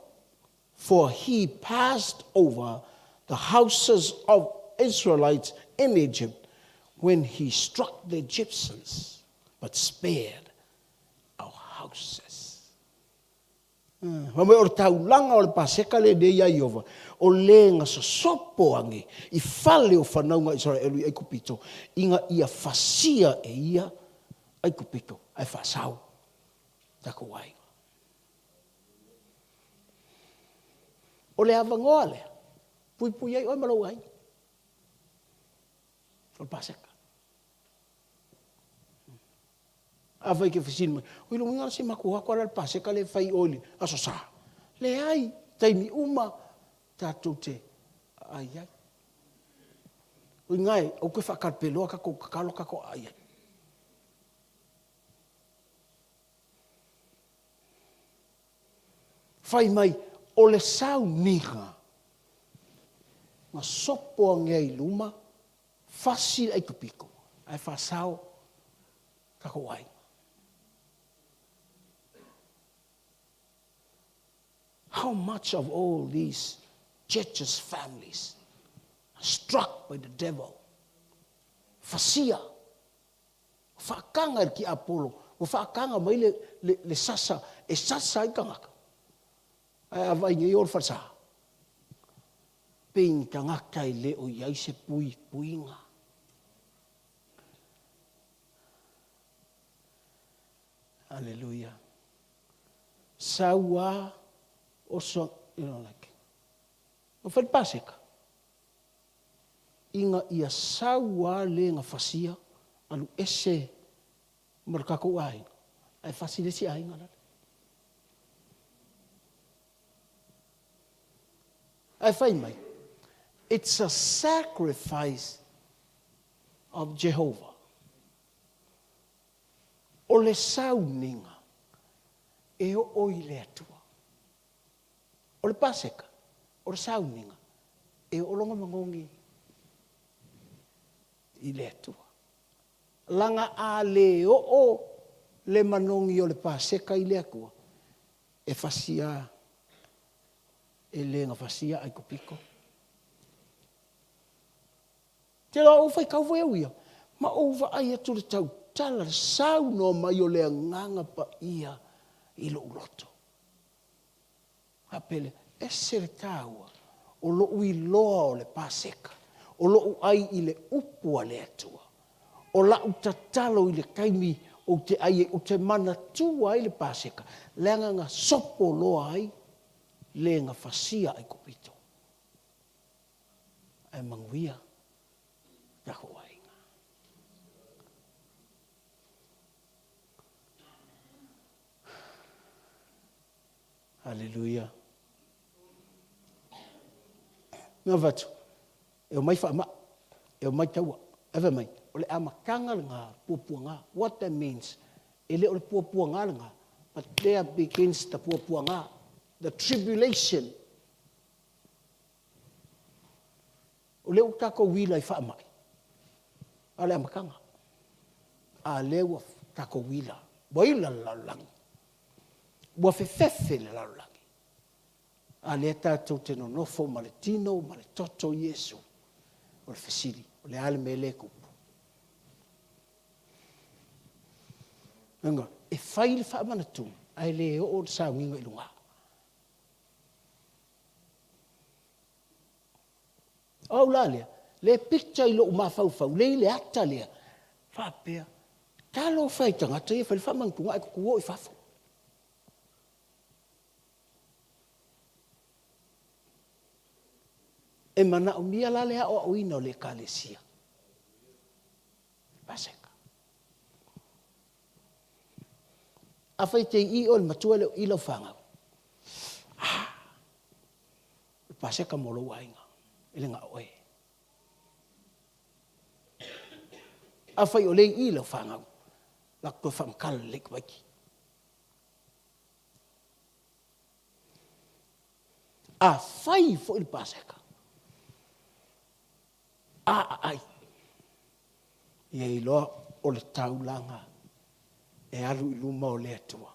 for he passed over the houses of Israelites in Egypt when he struck the Egyptians, but spared our houses. Fai mai o le taulaga o le Paseka lenei ia Ieova, o le na sosopo age i fale o fanauga a Isaraelu i Aikupito, ina ia fasia e ia Aikupito ae faasau tatou aiga. O le avanoa lea, puipui ai oe ma lou aiga. O le Paseka. Afai ke fesili mai, oi lou uiga la se matou o atu a la le Paseka lea e fai i o i le Aso Sa. Leai, taimi uma tatou te aai ai. Uiga e, aua toe faakalepeloa tatou tatalo tatou aai ai. Fai mai, o le sauniga na sopo ane ai i luma, fasi le aikupito, ae faasao tatou aiga. How much of all these churches families are struck by the devil? Fasia, faakaga e le tiapolo, ua faakaga mai le, le, le sasa e sasa ai tagata. Ae a vaai nei o le falesa, pei ni tagata e le o i ai se puipuiga. Aleluia. Sau a oso, you know, like, o fai le Paseka. Ina ia sau a le na fasia, alu ese ma le tatou aiga, ae fasi le isi aiga lale. Ae fai mai, it's a sacrifice of Jehovah. O le sauniga e oo i le Atua. O le Paseka, o le sauniga. E oo lona manogi i le Atua. Laga a le oo le manogi o le Paseka i le Atua, e fasia e le gafasia Aikupito. Te loa ou faitau foi au ia, ma ou vaai atu i le tautala, le saunoa mai o le Agaga Paia i lou loto. Faapea lea, ese le taua o lou iloa o le Paseka, o lou ai i le Upu a le Atua, o lau tatalo i le taimi ou te ai ai, ou te manatua ai le Paseka, leaga na sopo loa ai le na fasia Aikupito. Ae manuia tatou aiga. Aleluia. Na avatu, e omai faamai, e omai taua. Ae fai mai, o le amataga lena o puapuaga. What that means? E le o le puapuaga lena, but there begins the puapuaga, the tribulation. O lea ua tatou ila i faamai, a o le amataga. A lea ua tatou ila, ua ila le lalolagi. Ua fefefe le lalolagi, a lea tatou te nonofo ma le tino ma le toto o Iesu. O le fesili, o le a le mea lea e tupu? E fai le faamanatuga, ae le oo le sauniga i luga. O au la lea, lea e picture i lou mafaufau, lea e i le ata lea, faapea, talofa e i tagata ia e fai le faamanatuga ae tutu o i fafo. E manaomia la le aoaoina o le Ekalesia. Paseka. Afai e te i oe i le matua e le o i lau fanau. Ah! O le Paseka mo lou aiga, e le na o oe. Afai o lea i i lau fanau, latou toe faamatala lelei tamaiti. Afai foi le Paseka, a aai, ia iloa o le taulaga e alu i luma o le Atua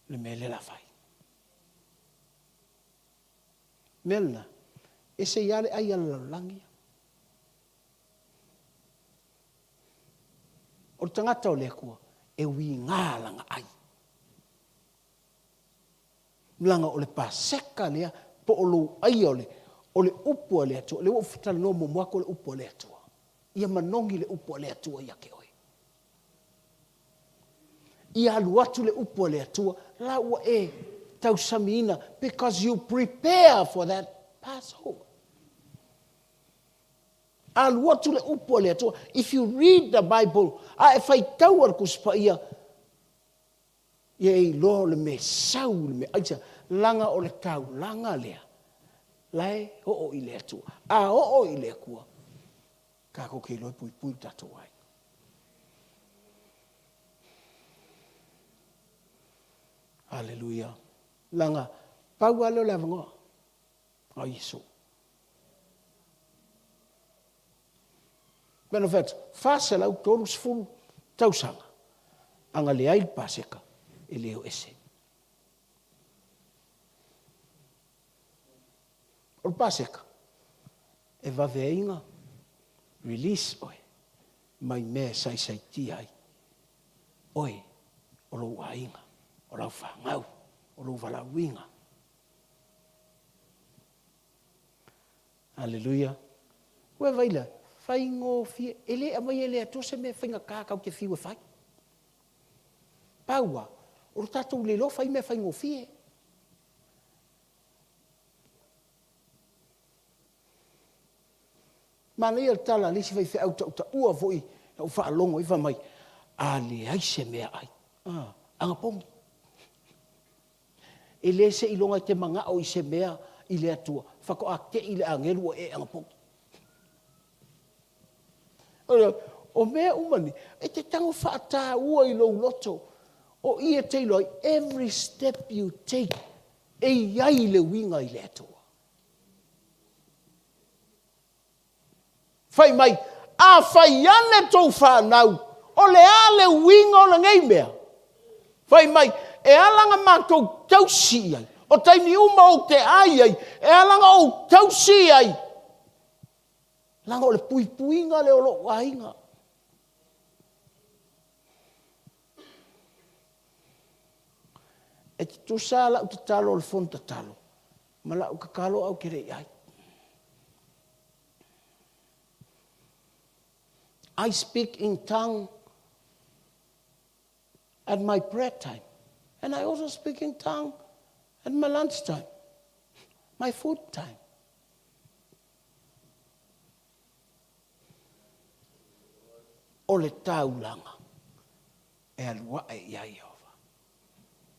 le mea lea o le a fai. Mea lena, ese ai lava le ai a le lalolagi ia. O le tagata o le Atua, e uiga lana ai. Leaga o le Paseka lea, po o lou aia o le, o le Upu a le Atua. Lea ua ou talanoa muamua atu o le Upu a le Atua. Ia manogi le Upu a le Atua ia te oe. Ia alu atu le Upu a le Atua, la ua e tausamiina, because you prepare for that Passover. Alu atu le Upu a le Atua. If you read the Bible, a e faitaua le Tusi Paia, ia e iloa o le mea sau, le mea aisa, leaga o le taulaga lea, la e oo i le Atua. A oo i le Atua, tatou te iloa e puipui lo tatou aiga. Aleluia. Leaga, pau lava lea o le avanoa, o Iesu. Pei ona fai atu, 430 tausaga, a na leai le Paseka, e le o ese. O le Paseka, e vave ai na release oe mai mea e saisaitia ai oe, o lou aiga, o lau fanau, o lou valaauina. Aleluia. Ua e vaai lea, faigofie, e le aumaia e le Atua se mea faigata tatou te fiu e fai. Pau lava, o le tatou le iloa fai mea faigofie. Manaia le tala a le isi faifeau tautaua foi na ou faalogo ai fai mai, a leai se meaai, anapogi. E le seiloga e te manao i se mea i le Atua faatoa te i le agelu ua e anapogi. O mea uma nei, e te tago faataua i lou loto, o i e te iloa ai, every step you take, e i ai le uiga i le Atua. Fai mai, Afai ane tou fanau, o le a le uiga o lenei mea? Fai mai, E ala ona matou tausi i ai, o taimi uma ou te ai ai, e ala ona ou tausi i ai, leaga o le puipuiga lea o lou aiga. E tutusa lau tatalo o le fono tatalo ma lau tatalo ae ou te le i ai. I speak in tongue at my prayer time and I also speak in tongue at my lunch time, my food time. O le taulaga e alu ae ia Ieova,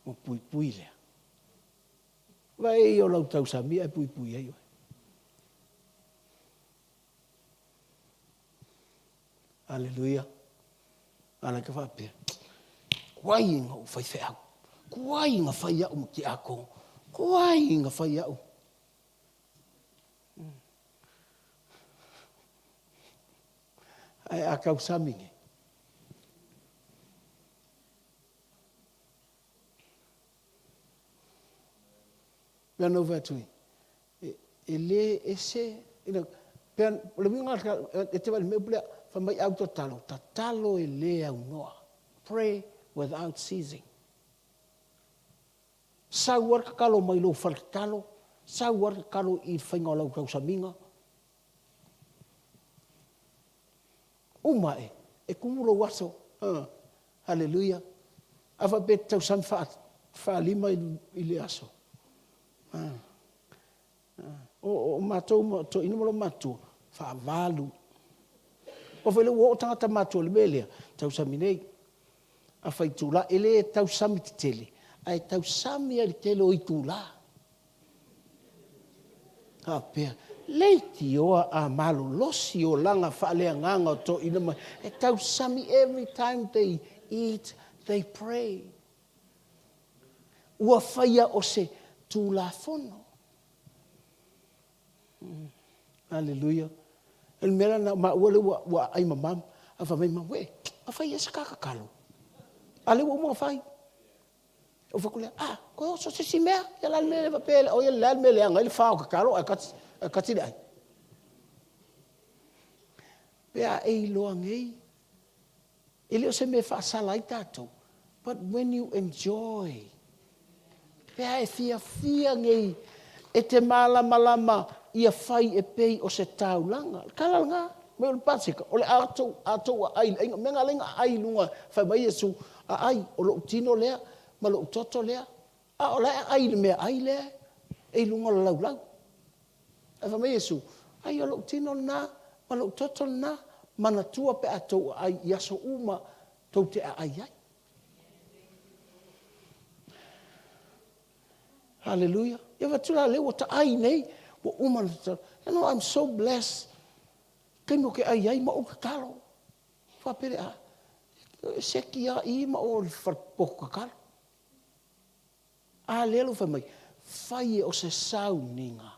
ua puipui lea. Vaai i o lau tausami ae puipui ai oe. Aleluia. A la e faapea, Tuai ina ou faifeau, tuai ina fai au ma tiakono, tuai ina fai au. Ae a tausami nei, Pei ona ou fai atu ai, e le ese, you know, pei o le uiga e te vaai i le mea lea, fai mai au tatalo, tatalo e le aunoa. Pray without ceasing. Sau lava le tatalo mai lou fale tatalo, sau lava le tatalo i le faiga o lau tausamiga. Uma ae, e tumu lou aso. Haleluia. A faapea e te tausami faalima i le aso. O matou ma toeaiina ma loomatutua, faavalu. Aua foi o lea ua oo tagata matutua i le mea lea, tausami nei, afa itula. E le tausami tetele, ae tausami lava i le tele o itula. Faapea, leitioa a malolosi olaga faaleagaga o toeaiina ma, e tausami every time they eat, they pray. Ua faia o se Tulafono. Aleluia. O le mea la lena, o maua lea ua aai mama, ae fai mai maua, e, a fai ea se ta tatalo? A o lea ua uma ona fai. Ou fai atu lea, a, toe oso se isi mea. Ia o le a le mea e faapea o le a le mea e leaga ai le fa o tatalo ae kati le ai? Pe a e iloa nei, e le o se mea e faasala ai tatou, but when you enjoy, pe a e fiafia nei e te malamalama ia fai e pei o se taulaga. O le tala lena, mea o le Paseka, o le a outou aai i le aiga. O le mea lena e ala ai ona aai i luga, fai mai Iesu, aai, o lou tino lea ma lou toto lea. A o la e aai i le meaai lea e i luga o le laulau. Ae fai mai Iesu, ai o lou tino lena ma lou toto lena, manatua pe a tou aai i aso uma tou te aai ai. Hallelujah. Ia vaai atu la lea ua taai nei, ua uma ona tatalo. You know, I'm so blessed. Taimi ou te ai ai ma ou tatalo. Faapea lea, ah, seki lava i ma o le potu tatalo. A lea la ua fai mai, fai e o se sauniga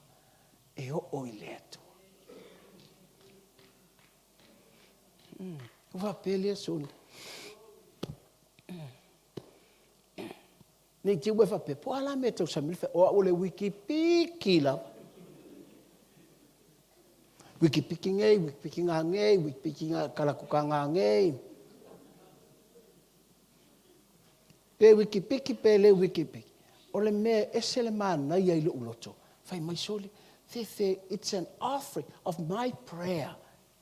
e oo i le Atua. Ua faapea lea sole. Ne i te i ua e faapea, po o a la mea e tausami ai le o au o le wikipiki lava. Wikipiki nei, wikipiki ngā nei, wikipiki ngā kalakuka ngā nei. Pe wikipiki pe le wikipiki. O le mea e ese le manaia i lou loto, fai mai sole, fefe, it's an offering of my prayer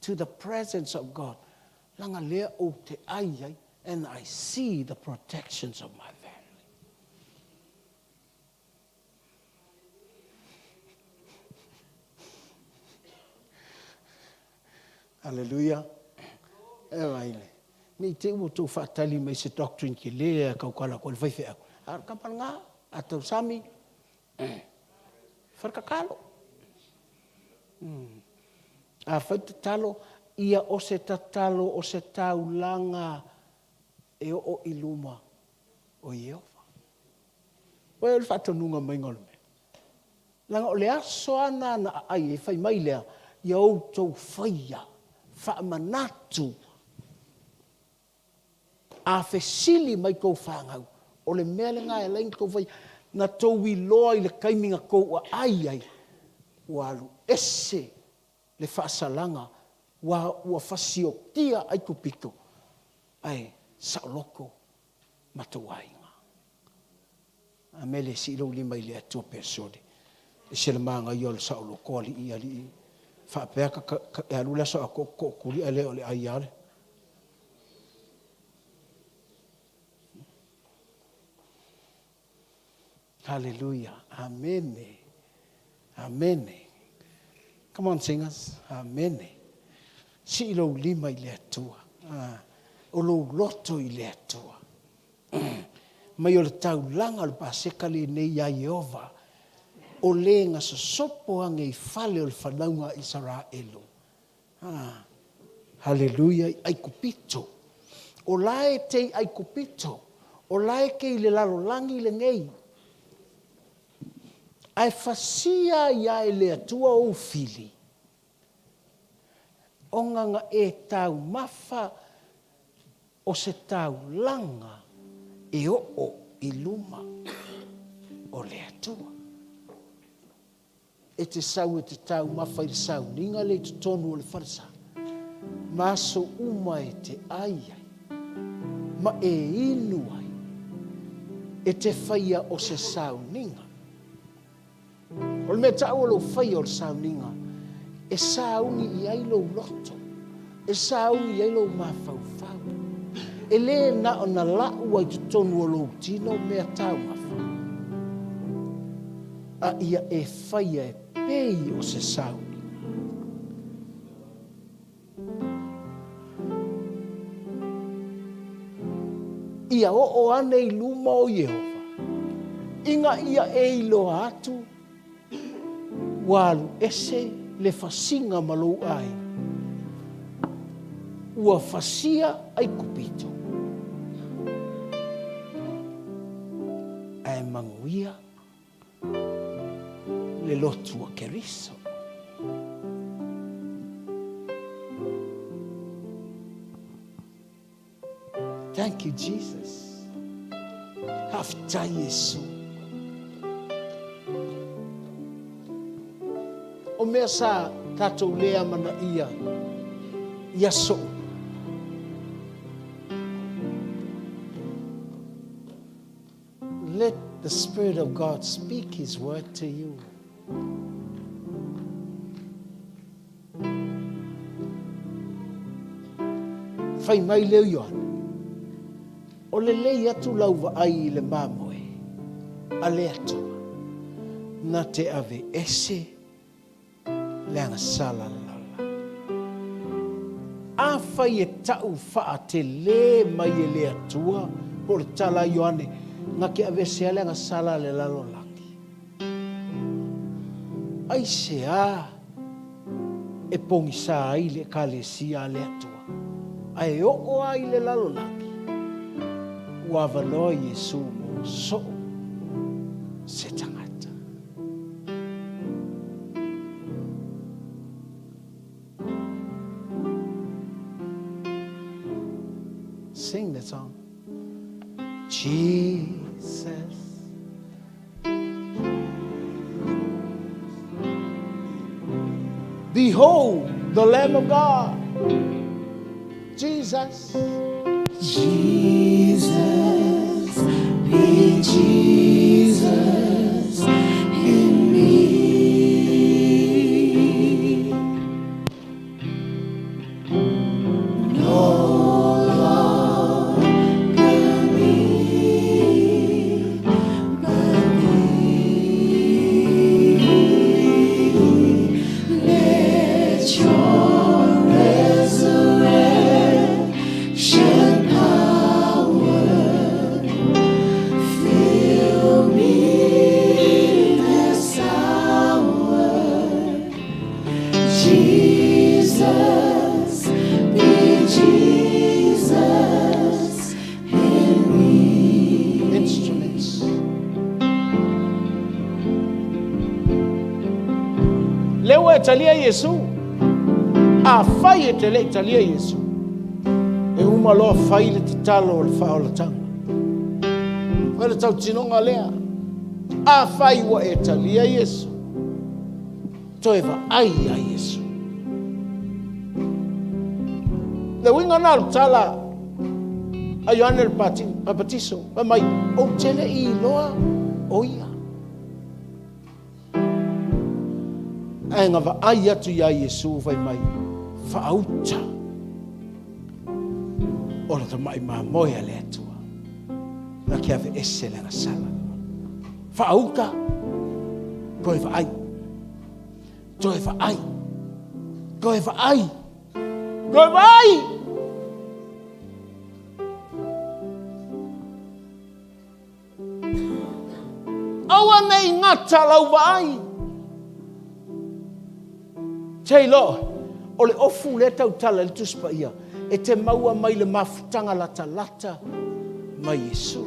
to the presence of God. Leaga lea ou te ai ai and I see the protections of my family. Hallelujah. E vai le. Ne i te i ua outou faatali mai se doctrine tele e tautala atu ai le faifeau. A o le tama lena, a tausami, fai le tatalo. A fai le tatalo, ia o se tatalo o se taulaga e oo i luma o Ieova. Ua o le faatonuga maiga o le mea. Leaga o le aso lava lena na aai ai, fai mai lea, ia outou faia. Faamanatu. A fesili mai tou fanau, o le mea lena e ala ai ona tou faia, na tou iloa i le taimi na tou aai ai, ua alu ese le faasalaga, ua fasiotia Aikupito, ae saoloto ma tou aiga. A mea le sii lou lima i le Atua pea sole, ese le manaia o le saoloto alii alii faapea e alu le aso atoa o tootuli ae le o le ai lava le. Hallelujah. Amene. Amene. Come on singers. Amene. Sii lou lima i le Atua. Ah, o lou loto i le Atua. Mai o le taulaga o le Paseka lenei iā Ieova, o le na sosopo ane i fale o le fanauga a Isaraelu. Ah, haleluia, i Aikupito. O la e te i Aikupito, o la e te i le lalolagi lenei. Ae fasia ai a e le Atua ou fili, ona na e taumafa o se taulaga e oo i luma o le Atua. E te sau e te taumafa i le sauniga lea i totonu o le falesa, ma aso uma e te ai ai, ma e inu ai, e te faia o se sauniga. O le mea taua o lou faia o le sauniga, e sauni i ai lou loto, e sauni i ai lou mafaufau. E lē na ona la'u ai totonu o lou tino mea taumafa, a ia e faia e pei o se sauniga. Ia oo ane i luma o Iēhova, ina ia e iloa atu ua alu ese le fasiga ma lou aiga, ua fasia Aikupito, ae manuia le lotu o Keriso. Thank you Jesus. Faafetai Iesu. O mea sa tatou le amanaia i aso Let the Spirit of God speak His word to you. Fai mai lea o Ioane, O lelei atu lau vaai i le mamoe a le Atua, na te ave ese le agasala lala. Afai e ta'u fa'atelē mai e le Atua, po o le tala a Ioane, na te aveesea le agasala a le lalolagi. Aisea e pogisā ai le Ekalesia a le Atua, ae oo ai le lalolagi? Ua avanoa Iesū mo so'o se tagata. Sing the song. Jesus. Behold the Lamb of God. Jesus. Jesus, be Jesus in me. No longer me, but thee. Let your resurrection power fill me this hour. Jesus, be Jesus in me. Instruments. Lea ua e talia Iesu. Afai e te le i talia Iesu, e uma loa fai le tatalo o le faaolataga. Fai le tautinoga lea. Afai ua e talia Iesu, toe vaai iā Iesu. Le uiga na o le tala a Ioane le Papatiso, fai mai, ou te le i iloa o ia. Ae na vaai atu iā Iesu fai mai, faauta o le tamai mamoe a le Atua, na te aveese le agasala. Faauta, toe vaai, toe vaai, toe vaai, toe vaai. Aua ne i gata lau vaai. Taylor, o le ofu lea tautala i le Tusi Paia, e te maua mai le mafutaga latalata mai Iesu.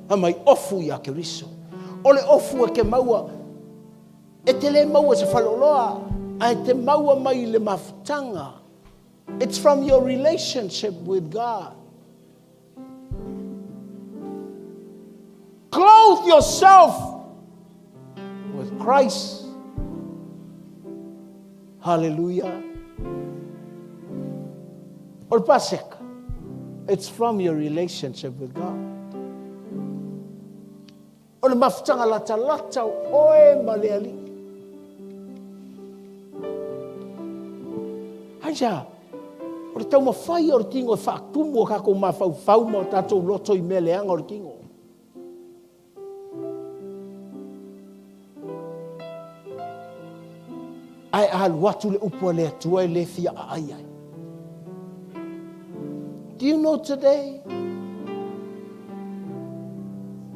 Fai mai ofu iā Keriso. O le ofu e te maua, e te le maua i se faleoloa, ae te maua mai i le mafutaga. It's from your relationship with God. Clothe yourself with Christ. Hallelujah. O le Paseka, it's from your relationship with God. O le mafutaga latalata o oe ma le Alii. Aisea? O le taumafai o le tino e faatumu o tatou mafaufau ma o tatou loto i mea leaga o le tino. Ae a alu atu le upu a le Atua e le fia aai ai. Do you know today?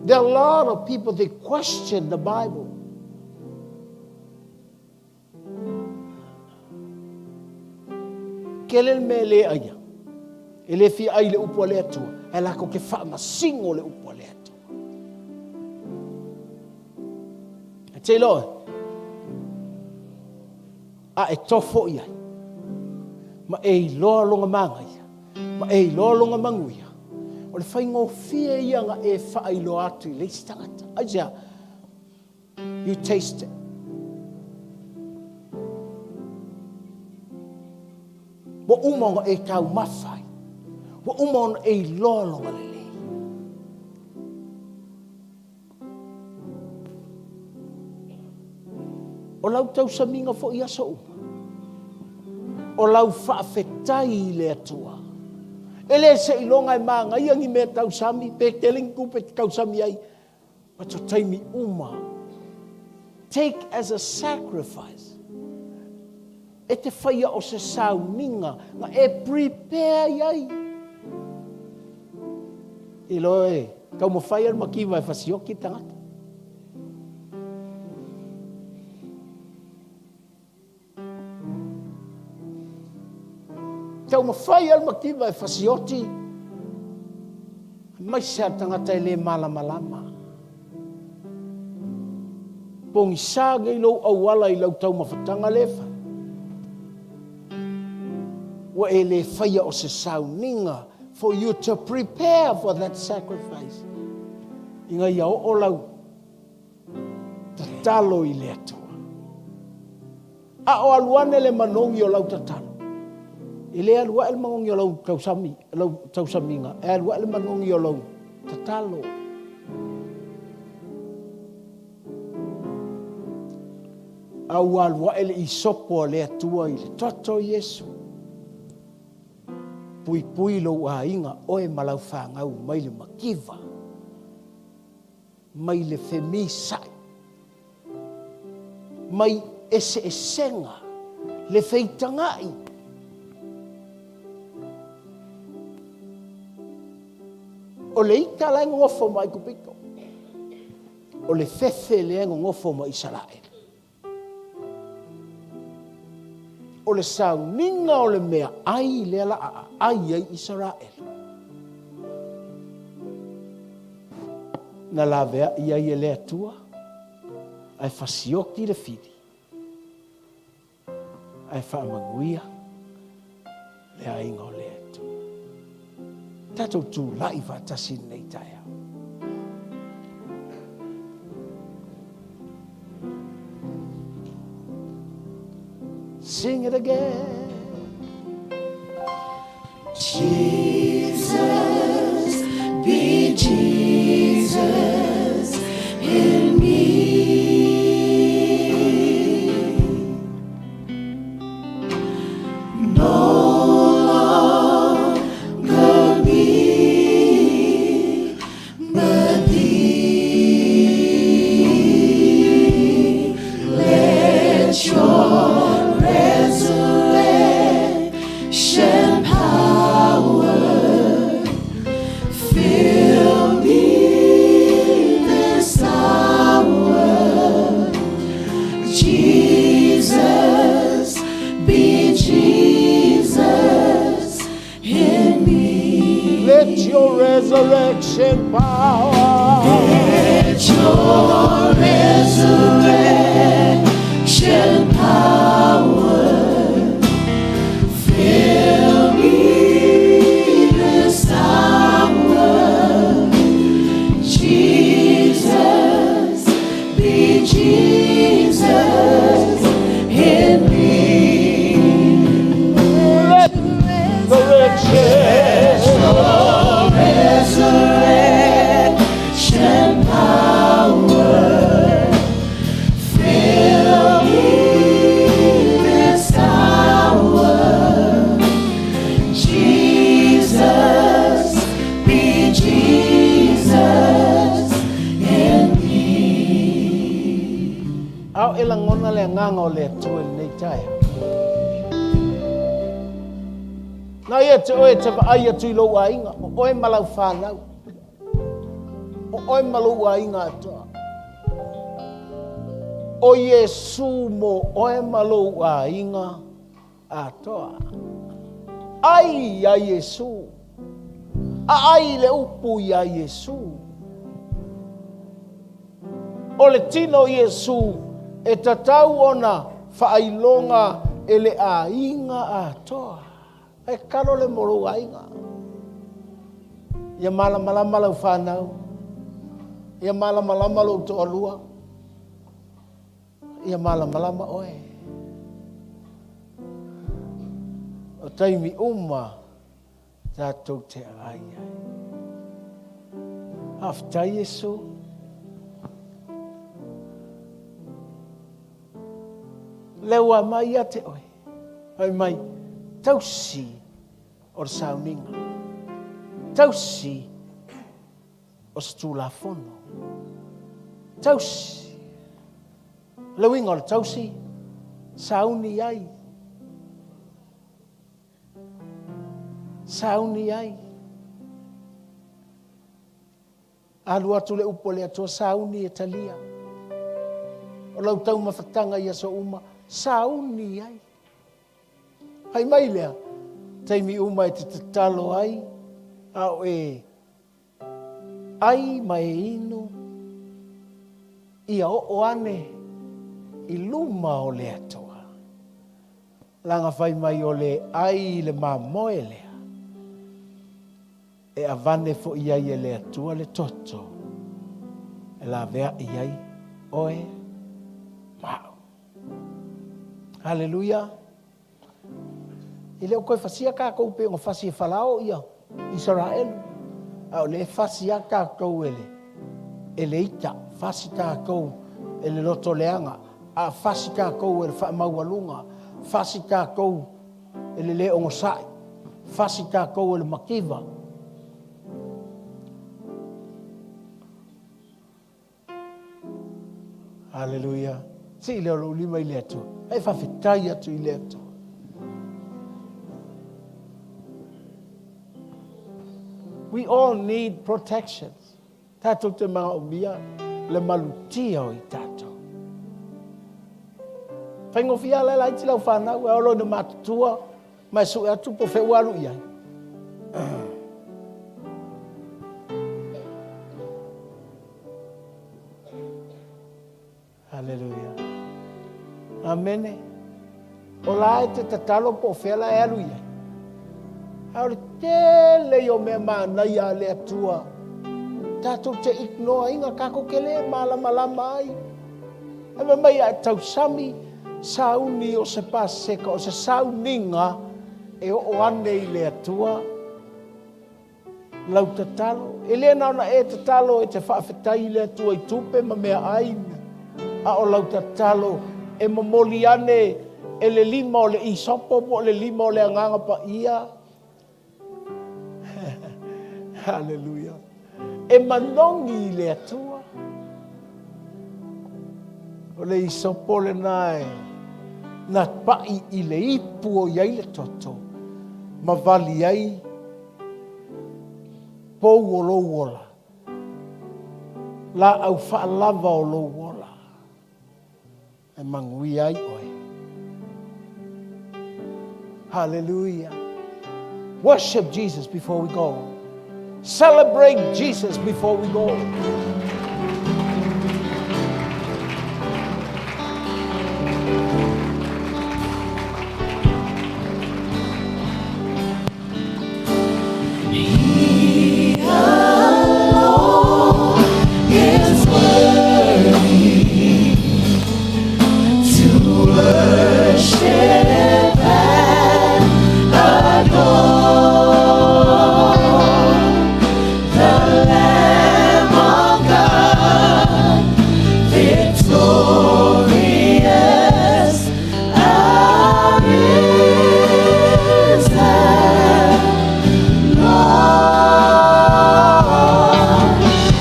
There are a lot of people they question the Bible. Tele le mea e le aia. E le fia ai le upu a le Atua. Ae latou te faamasino le upu a le Atua. E te iloa, a e tofo i ai, ma e iloa lona manaia, ma e iloa lona manuia, o le faigofie ia na e faailoa atu i le isi tagata. Aisea? You taste it. Ua uma ona e taumafa ai. Ua uma ona e iloa lona lelei. O lau tausamiga foi i aso uma. O lau faafetai i le Atua. E le seiloga e manaia ni mea tausami, pe tele ni tupe e te tausami ai, but o taimi uma, take as a sacrifice. E te whaia o se sauniga na e prepare i ai. I loa e taumawhai a le makiva e whasioki tangata. Taumafai a le mativa e fasioti, aemaise a le tagata e le malamalama. Pogisa nei lou auala i lau taumafataga lea e fai. Ua e le faia o se sauniga for you to prepare for that sacrifice. Ina ia oo lau tatalo i le Atua. A o alu ane le manogi o lau tatalo, e le alu ae le manogi o lau tausami, lau tausamiga, e alu ae le manogi o lau tatalo. A ua alu ae le isopo a le Atua i le toto o Iesu. Puipui lou aiga, oe ma lau fanau mai le mativa. Mai le femisa'i, mai eseesega, le feitaga'i. O le ita la e nonofo ma Aikupito, o le fefe lea e nonofo ma Isaraelu. O le sauniga o le mea ai lea la a aai ai Isaraelu. Na laveai ai e le Atua, ae fasioti le fili. Ae faamanuia le aiga o le Atua. Tatou tulai faatasi i lenei taeao. Sing it again. Jesus, be Jesus in me. No longer me, but thee. Let your resurrection power fill me this hour. Jesus, be Jesus in me. Let your resurrection power. Let your resurrection power fill me this hour. Jesus, be Jesus in me. Let your resurrection power fill me this hour. Jesus, be Jesus in me. Ao e lagona le agaga o le Atua i lenei taeao. Na ia te oe e te vaai atu i lou aiga, o oe ma lau whanau, o oe ma lou aiga atoa. O Iesu mo oe ma lou aiga atoa. Ai ia Iesu. A ai le upu ia Iesu. O le tino o Iesu e tatau ona faailoga e le aiga atoa. E kalo le mo lou aiga. Ia malamalama lau whanau. Ia malamalama lou toalua. Ia malamalama oe. O taimi uma tatou te ai ai. Faafetai Iesu. Lea ua mai ia te oe. Fai mai, tausi o le sauniga. Tausi o se tulafono. Tausi. Le uiga o le tausi, sauni ai. Sauni ai. Alu atu le upu a le Atua, sauni e talia. O lau taumafataga i aso uma, sauni ai. Fai mai lea, taimi uma e te tatalo ai, a o e ai ma e inu, ia oo ane i luma o le Atua. Leaga fai mai o le ai i le mamoe lea, e avane foi ai e le Atua le toto e laveai ai oe ma au. Haleluia! E le o toe fasia tatou pei ona fasi e Farao ia Isaraelu, a o lea e fasi lava tatou e le, e le ita, fasi tatou e le loto leaga, a fasi tatou e le faamaualuga, fasi tatou e le le onosai, fasi tatou e le mativa. Haleluia. Sii lea o lou lima i le Atua. E faafetai atu i le Atua. We all need protection. Tatou te manaomia le malutia o i tatou. Faigofie la laiti lau whanau, e olo ina matutua, ma e sue atu po o fea ua alu i ai. Haleluia. Amene. O la e te tatalo po o fea la e alu i ai. A o le tele ia o mea manaia a le Atua tatou te ignore ina, tatou te le malamalama ai. Ae fai mai a e tausami, sauni o se Paseka, o se sauniga e oo ane i le Atua lau tatalo. E le na ona e tatalo e te faafetai i le Atua i tupe ma meaai, a o lau tatalo e momoli ane e le lima o le isopo po o le lima o le Agaga Paia. Haleluia. E manogi i le Atua. O le isopo lena e na paʻi i le ipu o i ai le toto ma wali ai pou o lou ola, laau faalava o lou ola, e manuia ai oe. Hallelujah. Worship Jesus before we go. Celebrate Jesus before we go. He alone is worthy to worship and adore the Lamb of God, victorious, arisen, Lord.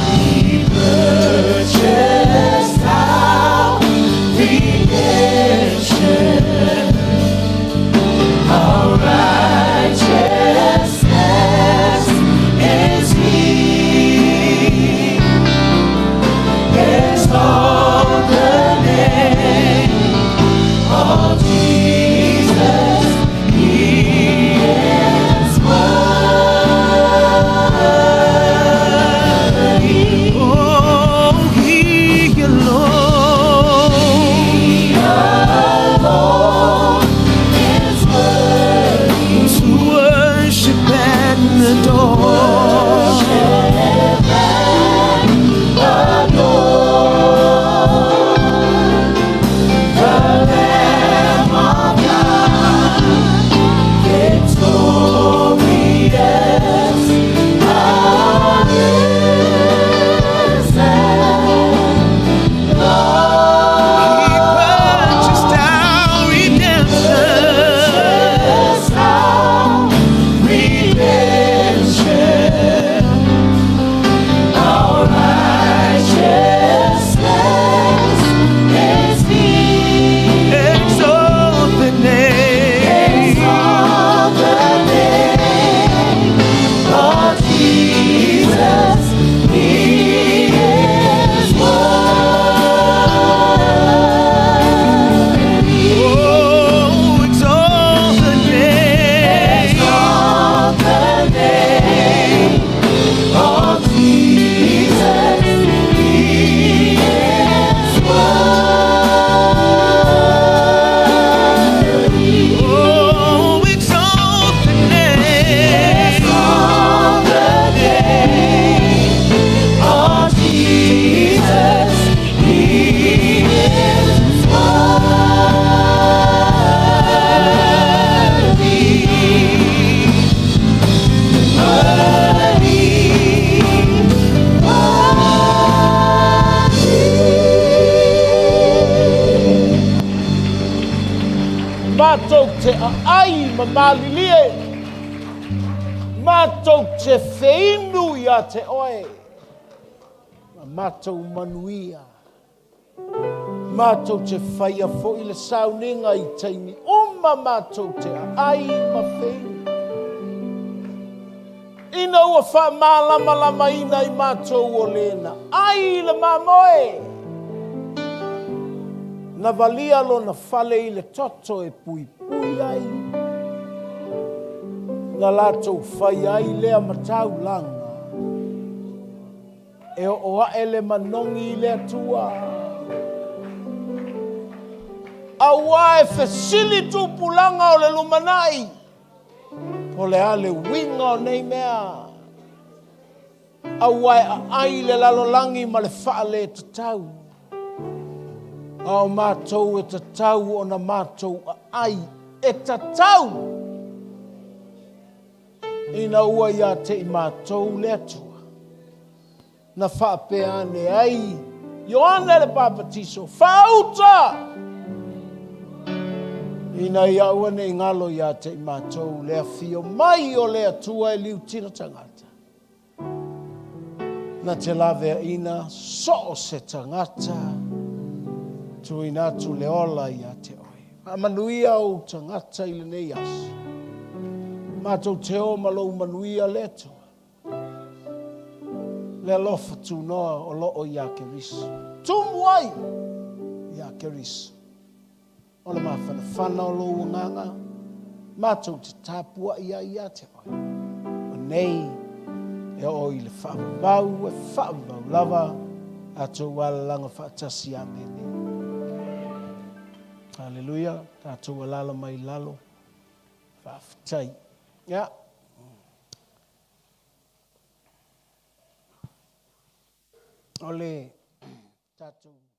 He purchased our redemption, our righteousness is He. Exalt the name of Jesus. He is worthy. Oh, he alone. He alone is worthy To worship and adore. Worship and adore the Lamb of God, victorious, arisen, He Lord. purchased our redemption. Purchased our redemption, our righteousness is He. Exalt the name. Exalt the name of Jesus. He is worthy. Oh, exalt the name. Exalt the name of Jesus. He is worthy. Oh, exalt the name. Exalt the name of Jesus. He is worthy. Worthy, worthy. Matou te aai ma malilie. Matou te feinu ia te oe. Ma matou manuia. Matou te faia foi le sauniga i taimi uma matou te aai ma feinu. Ina ua faamalamalamaina i matou o le na ai le mamoe, na valia lona fale i le toto e puipui ai, na latou faia ai lea mataulaga e oo ae le manogi i le Atua. Auā e fesili tupulaga o le lumanai, Po le a le uiga o nei mea? Auā e aai le lalolagi ma le faaletatau, a o matou e tatau ona matou aai e tatau ina ua ia te i matou le Atua. Na faapea ane ai Ioane le Papatiso, Faauta! Ina ia aua ne i galo ia te i matou le afio mai o le Atua e liutila tagata, na te laveaina so o se tagata tuuina atu le ola ia te oe. Faamanuia ou tagata i lenei aso. Matou te o ma lou manuia le Atua. Le alofa tunoa o lo o iā Keriso. Tumu ai iā Keriso. O le mafanafana o lou agaga, matou te tapuai ai ia te oe. O nei e oo i le faavavau e faavavau lava a tou alalaga faatasi. Amene. Haleluia. Tatou alala mai lalo. Faafetai. Ia. O le tatou.